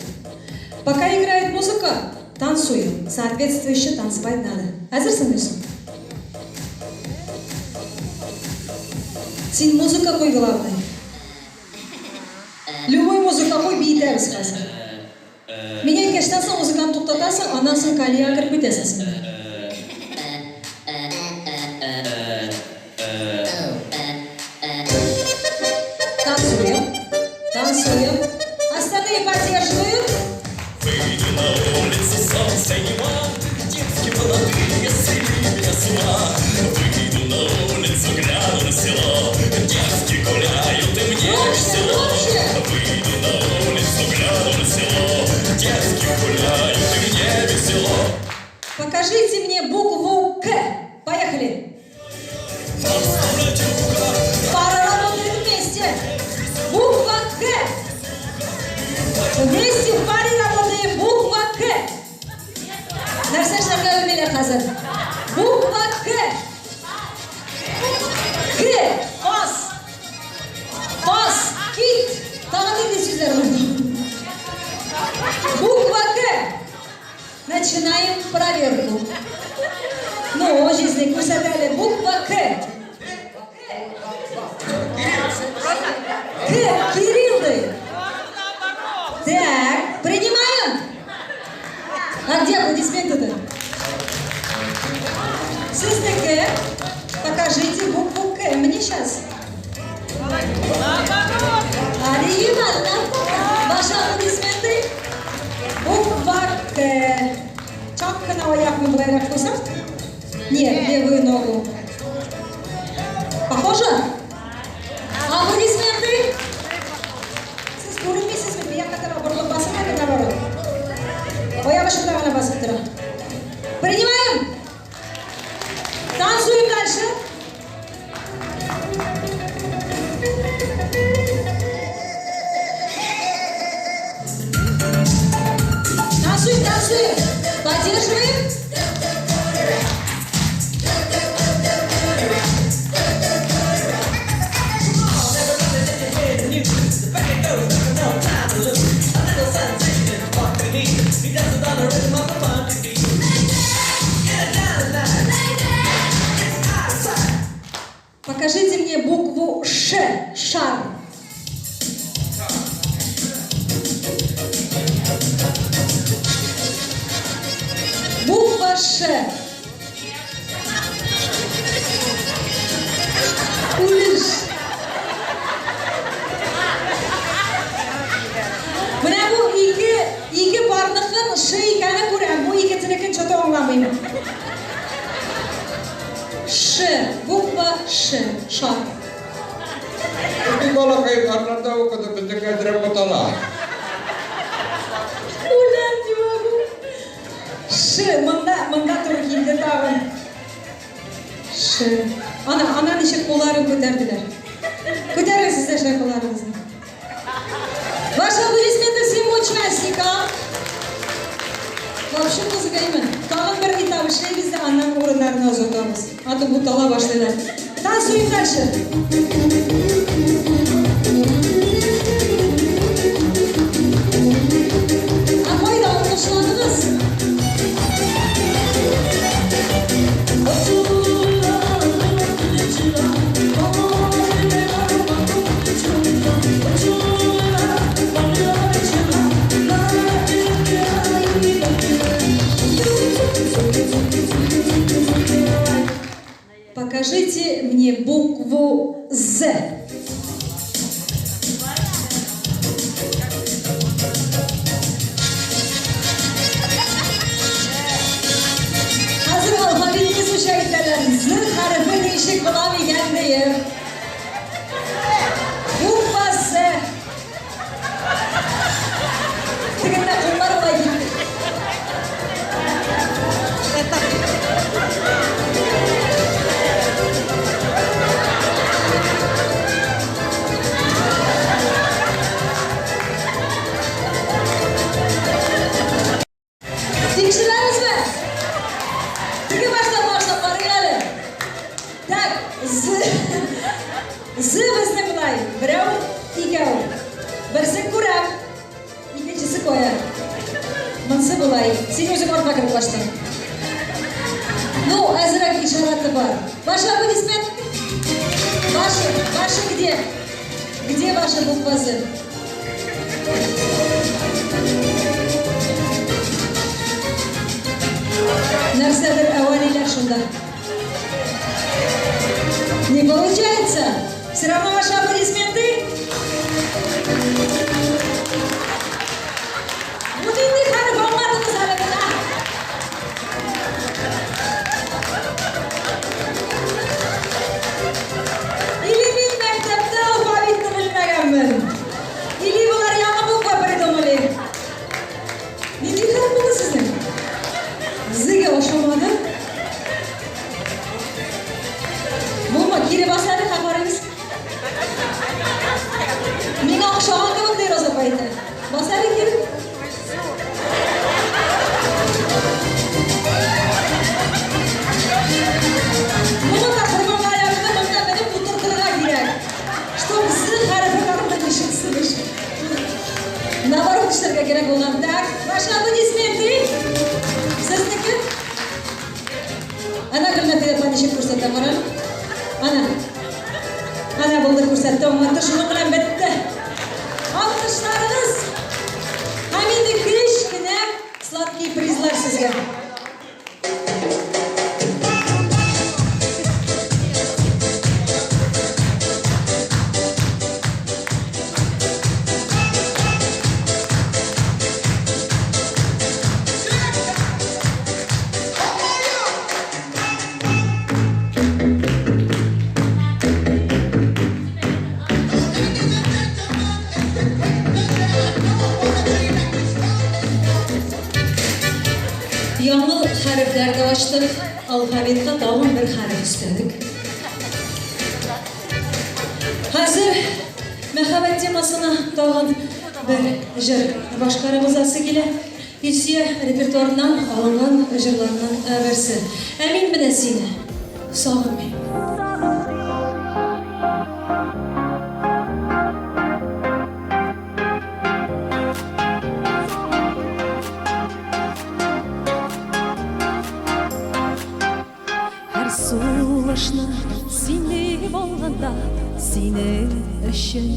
Пока играет музыка, танцуем. Соответствующе танцевать надо. Әзерсең, Илсур? Син музыка куй, главное. Любой музыка куй, биетәбез хәзер. Мин әйткәчтән соң музыканы туктатасың, аннан соң колеяга кереп китәсең син. Танцуем, танцуем. Остальные поддерживают. Выйду на улицу, солнца нема, девки молодые свели меня с ума. Выйду на улицу, гляну на село, девки гуляют, и мне весело. Выйду на улицу, гляну на село, девки гуляют, и мне весело. Покажите мне букву К. Поехали. Пара работает вместе. Буква К. Вместе в паре работаем. Буква К. Нәрсә эшләргә белмиләр хәзер. Буква К. К. Каз. Каз. Кит. Тагын нинди сүзләр бар? Буква К. Начинаем проверку. Ну, җизни, күрсәт әле. Буква К. К. Кирилл ди. Так, принимаем? А где аплодисменты-то? Сезнеке. Покажите букву К. Мне сейчас. Алина, ваши аплодисменты. Буква К. Чак кына аякны болайрак куйсам? Нет, левую ногу. Похоже? Аплодисменты. Сез күренмисезме? Бу якка таба борылып басып әле наоборот. Аяк очында гына басып тора. Принимаем! Танцуем дальше. Танцуем, танцуем. Поддерживаем. Покажите мне букву Ш. Шар. Буква Ш. Үлеш. Менә бу ике парныкын Ш икәнен что-то аңламыйм. Ш, буква Ш, шар. Безнең балакай карларда укыды, безнең әзрәк бутала. Үләм, не могу. Ш, монда, монда туры килде тагын. Ш. Ана, ана ничек кулларын күтәрделәр. Күтәрегез сез дә шулай кулларыгызны. Ваши аплодисменты всем участникам. Вообще кызык әйме. Тагын бер этап эшләйбез дә аннан урыннарына озатабыз. А то бутала башлыйлар. Танцуем дальше. А кайда алкышладыгыз? Покажите мне букву З. Хәзер алфавитны изучать итәләр. З хәрефе ничек була микән диеп. Буква З. Тегендә куллар болай китте. Тикшерәбезме? Теге баштан башлап карыйк әле. Так, з. З безнең болай. Берәү, икәү. Берсен күрәм. Икенчесе кая? Монсы болай. Син үзең артка кереп качтың. Ну, әзрәк ишараты бар. Ваши аплодисменты. Ваши, ваши где? Где ваша буква З? Нәрсәдер әвәлиләр шунда. Не получается? Все равно ваши аплодисменты. Бу нинди хәреф аңладыгыз әле менә? Или мин мәктәптә алфавитны белмәгәнмен. Или болар яңа буква придумали. Нинди хәреф булды сезнең? Зыга ошамады. Булма, кире бас әле, карыйбыз. Миңа охшаган кебек ди Роза апа әйтә. Бас әле кире. Моны да корманга аягында монда менеп утыртырга кирәк. Чтоб з хәрефе тагын ишетсен өчен. Наоборот эшләргә кирәк булган. Так, ваши аплодисменты. Сезнеке? Ана Гөлнәфия апа ничек күрсәтә, кара. Ана. Ана булды күрсәтте, аңлатты, шуның белән бетте. Алкышларыгыз. Һәм инде кечкенә сладкий призлар сезгә. Яңа хәрефләр дә ачтык, алфавитка тагын бер хәреф өстәдек. Хәзер мәхәббәт темасына тагын бер җыр башкарып узасы килә. Илсөя репертуарыннан алынган җырларның берсе. Ә мин менә сине сагынмыйм. Һәр сулышны синеп алганда, синең өчен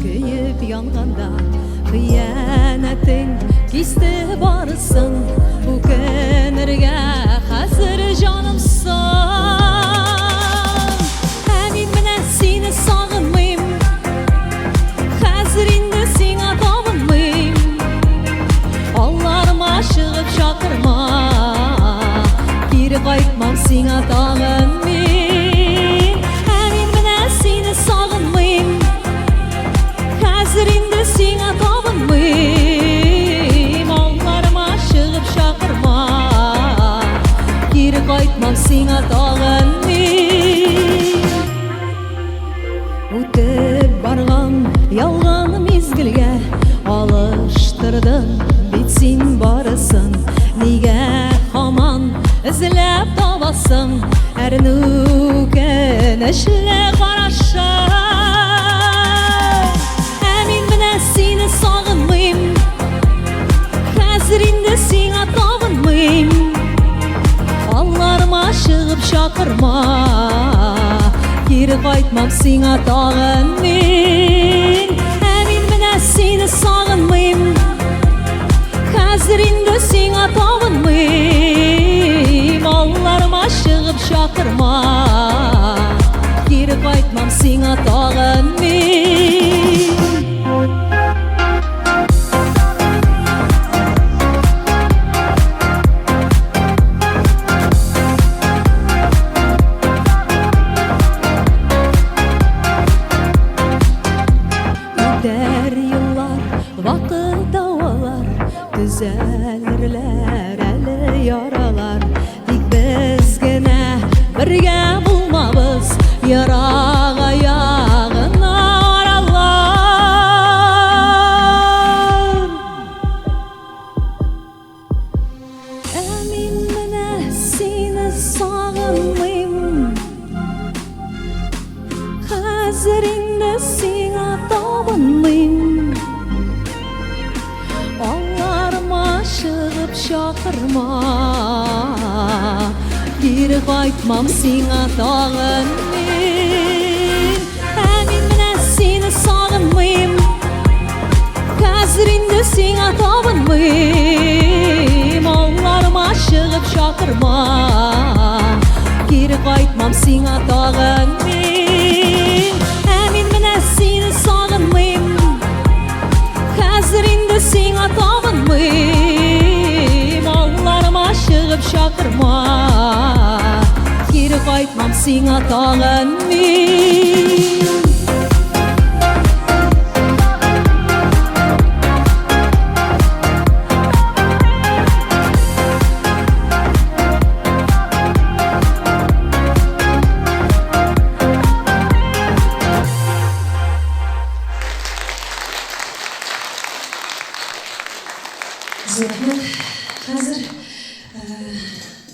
көеп янганда, хыянәтең кисте барысын, үкенергә хәзер җаным соң. Ә мин менә сине сагынмыйм, хәзер инде сиңа табынмыйм. Алларыма чыгып чакырма. Кире кайтмам сиңа тагын мин. Ә мин менә сине сагынмыйм. Хәзер инде сиңа табынмыйм. Алларыма чыгып чакырма. Кире кайтмам сиңа тагын мин. Үтәр еллар, вакыт дәвалар, төзәлерләр әле яралар. Тик без генә бергә булмабыз, ерагая гына аралар. Ә мин менә сине сагынмыйм. Хәзер инде сиңа табынмыйм. Алларыма чыгып чакырма. Кире кайтмам сиңа тагын мин. Ә мин менә сине сагынмыйм. Хәзер инде сиңа табынмыйм. Алларыма чыгып чакырма. Кире кайтмам сиңа тагын мин. Ә мин менә сине сагынмыйм. Хәзер инде сиңа табынмыйм. Алларыма чыгып чакырма. Кире кайтмам сиңа тагын мин. Зур рәхмәт. Хәзер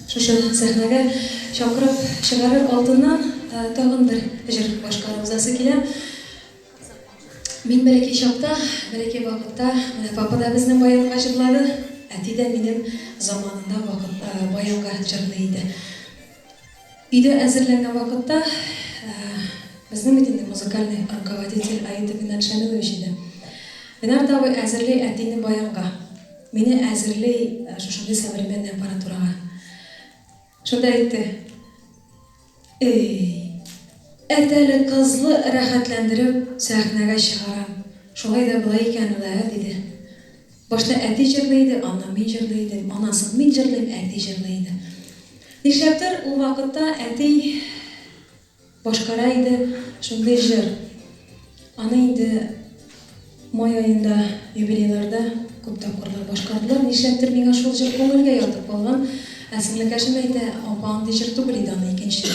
шушы сәхнәгә чакырып чыгарыр алдыннан тагын бер җыр башкарып узасы килә. Мин бәләкәй чакта, бәләкәй вакытта, менә папа да безнең баянга җырлады, әти дә минем заманында вакыт баянга җырлый иде. Өйдә әзерләнгән вакытта безнең бит инде музыкальный руководитель Аитов Винард Шамилович иде. Винард абый әзерли әтине баянга. Мине әзерли шушындый современный аппаратурага. Шунда әйтте, Эй, әтәле кызлы рәхәтләндереп сәхнәгә чыгарам. Шулай да була икән ул, ә, диде. Башта әти җырлый иде, аннан мин җырлый идем, аннан соң мин җырлыйм, әти җырлый иде. Нишләптер, ул вакытта әти башкара иде шундый җыр. Аны инде май аенда юбилейларда күп тапкырлар башкардылар. Нишләптер миңа шул җыр күңелгә ятып калган. Ә сеңлекәшем әйтә, апа, андый җыр түгел иде аны икенче.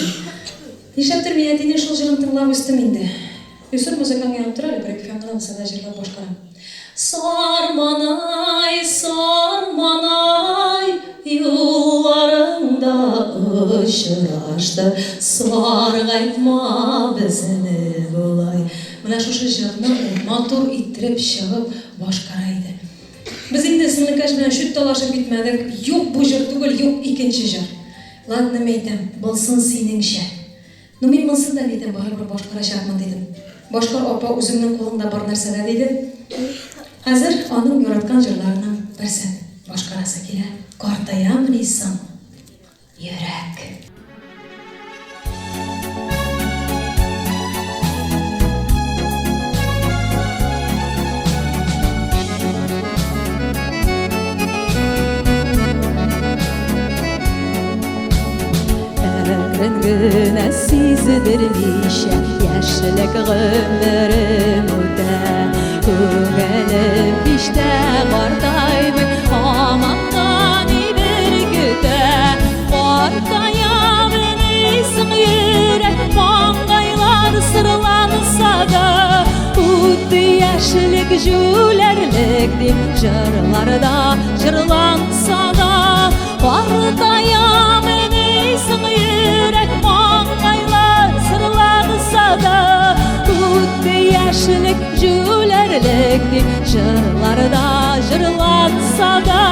Нишләптер мин әтинең шул җырын тыңлап үстем инде. Илсур, музыкаң янып тора әле, бер-ике гына булса да җырлап башкарам. Сарманай, Сарманай, юлларыңда очраштык, Саргайтма безне болай. Менә шушы җырны ул матур иттереп чыгып башкара иде. Без инде сеңлекәш белән чүт талашып китмәдек, юк бу җыр түгел, юк икенче җыр. Ладно, мәйтәм, булсын синеңчә. Ну мин монсын да әйтәм, барыбер башкарачакмын, дидем. Башкар, апа, үзеңнең кулыңда бар нәрсәдә, диде. Хәзер аның яраткан җырларының берсен башкарасы килә. Картаямыни соң йөрәк? Әкрен генә сиздермичә яшьлек гомерем үтә. Күңелем һич тә картаймый, һаман да нидер көтә. Картаям соң йөрәк, маңгайлар сырланса да, үтте яшьлек җүләрлек дип җырларда җырланса да, картаям соң йөрәк, маңгайлар сырланса да, үтте яшьлек җүләрлек дип җырларда җырланса да.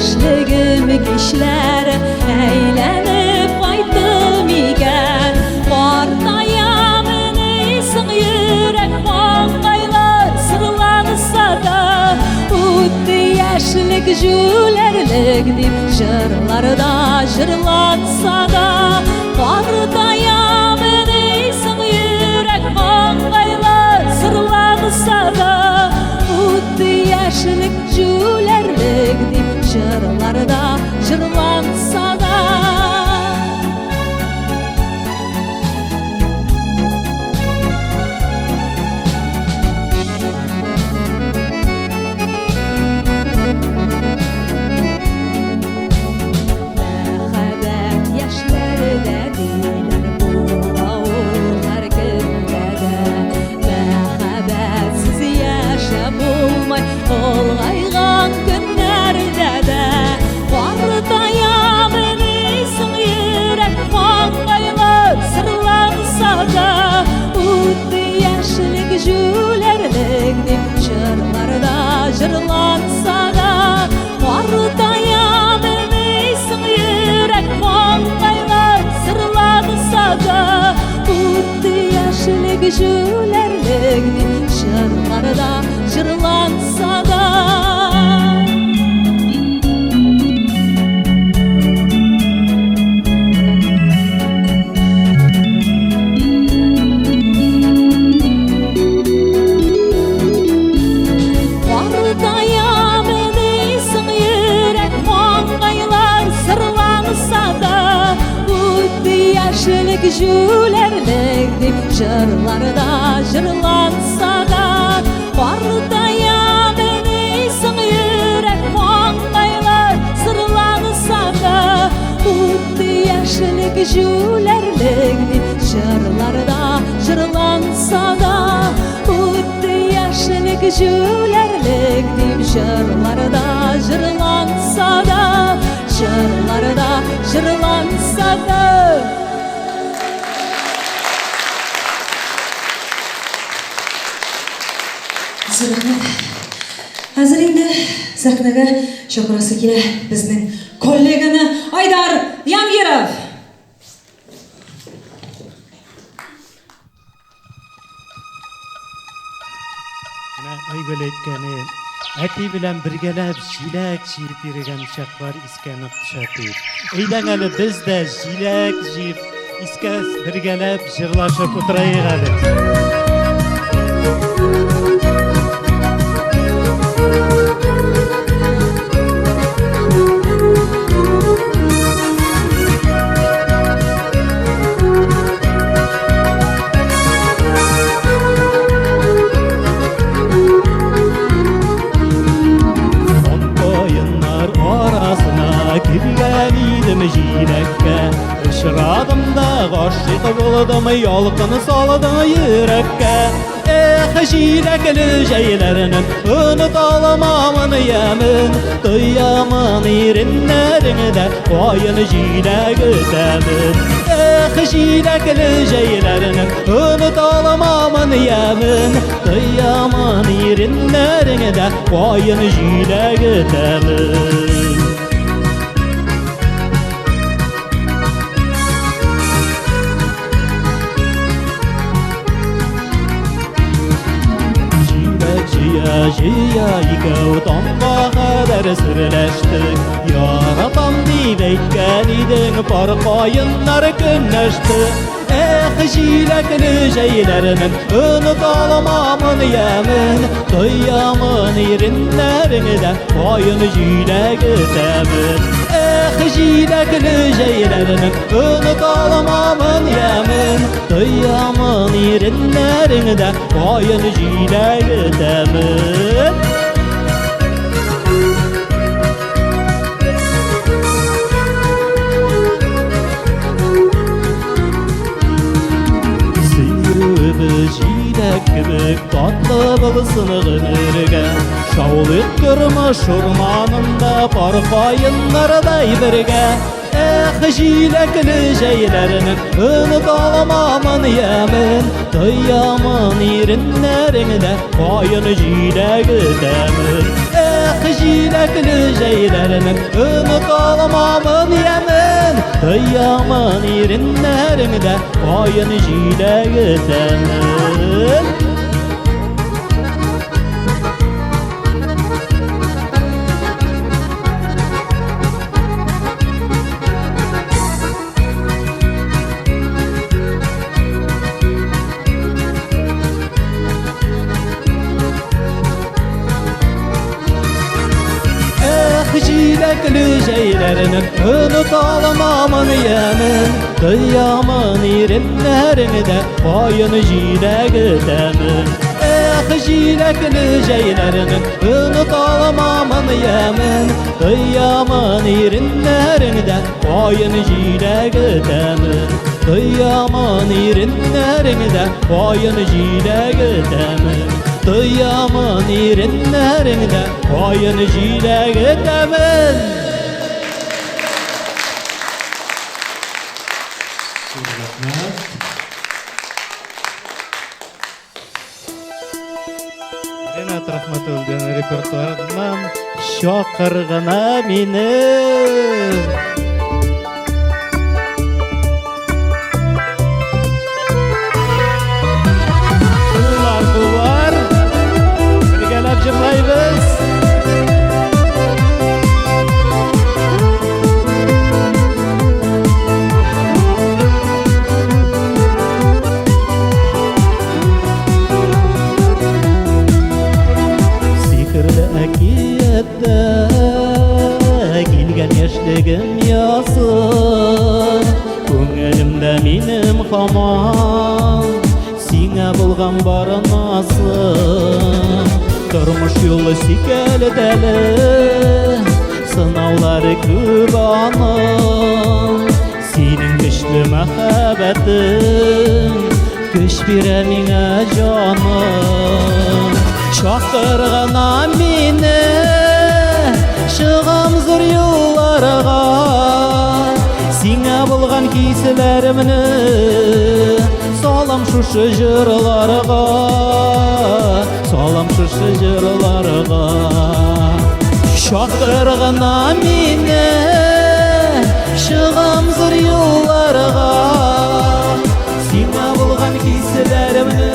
Яшьлегем кичләре әйләнеп кайтты микән? Картаямыни соң йөрәк, маңгайлар сырланса да, үтте яшьлек җүләрлек дип җырларда җырланса да, картаямыни соң йөрәк, маңгайлар сырланса да, үтте яшьлек җүләрлек дип җырларда җырланса да. Мәхәббәт яшьләрдә диләр, була ул һәркемдә дә. Мәхәббәтсез яшәп булмый олгайган көннәрдә дә. Картаямыни соң йөрәк, маңгайлар сырланса да, үтте яшьлек җүләрлек дип җырларда җырланса да, картаямыни соң йөрәк, маңгайлар сырланса да, үтте яшьлек җүләрлек дип җырларда җырланса да. Картаямыни соң йөрәк, маңгайлар сырланса да, үтте яшьлек җүләрлек дип җырларда җырланса да, картаямыни соң йөрәк, маңгайлар сырланса да, үтте яшьлек җүләрлек дип җырларда җырланса да, үтте яшьлек җүләрлек дип җырларда җырланса да, җырларда җырланса да. Зур рәхмәт. Хәзер инде сәхнәгә чакырасы килә безнең коллеганы Айдар Янгиров. Менә Айгөл әйткәне, әти белән бергәләп җиләк җыеп йөргән чаклар искә нык төшә дип. Әйдәң әле без дә җиләк җыеп, искә бергәләп җырлашып утырайык әле. Каеннар арасына килгән идем җиләккә. Очрадым да гашыйк булдым, ялкын салдың йөрәккә. Эх, җиләкле җәйләрнең оныта алмамын ямен, тоямын иреннәреңдә каен җиләге тәмен. Эх, җиләкле җәйләрнең оныта алмамын ямен, тоямын иреннәреңдә каен җиләге тәмен. Җиләк җыя җыя икәү таңга кадәр серләштек. Яратам дип әйткән идең, пар каеннар көнләште. Эх, җиләкле җәйләрнең оныта алмамын ямен, тоямын иреннәреңдә каен җиләге тәмен. Эх, җиләкле җәйләрнең оныта алмамын ямен, тоямын иреннәреңдә каен җиләге тәмен. Сөюебез җиләк кебек татлы булсын гомергә. Шаулыйк тормыш урманында пар каеннардай бергә. Эх, җиләкле җәйләрнең оныта алмамын ямен, тоямын иреннәреңдә каен җиләге тәмен. Эх, җиләкле җәйләрнең оныта алмамын ямен. Тоямын иреннәреңдә каен җиләге тәмен. Эх, җиләкле җәйләрнең оныта алмамын ямен. Тоямын иреннәреңдә каен җиләге тәмен. Эх, җиләкле җәйләрнең оныта алмамын ямен. Тоямын иреннәреңдә каен җиләге тәмен. Тоямын иреннәреңдә каен җиләге тәмен. Тоямын иреннәреңдә каен җиләге тәмен. Ренат Рахматуллин репертуарыннан Чакыр гына мине. Куллар, куллар. Бергәләп җырлайбыз. Сихерле әкияттә килгән яшьлегем язы, Күңелемдә минем һаман сиңа булган бар назым. Тормыш юлы сикәлтәле, сынаулары күп аның. Синең көчле мәхәббәтең көч бирә миңа, җаным. Чакыр гына мине, чыгам зур юлларга. Сиңа булган хисләремне салам шушы җырларга, салам шушы җырларга. Чакыр гына мине, чыгам зур юлларга. Сиңа булган хисләремне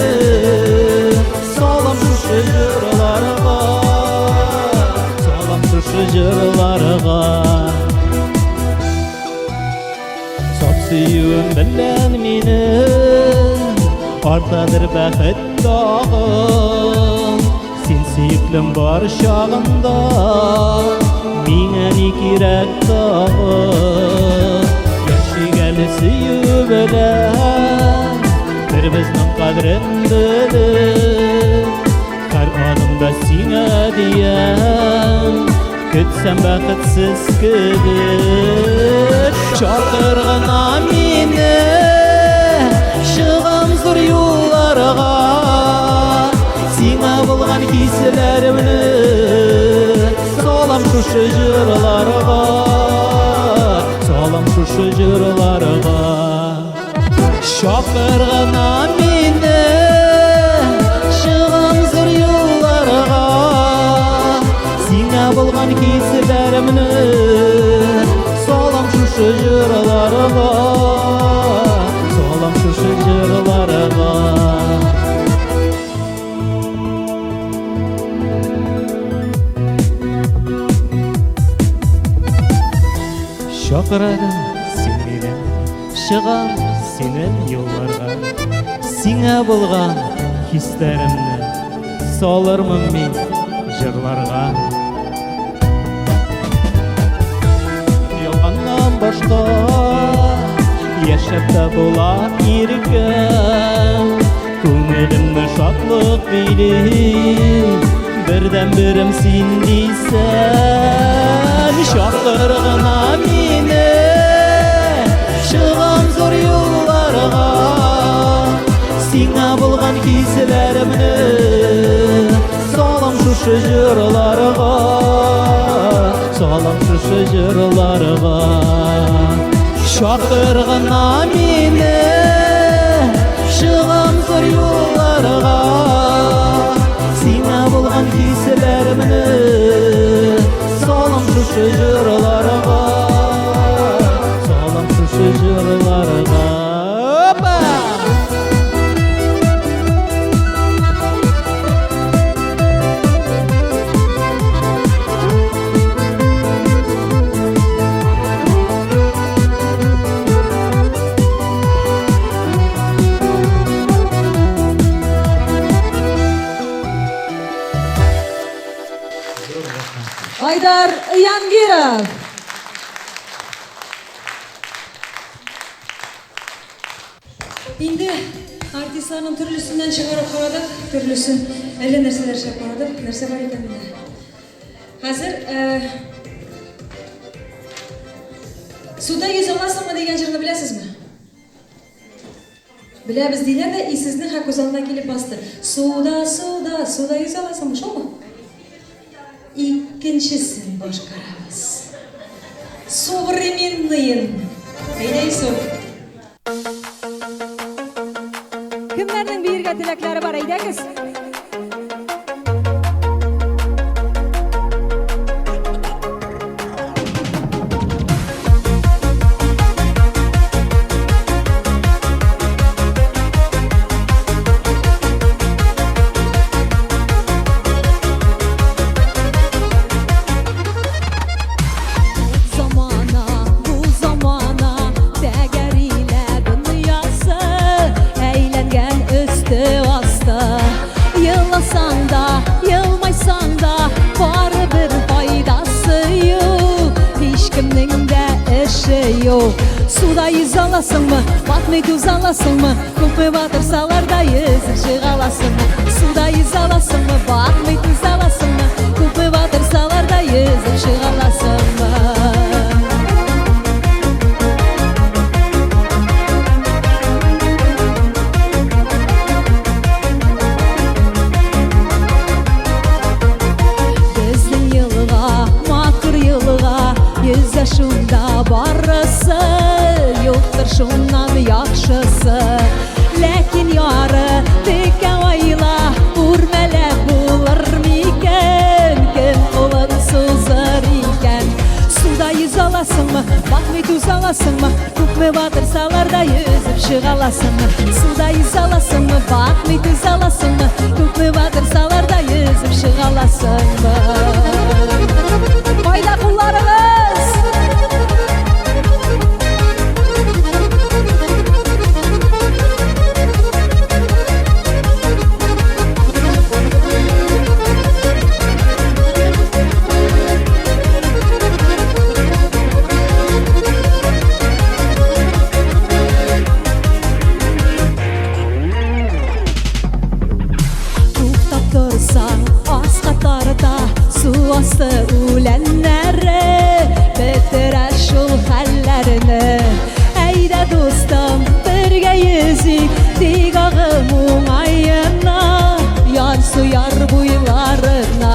салам шушы җырларга, салам шушы җырларга. Саф сөюем белән мине артадыр бәхет тагын. Син сөеклем бар чагында миңа ни кирәк тагын? Яшик әле сөю белән, бер безнең кадерен белеп. Һәр адымда сиңа диям, көтсәм бәхетсез кебек. Чакыр гына мине, чыгам зур юлларга. Сиңа булган хисләремне салам шушы җырларга, салам шушы җырларга. Чакыр гына мине, чыгам зур юлларга. Сиңа булган хисләремне салам шушы җырларга, салам шушы җырларга. Чакырадың син мине, чыгам синең юлларга. Сиңа булган хисләремне салырмын мин җырларга. Ялганнан башка яшәп тә була иркен. Күңелемне шатлык били, бердән-берем син дисән. Чакыр гына мине, чыгам зур юлларга. Сиңа булган хисләремне салам шушы җырларга, салам шушы җырларга. Чакыр гына мине, чыгам зур юлларга. Сиңа булган хисләремне салам шушы Зур рәхмәт. Айдар Янгиров. Инде артистларның төрлесеннән чыгарып карадык, төрлесен әллә нәрсәләр эшләп карадык. Нәрсә бар икән монда? Хәзер э, Суда йөзә аласыңмы дигән җырны беләсезме? Беләбез диләр дә, и сезнең хә күз алдына килеп басты. Суда, суда, суда йөзә аласыңмы, шулмы? Икенчесен башкарабыз. Современныен. Әйдә, Ису. Кемнәрнең биергә теләкләре бар, әйдәгез. Замана, бу замана, тәгәрилә дөньясы, әйләнгән өсте асты. Еласаң да, елмайсаң да, барыбер файдасы юк. Һичкемнең дә эше юк. Суда йөзә аласыңмы, батмый түзә аласыңмы, күпме батырсалар да йөзеп чыга аласыңмы? Суда йөзә аласыңмы, батмый түзә аласыңмы, күпме батырсалар да йөзеп чыга аласыңмы? Безнең елга, матур елга, йөзә шунда барысы, юктыр шуннан яхшысы. Ләкин яры текә айла, үрмәләп булыр микән, кем кулын сузыр икән? Суда йөзә аласыңмы, батмый түзә аласыңмы, күпме батырсалар да йөзеп чыга аласыңмы? Суда йөзә аласыңмы, батмый түзә аласыңмы, күпме батырсалар да йөзеп чыга аласыңмы? Кайда кулларыгыз? Туктап торсаң, аска тарта, су асты үләннәре бетерә шул хәлләрне. Әйдә, дустым, бергә йөзик, тик агым уңаена, ярсу яр буйларына.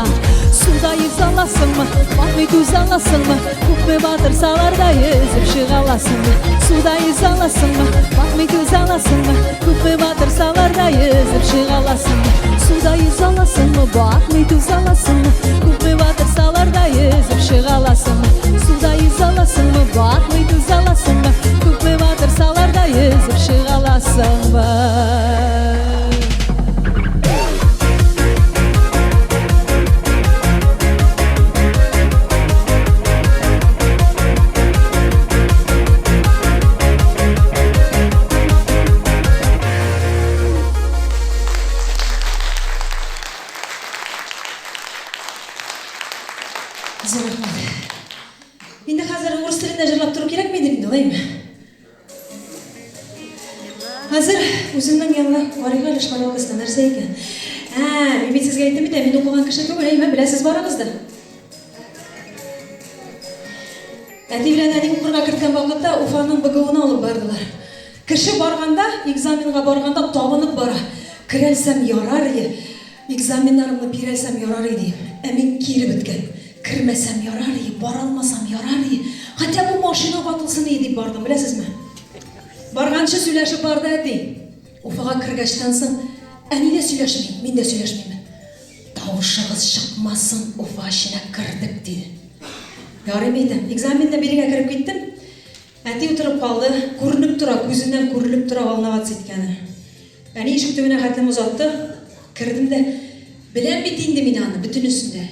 Суда йөзә аласыңмы, батмый түзә аласыңмы, күпме батырсалар да йөзеп чыга аласыңмы? Суда йөзә аласыңмы, батмый түзә аласыңмы, күпме батырсалар да йөзеп чыга аласыңмы? Суда йөзә аласыңмы, батмый түзә аласыңмы, күпме батырсалар да йөзеп чыга аласыңмы? Суда йөзә аласыңмы, батмый түзә аласыңмы, күпме батырсалар да йөзеп чыга аласыңмы? Зур рәхмәт. Инде хәзер урыс телендә җырлап тору кирәкми дип инде, алаймы? Хәзер үземнең яңа карыйк әле шпаргалкасында нәрсә икән. Ә, мин бит сезгә әйттем бит, ә мин укыган кеше түгел, әйме, беләсез барыгыз да. Әти белән әни укырга керткән вакытта Уфаның БГУына алып бардылар. Кеше барганда, экзаменга барганда табынып бара. Керәлсәм ярар ие, экзаменнарымны бирәлсәм ярар ие дим. Ә мин кире беткән. Кермәсәм ярар ие, бара алмасам ярар ие. Хотя бы машина ватылсын ие дип бардым, беләсезме? Барганчы сөйләшеп барды әти. Уфага кергәчтән соң, әни дә сөйләшми, мин дә сөйләшмимен. Тавышыгыз чыкмасын, Уфа эченә кердек, диде. Ярый, мәйтәм. Экзаменны бирергә кереп киттем. Әти утырып калды. Күренеп тора, күзеннән күрелеп тора волноваться иткәне. Әни ишек төбенә хәтлем озатты. Кердем дә, беләм бит инде мин аны, бөтенесен дә.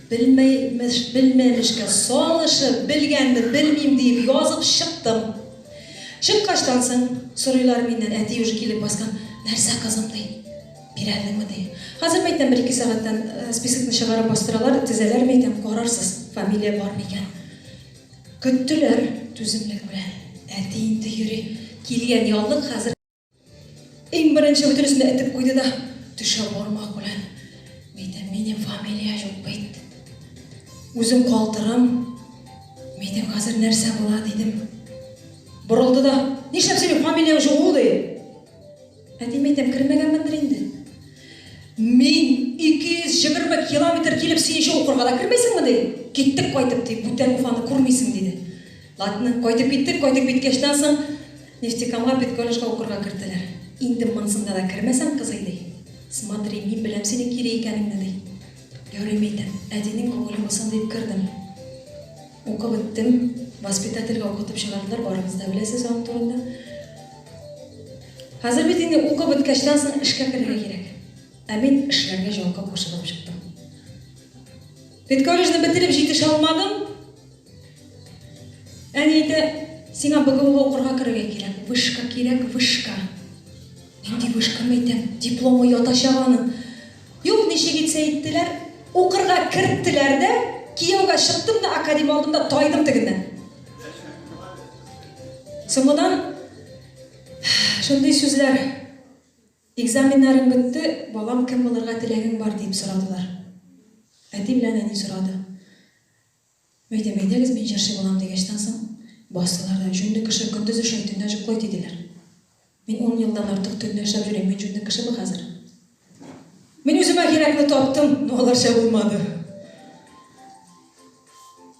Белмәмеш, белмәмешкә салышып, белгәнне белмим диеп язып чыктым. Чыккачтан соң, сорыйлар миннән, әти уже килеп баскан, нәрсә, кызым, ди. Бирәлдеңме, ди. Хәзер, мәйтәм, бер-ике сәгатьтән списокны чыгарып бастыралар, тезәләр, мәйтәм, карарсыз, фамилия бар микән. Көттеләр түземлек белән. Әти инде йөри. Килгән яллык хәзер. Иң беренче бөтенесен дә этеп куйды да, төшә бармак белән. Мәйтәм, минем фамилия юк бит. Үзем калтырам. Мәйтәм, хәзер нәрсә була, дидем. Борылды да, нишләп синең фамилияң юк ул, ди. Әти, мәйтәм, кермәгәнмендер инде. Мин 220 километр килеп син еще укырга да кермисеңме, ди. Киттек кайтып, ди, бүтән Уфаны күрмисең, диде. Ладно, кайтып киттек, кайтып киткәчтән соң Нефтекамга педколледжга укырга керттеләр. Инде монсында да кермәсәң, кызый, ди. Смотри, мин беләм синең кире икәнеңне, ди. Ярый, мәйтәм, әтинең күңеле булсын дип кердем. Укып беттем, воспитательгә укытып чыгардылар, барыгыз да беләсез аның турында. Хәзер бит инде укып беткәчтән соң эшкә керергә кирәк. Ә мин эшләргә җавапка кеше булып чыктым. Педколледжны бетереп җитешә алмадым. Әни әйтә, сиңа БГУга укырга керергә кирәк, вышка кирәк, вышка. Нинди вышка, мәйтәм, дипломы ятачак аның. Юк, ничек итсә иттеләр, укырга керттеләр дә, кияүгә чыктым да, академ алдым да, тайдым тегеннән. Соңыннан шундый сүзләр, экзаменнарың бетте, балам, кем булырга теләгең бар, дип сорадылар. Әти белән әни сорады. Мәйтәм, әйдәгез, мин җырчы булам, дигәчтән соң, бастылар да, җүнле кеше көндез эшли, төнлә җоклый, диделәр. Мин ун елдан артык төнлә эшләп йөрим, мин җүнле кешеме хәзер? Мин үземә кирәкне таптым, но аларча булмады.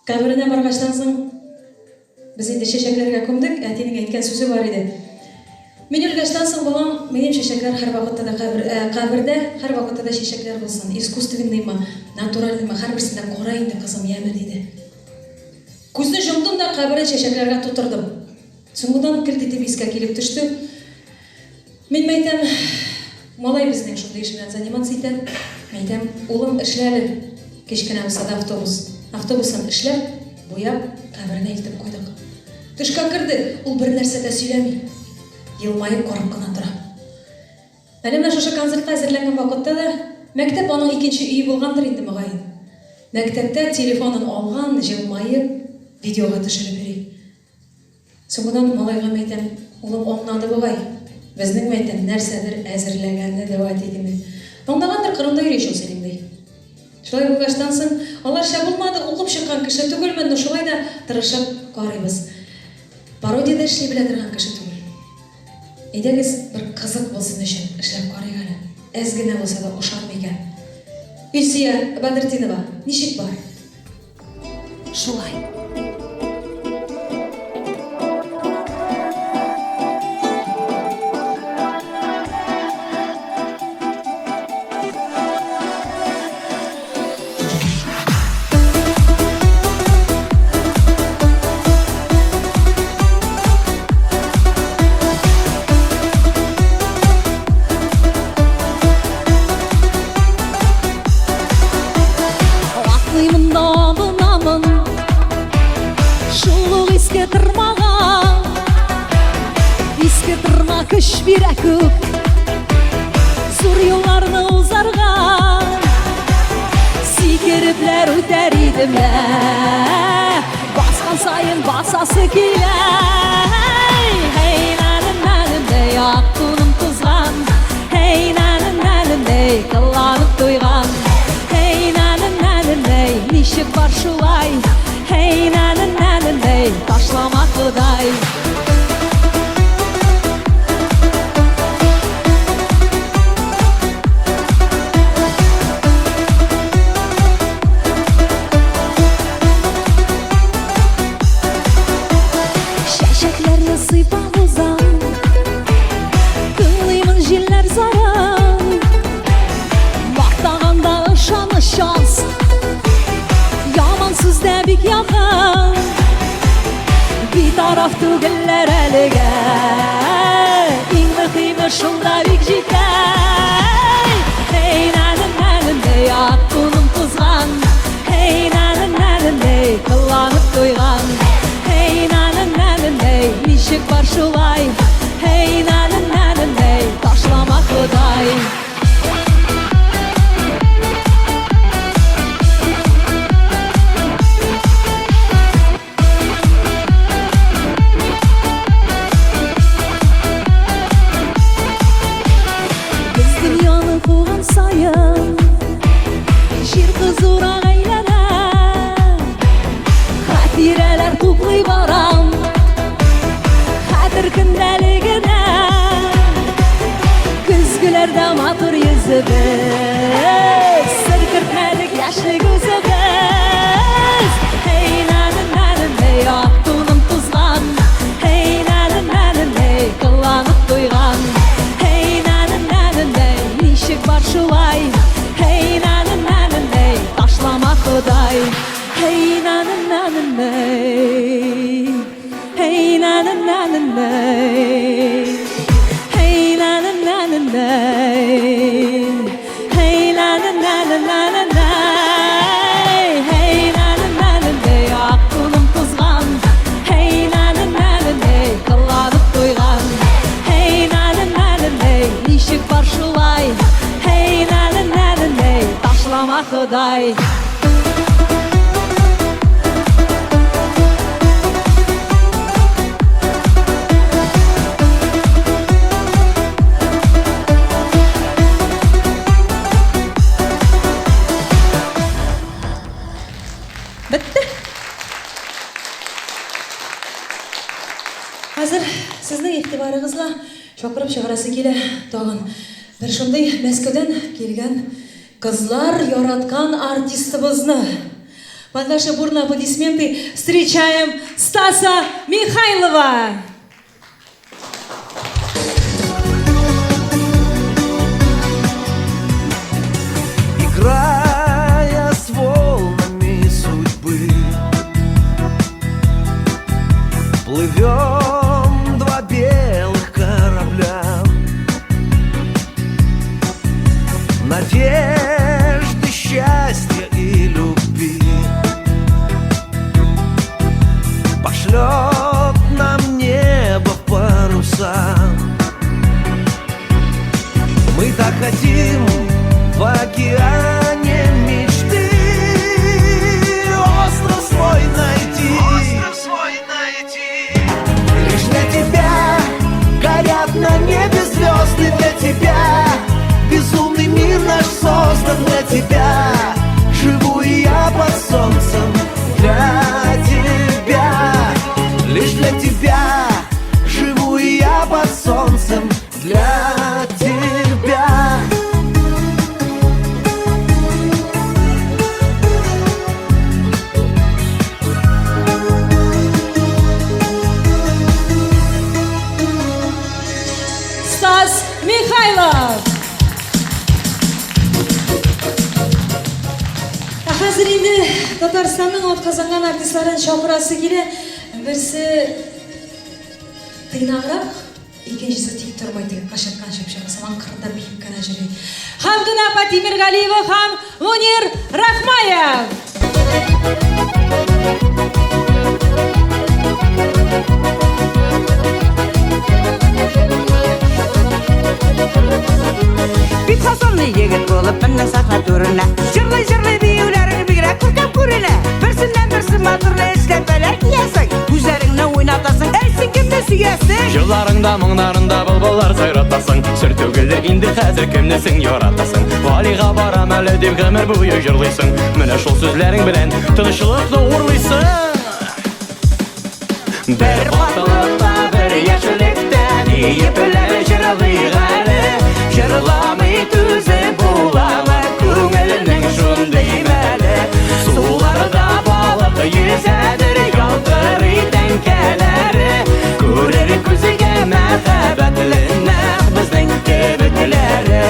Каберенә баргачтан соң, Без инде чәчәкләргә күмдек, әтинең әйткән сүзе бар иде. Мин үлгәчтән соң, балам, минем чәчәкләр һәрвакытта да кабер, ә, кабердә һәрвакытта да чәчәкләр булсын, искусственныймы, натуральныймы, һәрберсен дә кара инде, кызым, яме, диде. Күзне җомдым да каберен чәчәкләргә тутырдым. Соңгыдан келт итеп искә килеп төште. Мин мәйтәм, малай безнең шундый эш белән заниматься итә. Мәйтәм, улым, эшлә әле, кечкенә булса да автобус. Автобусын эшләп, буяп, каберенә илтеп куйдык. Төшкә керде, ул бернәрсә дә сөйләми. Елмаеп карап кына тора. Әле менә шушы концертка әзерләнгән вакытта да, мәктәп аның икенче өе булгандыр инде, мөгаен. Мәктәптә телефонын алган, җылмаеп, видеога төшереп йөри. Соңыннан малайга мәйтәм, улым аңлады бугай, безнең, мәйтәм, нәрсәдер әзерләгәнне дәү әти дими. Аңлагандыр, кырында йөри шул синең, ди. Шулай булгачтан соң, аларча булмады, укып чыккан кеше түгелмен, но шулай да тырышып карыйбыз. Пародия дә эшли белә торган кеше түгел. Әйдәгез, бер кызык булсын өчен эшләп карыйк әле. Әз генә булса да ошар микән? Илсөя Бәдертдинова, ничек бар? Шулай. Атлыймын да абынамын Шул ук иске тырмага Иске тырма көч бирә күк Зур юлларны узарга Сикерепләр үтәр идем лә Баскан саен басасы килә Һәй, нәнем, нәнем, ак туным тузган Һәй, нәнем, нәнем, кылланып туйган Һәй, нәнем, нәнем, ничек бар шулай Һәй, нәнем, нәнем, ташлама Ходай. Чәчәкләрне сыйпап узам, Тыңлыймын җилләр зарын. Мактаганда ышаныч аз, Яман сүз дә бик якын. Битараф түгелләр әлегә, Иң мөһиме шул да бик җитә. Эй, нәнем, нәнем, эй, ак туным тузган. Эй, нәнем, нәнем, эй, кылланып туйган. Эй, нәнем, нәнем, эй, ничек бар шулай. Эй, нәнем, нәнем, эй, ташлама Ходай. Ходай. Һей, на на на на ней. Һей, на на на на ней. Һей, на на на на ней. Һей, на на на на на на ней. Һей, на на на на ней. Ак туным тузган. Һей, на на на на ней. Кылланып туйган. Һей, на на на на ней. Ничек бар шулай? Һей, на на на на ней. Ташлама, Ходай. Бетте. Хәзер сезнең игътибарыгызга чакырып чыгарасы килә тагын бер шундый Мәскәүдән килгән кызлар яраткан артистыбызны. Под наши бурные аплодисменты встречаем Стаса Михайлова! Играя с волнами судьбы, плывем два белых корабля. Надежды, счастья и любви пошлет нам небо паруса. Мы так хотим в океане мечты остров свой найти. Остров свой найти. Лишь для тебя горят на небе звезды, для тебя безумный мир наш создан, для тебя живу и я под солнцем, для тебя, лишь для тебя живу и я под солнцем, для тебя. Стас Михайлов! Ә хәзер инде Татарстанның атказанган артистларын чакырасы килә. Берсе тыйнаграк, икенчесе тик тормый, теге кашаткан чыпчыгы сыман кырда биеп кенә йөри. Хәмдүнә апа Тимергалиева һәм Мунир Рахмаев! Бик фасонлы егет булып мендең сәхнә түренә. Җырлый-җырлый биюләрең бигрәк күркәм күренә. Берсеннән берсе матурлы эшләпәләр киясең. Күзләреңне уйнатасың. Әй, син кемне сөясең? Җырларыңда, моңнарында былбыллар сайратасың. Сер түгелдер инде хәзер кемне син яратасың. Валига барам әле дип гомер буе җырлыйсың. Менә шул сүзләрең белән тынычлыкны урлыйсың. Бер батлыкта, бер яшеллектә диепләр җырлыйк әле. Җырламый түзеп буламы күңелнең шундый мәле. Суларда балык йөзәдер, ялтырый тәңкәләре. Күрер күзгә мәхәббәтле нәкъ безнең кебекләре.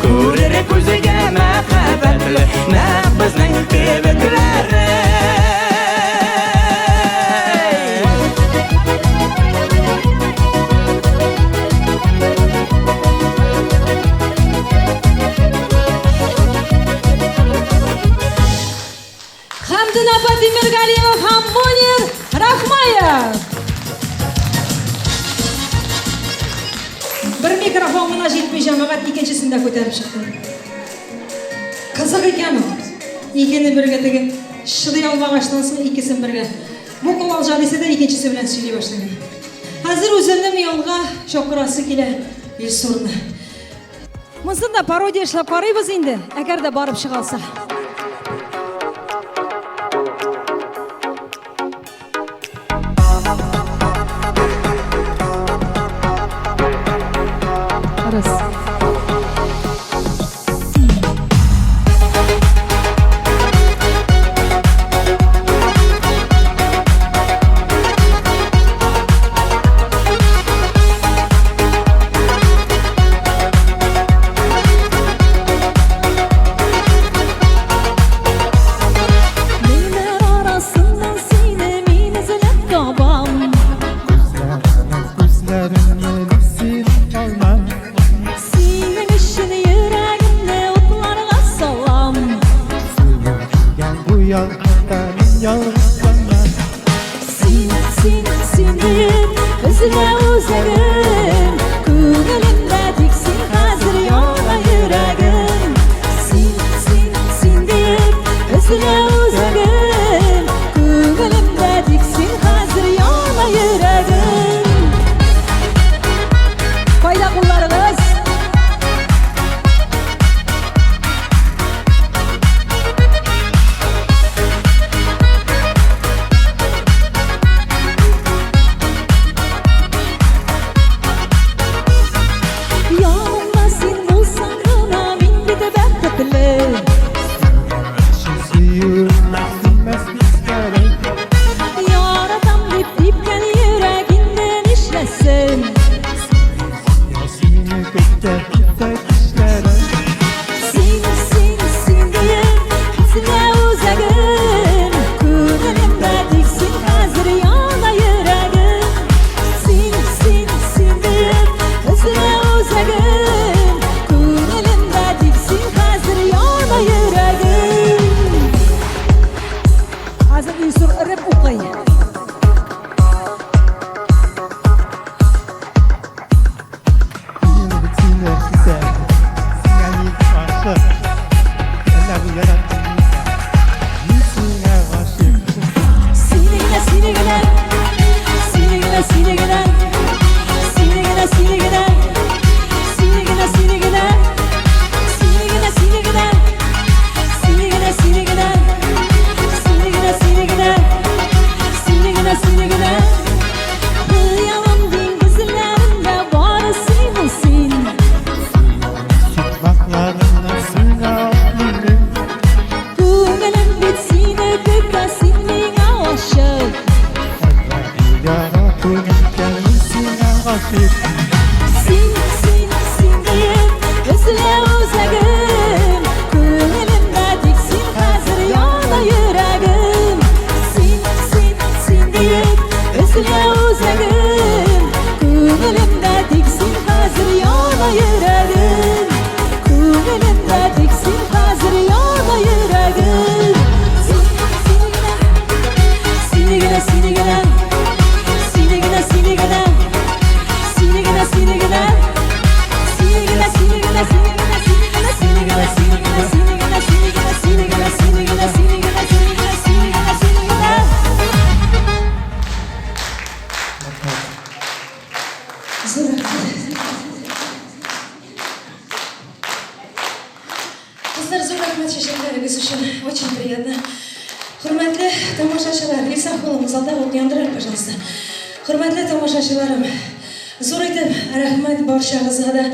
Күрер күзгә мәхәббәтле нәкъ безнең кебекләре. Хәмдүнә апа Тимергалиева һәм Мунир Рахмаев! Бер микрофон гына җитми, җәмәгать, икенчесен дә күтәреп чыктым. Кызык икән ул. Икене бергә теге чыдый алмагачтан соң икесен бергә. Бу кул алҗа дисә дә икенчесе белән сөйли башлый. Хәзер үземнең янга чакырасы килә Илсурны. Монысын да пародия эшләп карыйбыз инде, әгәр дә барып чыга алса. Раз. янганда мин ялгыз янам. Син, син, син диеп, өзелә үзәгем. Күңелемдә тик син хәзер яна йөрәгем. Син, син, син диеп, өзелә үзәгем. Күңелемдә тик син хәзер яна йөрәгем. Кайда кулларыгыз? Янымда син булсаң гына мин бит бәхетле. Сөюемә сүнмәс хисләрем. Яратам дип типкән йөрәк инде нишләсен? Я сине көтә көтә кичләрем. Син, син, син диеп, өзелә үзәгем. Күңелемдә тик син хәзер яна йөрәгем. Син, син, син диеп, өзелә үзәгем. Күңелемдә тик син хәзер яна йөрәгем. Хәзер Илсур рэп укый. Мин бит сине көтәм. Сиңа мин гашыйк. Әллә бу яраттым микән? Мин сиңа гашыйк. Сине генә, сине генә, сине генә, сине генә, сине генә, сине генә, сине генә, сине генә, сине генә, сине генә, сине генә, сине генә, сине генә, сине генә, сине генә, сине генә. Хыялым диңгезләрендә бары син ул син. Сукмакларыңны сиңа атлыйм мин. Күңелем бит сине көтә, син миңа гашыйк. Ярату микән мин сиңа гашыйк. Син, син, син диеп, өзелә үзәгем. Күңелемдә тик син хәзер яна йөрәгем. Син, син, син диеп, өзелә үзәгем. Күңелемдә тик син хәзер яна йөрәгем. Күңелемдә тик син хәзер яна йөрәгем. Син, сине генә, сине генә, сине генә, сине генә, сине генә. Сине генә, сине генә, сине генә, сине генә, сине генә, сине генә, сине генә, сине генә, сине генә, сине генә, сине генә, сине генә, сине генә, сине генә, сине генә, сине генә. Зур рәхмәт. Кызлар, зур рәхмәт чәчәкләрегез өчен. Очень приятно. Хөрмәтле тамашачылар, Лиса Холым, залда ут яндырыр, пожалуйста. Хөрмәтле тамашачыларым, зур итеп рәхмәт барчагызга да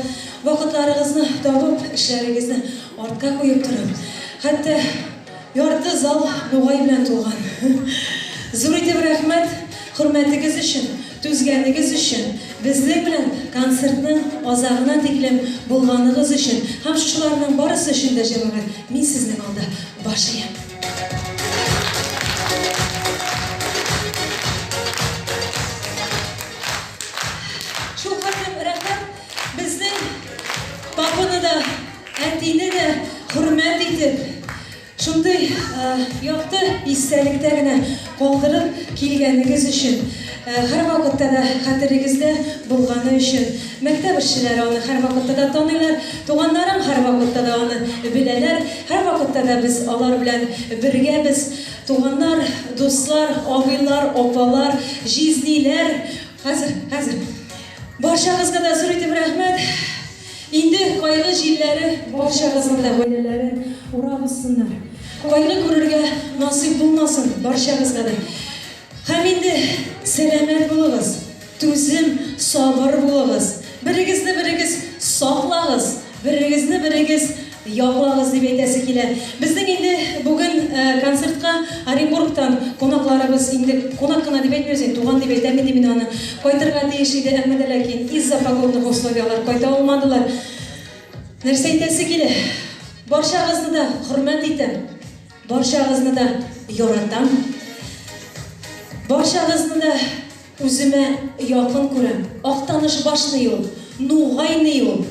вакытларыгызны табып, эшләрегезне артка куеп торып, хәтта ярты зал нугай белән тулган. Зур итеп рәхмәт хөрмәтегез өчен, түзгәнегез өчен, безнең белән концертның азагына тиклем булганыгыз өчен һәм шушыларның барысы өчен дә, җәмәгать, мин сезнең алда баш иям. Шул хәтлем рәхмәт безнең папаны да, әтине дә хөрмәт итеп, шундый якты истәлектә генә калдырып килгәнегез өчен, һәрвакытта да хәтерегездә булганы өчен. Мәктәп эшчеләре аны һәрвакытта да таныйлар, туганнарым һәрвакытта да аны беләләр, һәрвакытта да без алар белән бергәбез. Туганнар, дуслар, абыйлар, апалар, җизниләр. Хәзер, хәзер. Барчагызга да зур итеп рәхмәт. Инде кайгы җилләре барчагызның да гаиләләрен урап узсыннар. Кайгы күрергә насыйп булмасын барчагызга да. Һәм инде сәламәт булыгыз, түзем, сабыр булыгыз. Берегезне берегез саклагыз, берегезне берегез яклагыз дип әйтәсе килә. Безнең инде бүген концертка Оренбургтан кунакларыбыз инде кунак кына дип әйтмибез инде, туган дип әйтәм инде мин аны. Кайтырга тиеш иде, әмма дә ләкин из-за погодных условий алар кайта алмадылар. Нәрсә әйтәсе килә? Барчагызны да хөрмәт итәм. Барчагызны да яратам. Барчагызны да үземә якын күрәм. Актаныш башный ул, Нугайный ул.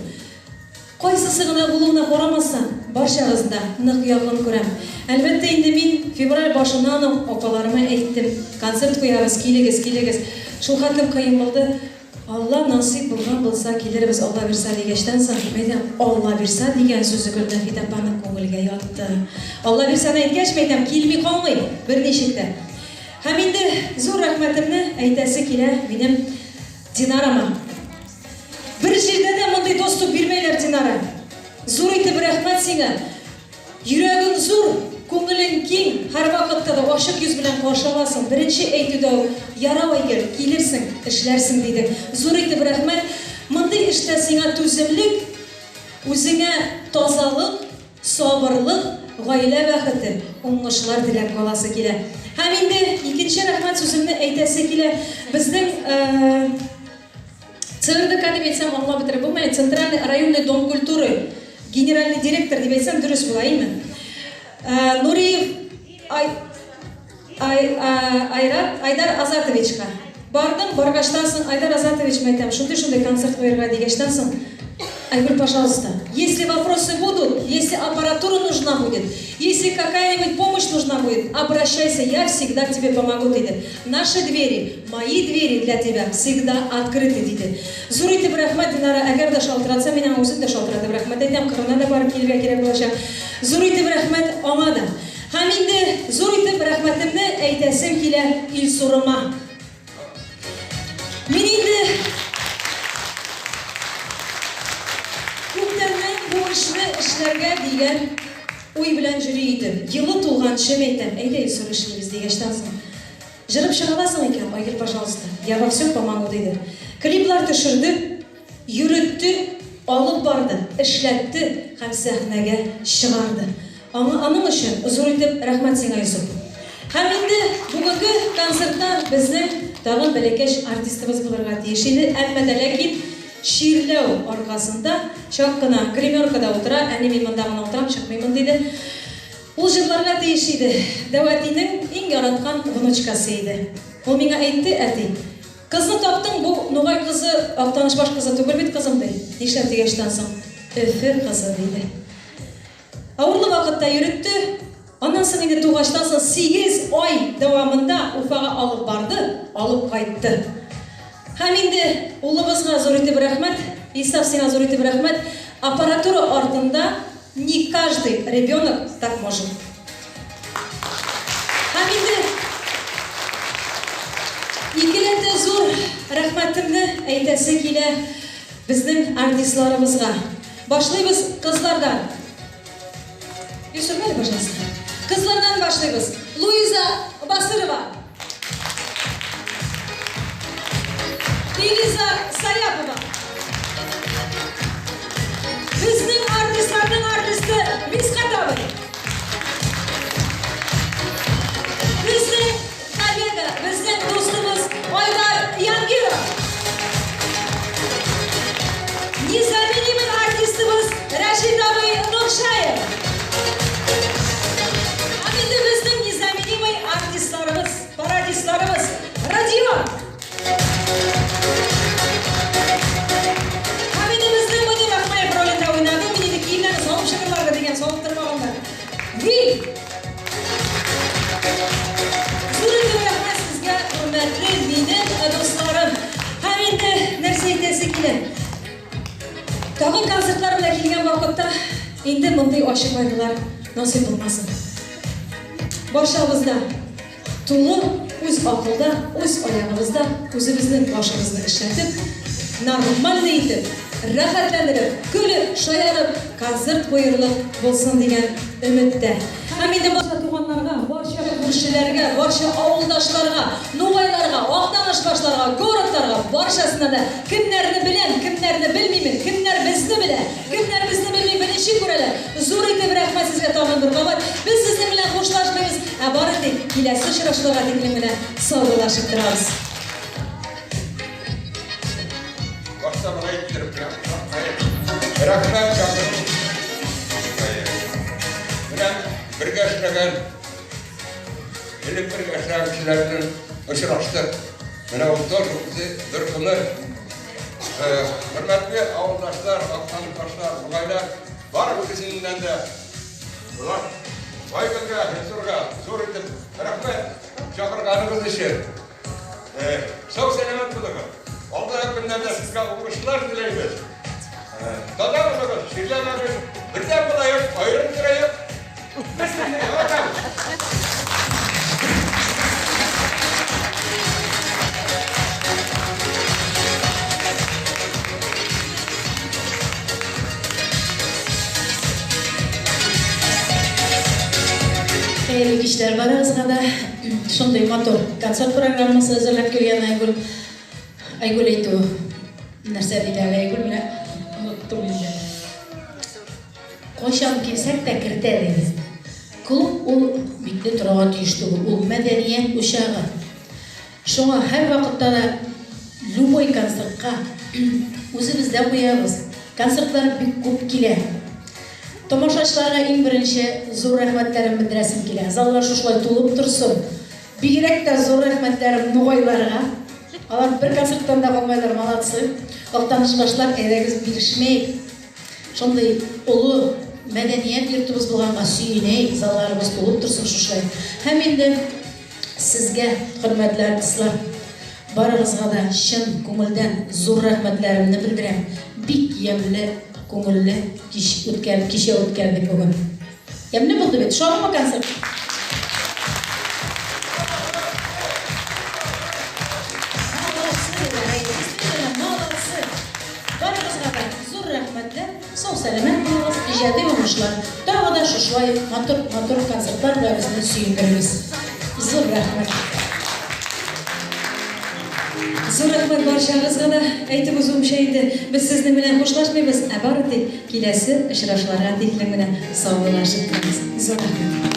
Кайсысы гына булуына карамастан, Барчагызны да нык якын күрәм. Әлбәттә инде мин февраль башыннан ук апаларыма әйттем, концерт куябыз, килегез, килегез. Шул хәтлем кыен булды. Алла насыйп булган булса, килербез, Алла бирса дигәчтән соң, мәйтәм, Алла бирса дигән сүзе Гөлнәфит апаның күңелгә ятты. Алла бирсаны әйткәч, мәйтәм, килми калмый, берничек тә. Һәм инде зур рәхмәтемне әйтәсе килә минем Динарама. Бер җирдә дә мондый доступ бирмәйләр, Динара. Зур итеп рәхмәт сиңа. Йөрәгең зур, күңелең киң, һәрвакытта да ачык йөз белән каршы аласың. Беренче әйтүдә үк, Ярау, Айгөл, килерсең, эшләрсең, дидең. Зур итеп рәхмәт. Мондый эштә сиңа түземлек, үзеңә тазалык, сабырлык, гаилә бәхете, уңышлар теләп каласы килә. Һәм инде икенче рәхмәт сүземне әйтәсе килә. Безнең ЦРДК дип әйтсәм, аңлап бетереп булмый, Центральный районный дом культуры генеральный директор дип әйтсәм, дөрес була, әйме? Нуриев Ай, Ай, Айрат, Айдар Азатовичка. Бардым, баргачтан соң, Айдар Азатович, мәйтәм, шундый-шундый концерт куярга дигәчтән соң, Айгөл, пожалуйста, если вопросы будут, если аппаратура нужна будет, если какая-нибудь помощь нужна будет, обращайся, я всегда тебе помогу, диде. Наши двери, мои двери для тебя всегда открыты, диде. Зур итеп рәхмәт, Динара, әгәр дә шалтыратса, мин аңа үзем дә шалтыратып рәхмәт әйтәм, кырына да барып килергә кирәк булачак. Зур итеп рәхмәт аңа да. Һәм инде зур итеп рәхмәтемне әйтәсем килә Илсурыма. Мин инде күптәннән бу эшне эшләргә дигән уй белән җөри идем. Елы тулганчы, мәйтәм, әйдә, Илсур, эшлибез, дигәчтән соң. Җырып чыга аласың икән, Айгөл, пожалуйста, я во всем помогу, диде. Клиплар төшерде, йөретте, алып барды, эшләтте һәм сәхнәгә чыгарды. Аңа аның өчен зур итеп рәхмәт сиңа, Йосыф. Һәм инде бүгенге концертта безнең тагын бәләкәч артистыбыз булырга тиеш иде, әмма дә ләкин чирләү аркасында чак кына гримеркада утыра, әни мин монда гына утырам, чыкмыймын диде. Ул җырларга тиеш иде. Дәү әтинең иң яраткан внучкасы иде. Ул миңа әйтте, Әти, кызны таптың, бу нугай кызы, Актанышбаш кызы түгел бит, кызым, ди. Нишләп дигәчтән соң, Өфе кызы, диде. Авырлы вакытта йөретте. Аннан соң инде тугачтан соң 8 ай дәвамында Уфага алып барды, алып кайтты. Һәм инде улыбызга зур итеп рәхмәт, Илсаф сиңа зур итеп рәхмәт, аппаратура артында не каждый ребенок так может. Һәм инде икеләтә зур рәхмәтемне әйтәсе килә безнең артистларыбызга. Башлыйбыз кызлардан. Йосыф, әле, пожалуйста. Кызлардан башлыйбыз. Луиза Басырова. Элиза Саяпова. Безнең артистларның артисты Мисхат абый. Безнең коллега, безнең дустыбыз Айдар Янгиров. Незаменимый артистыбыз Рәшит абый Нуршаев. Һәм инде безнең незаменимый артистларыбыз, пародистларыбыз Родион. Һәм инде безнең Мөнир Ахмаев ролендә уйнады. Мин инде киемнәрне салып чыгырлар дигән салып тормаганнар. Вил! Зур итеп рәхмәт сезгә, хөрмәтле минем дусларым. Һәм инде нәрсә әйтәсе килә. Тагын концертлар белән килгән вакытта инде мондый ачы кайгылар насыйп булмасын. Барчабыз да тулы үз акылда, үз аягыбызда, үзебезнең башыбызны эшләтеп, нормальный итеп, рәхәтләнереп, көлеп, шаярып концерт куерлык булсын дигән өметтә. Һәм инде барча туганнарга, барча күршеләргә, барча авылдашларга, нугайларга, актанышбашларга, городларга, барчасына да, кемнәрне беләм, кемнәрне белмимен, кемнәр безне белә, кемнәр безне белми, беренче күрәләр, зур итеп рәхмәт сезгә тагын бер кабат. Без сезнең белән хушлашмыйбыз, ә бары тик киләсе очрашуларга тиклем генә саубуллашып торабыз. Башта болай иттереп кенә Рәхмәт чакыру. Менә бергә эшләгән, элек бергә эшләгән кешеләр белән очраштык. Менә ул тоже үзе бер гомер. Хөрмәтле авылдашлар, актанышлар, нугайлар, барыбызның дә. Болар Айгөлгә, Илсурга зур итеп рәхмәт чакырганыгыз өчен. Сау сәламәт булыгыз. Алдагы көннәрдә сезгә уңышлар теләйбез. Таза булыгыз, чирләмәгез. Бердәм булаек, аерым торыйк. Без сезне яратабыз. Хәерле кичләр барыгызга да. Шундый матур концерт программасы әзерләп килгән Айгөл. Айгөл әйтү. Нәрсә диде әле Айгөл, менә оныттым инде. Кайчан килсәк тә кертә диде. Клуб ул бикле торырга тиеш түгел, ул мәдәният учагы. Шуңа һәрвакытта да любой концертка үзебез дә куябыз. Концертлар бик күп килә. Тамашачыларга иң беренче зур рәхмәтләрем белдерәсем килә. Заллар шушылай тулып торсын. Бигрәк тә зур рәхмәтләрем нугайларга. Алар бер концерттан да калмайлар, молодцы. Актанышбашлар, әйдәгез бирешмәек. Шундый олы мәдәният йортыбыз булганга сөенәек, залларыбыз тулып торсын шушылай. Һәм инде сезгә, хөрмәтле артистлар, барыгызга да чын күңелдән зур рәхмәтләремне белдерәм. Бик ямьле, күңелле кич үткәр, кичә үткәрдек бүген. Ямьле булды бит, ошадымы концерт? Молодцы, действительно, молодцы. Барыгызга да зур рәхмәтләр, сау-сәламәт булыгыз, иҗади уңышлар. Тагы да шушылай матур-матур концертлар белән безне сөендерегез. Зур рәхмәт. Зур рәхмәт барчагызга да. Әйтеп узуымча инде, без сезнең белән хушлашмыйбыз, ә бары тик киләсе очрашуларга тиклем генә саубуллашып калабыз. Зур рәхмәт.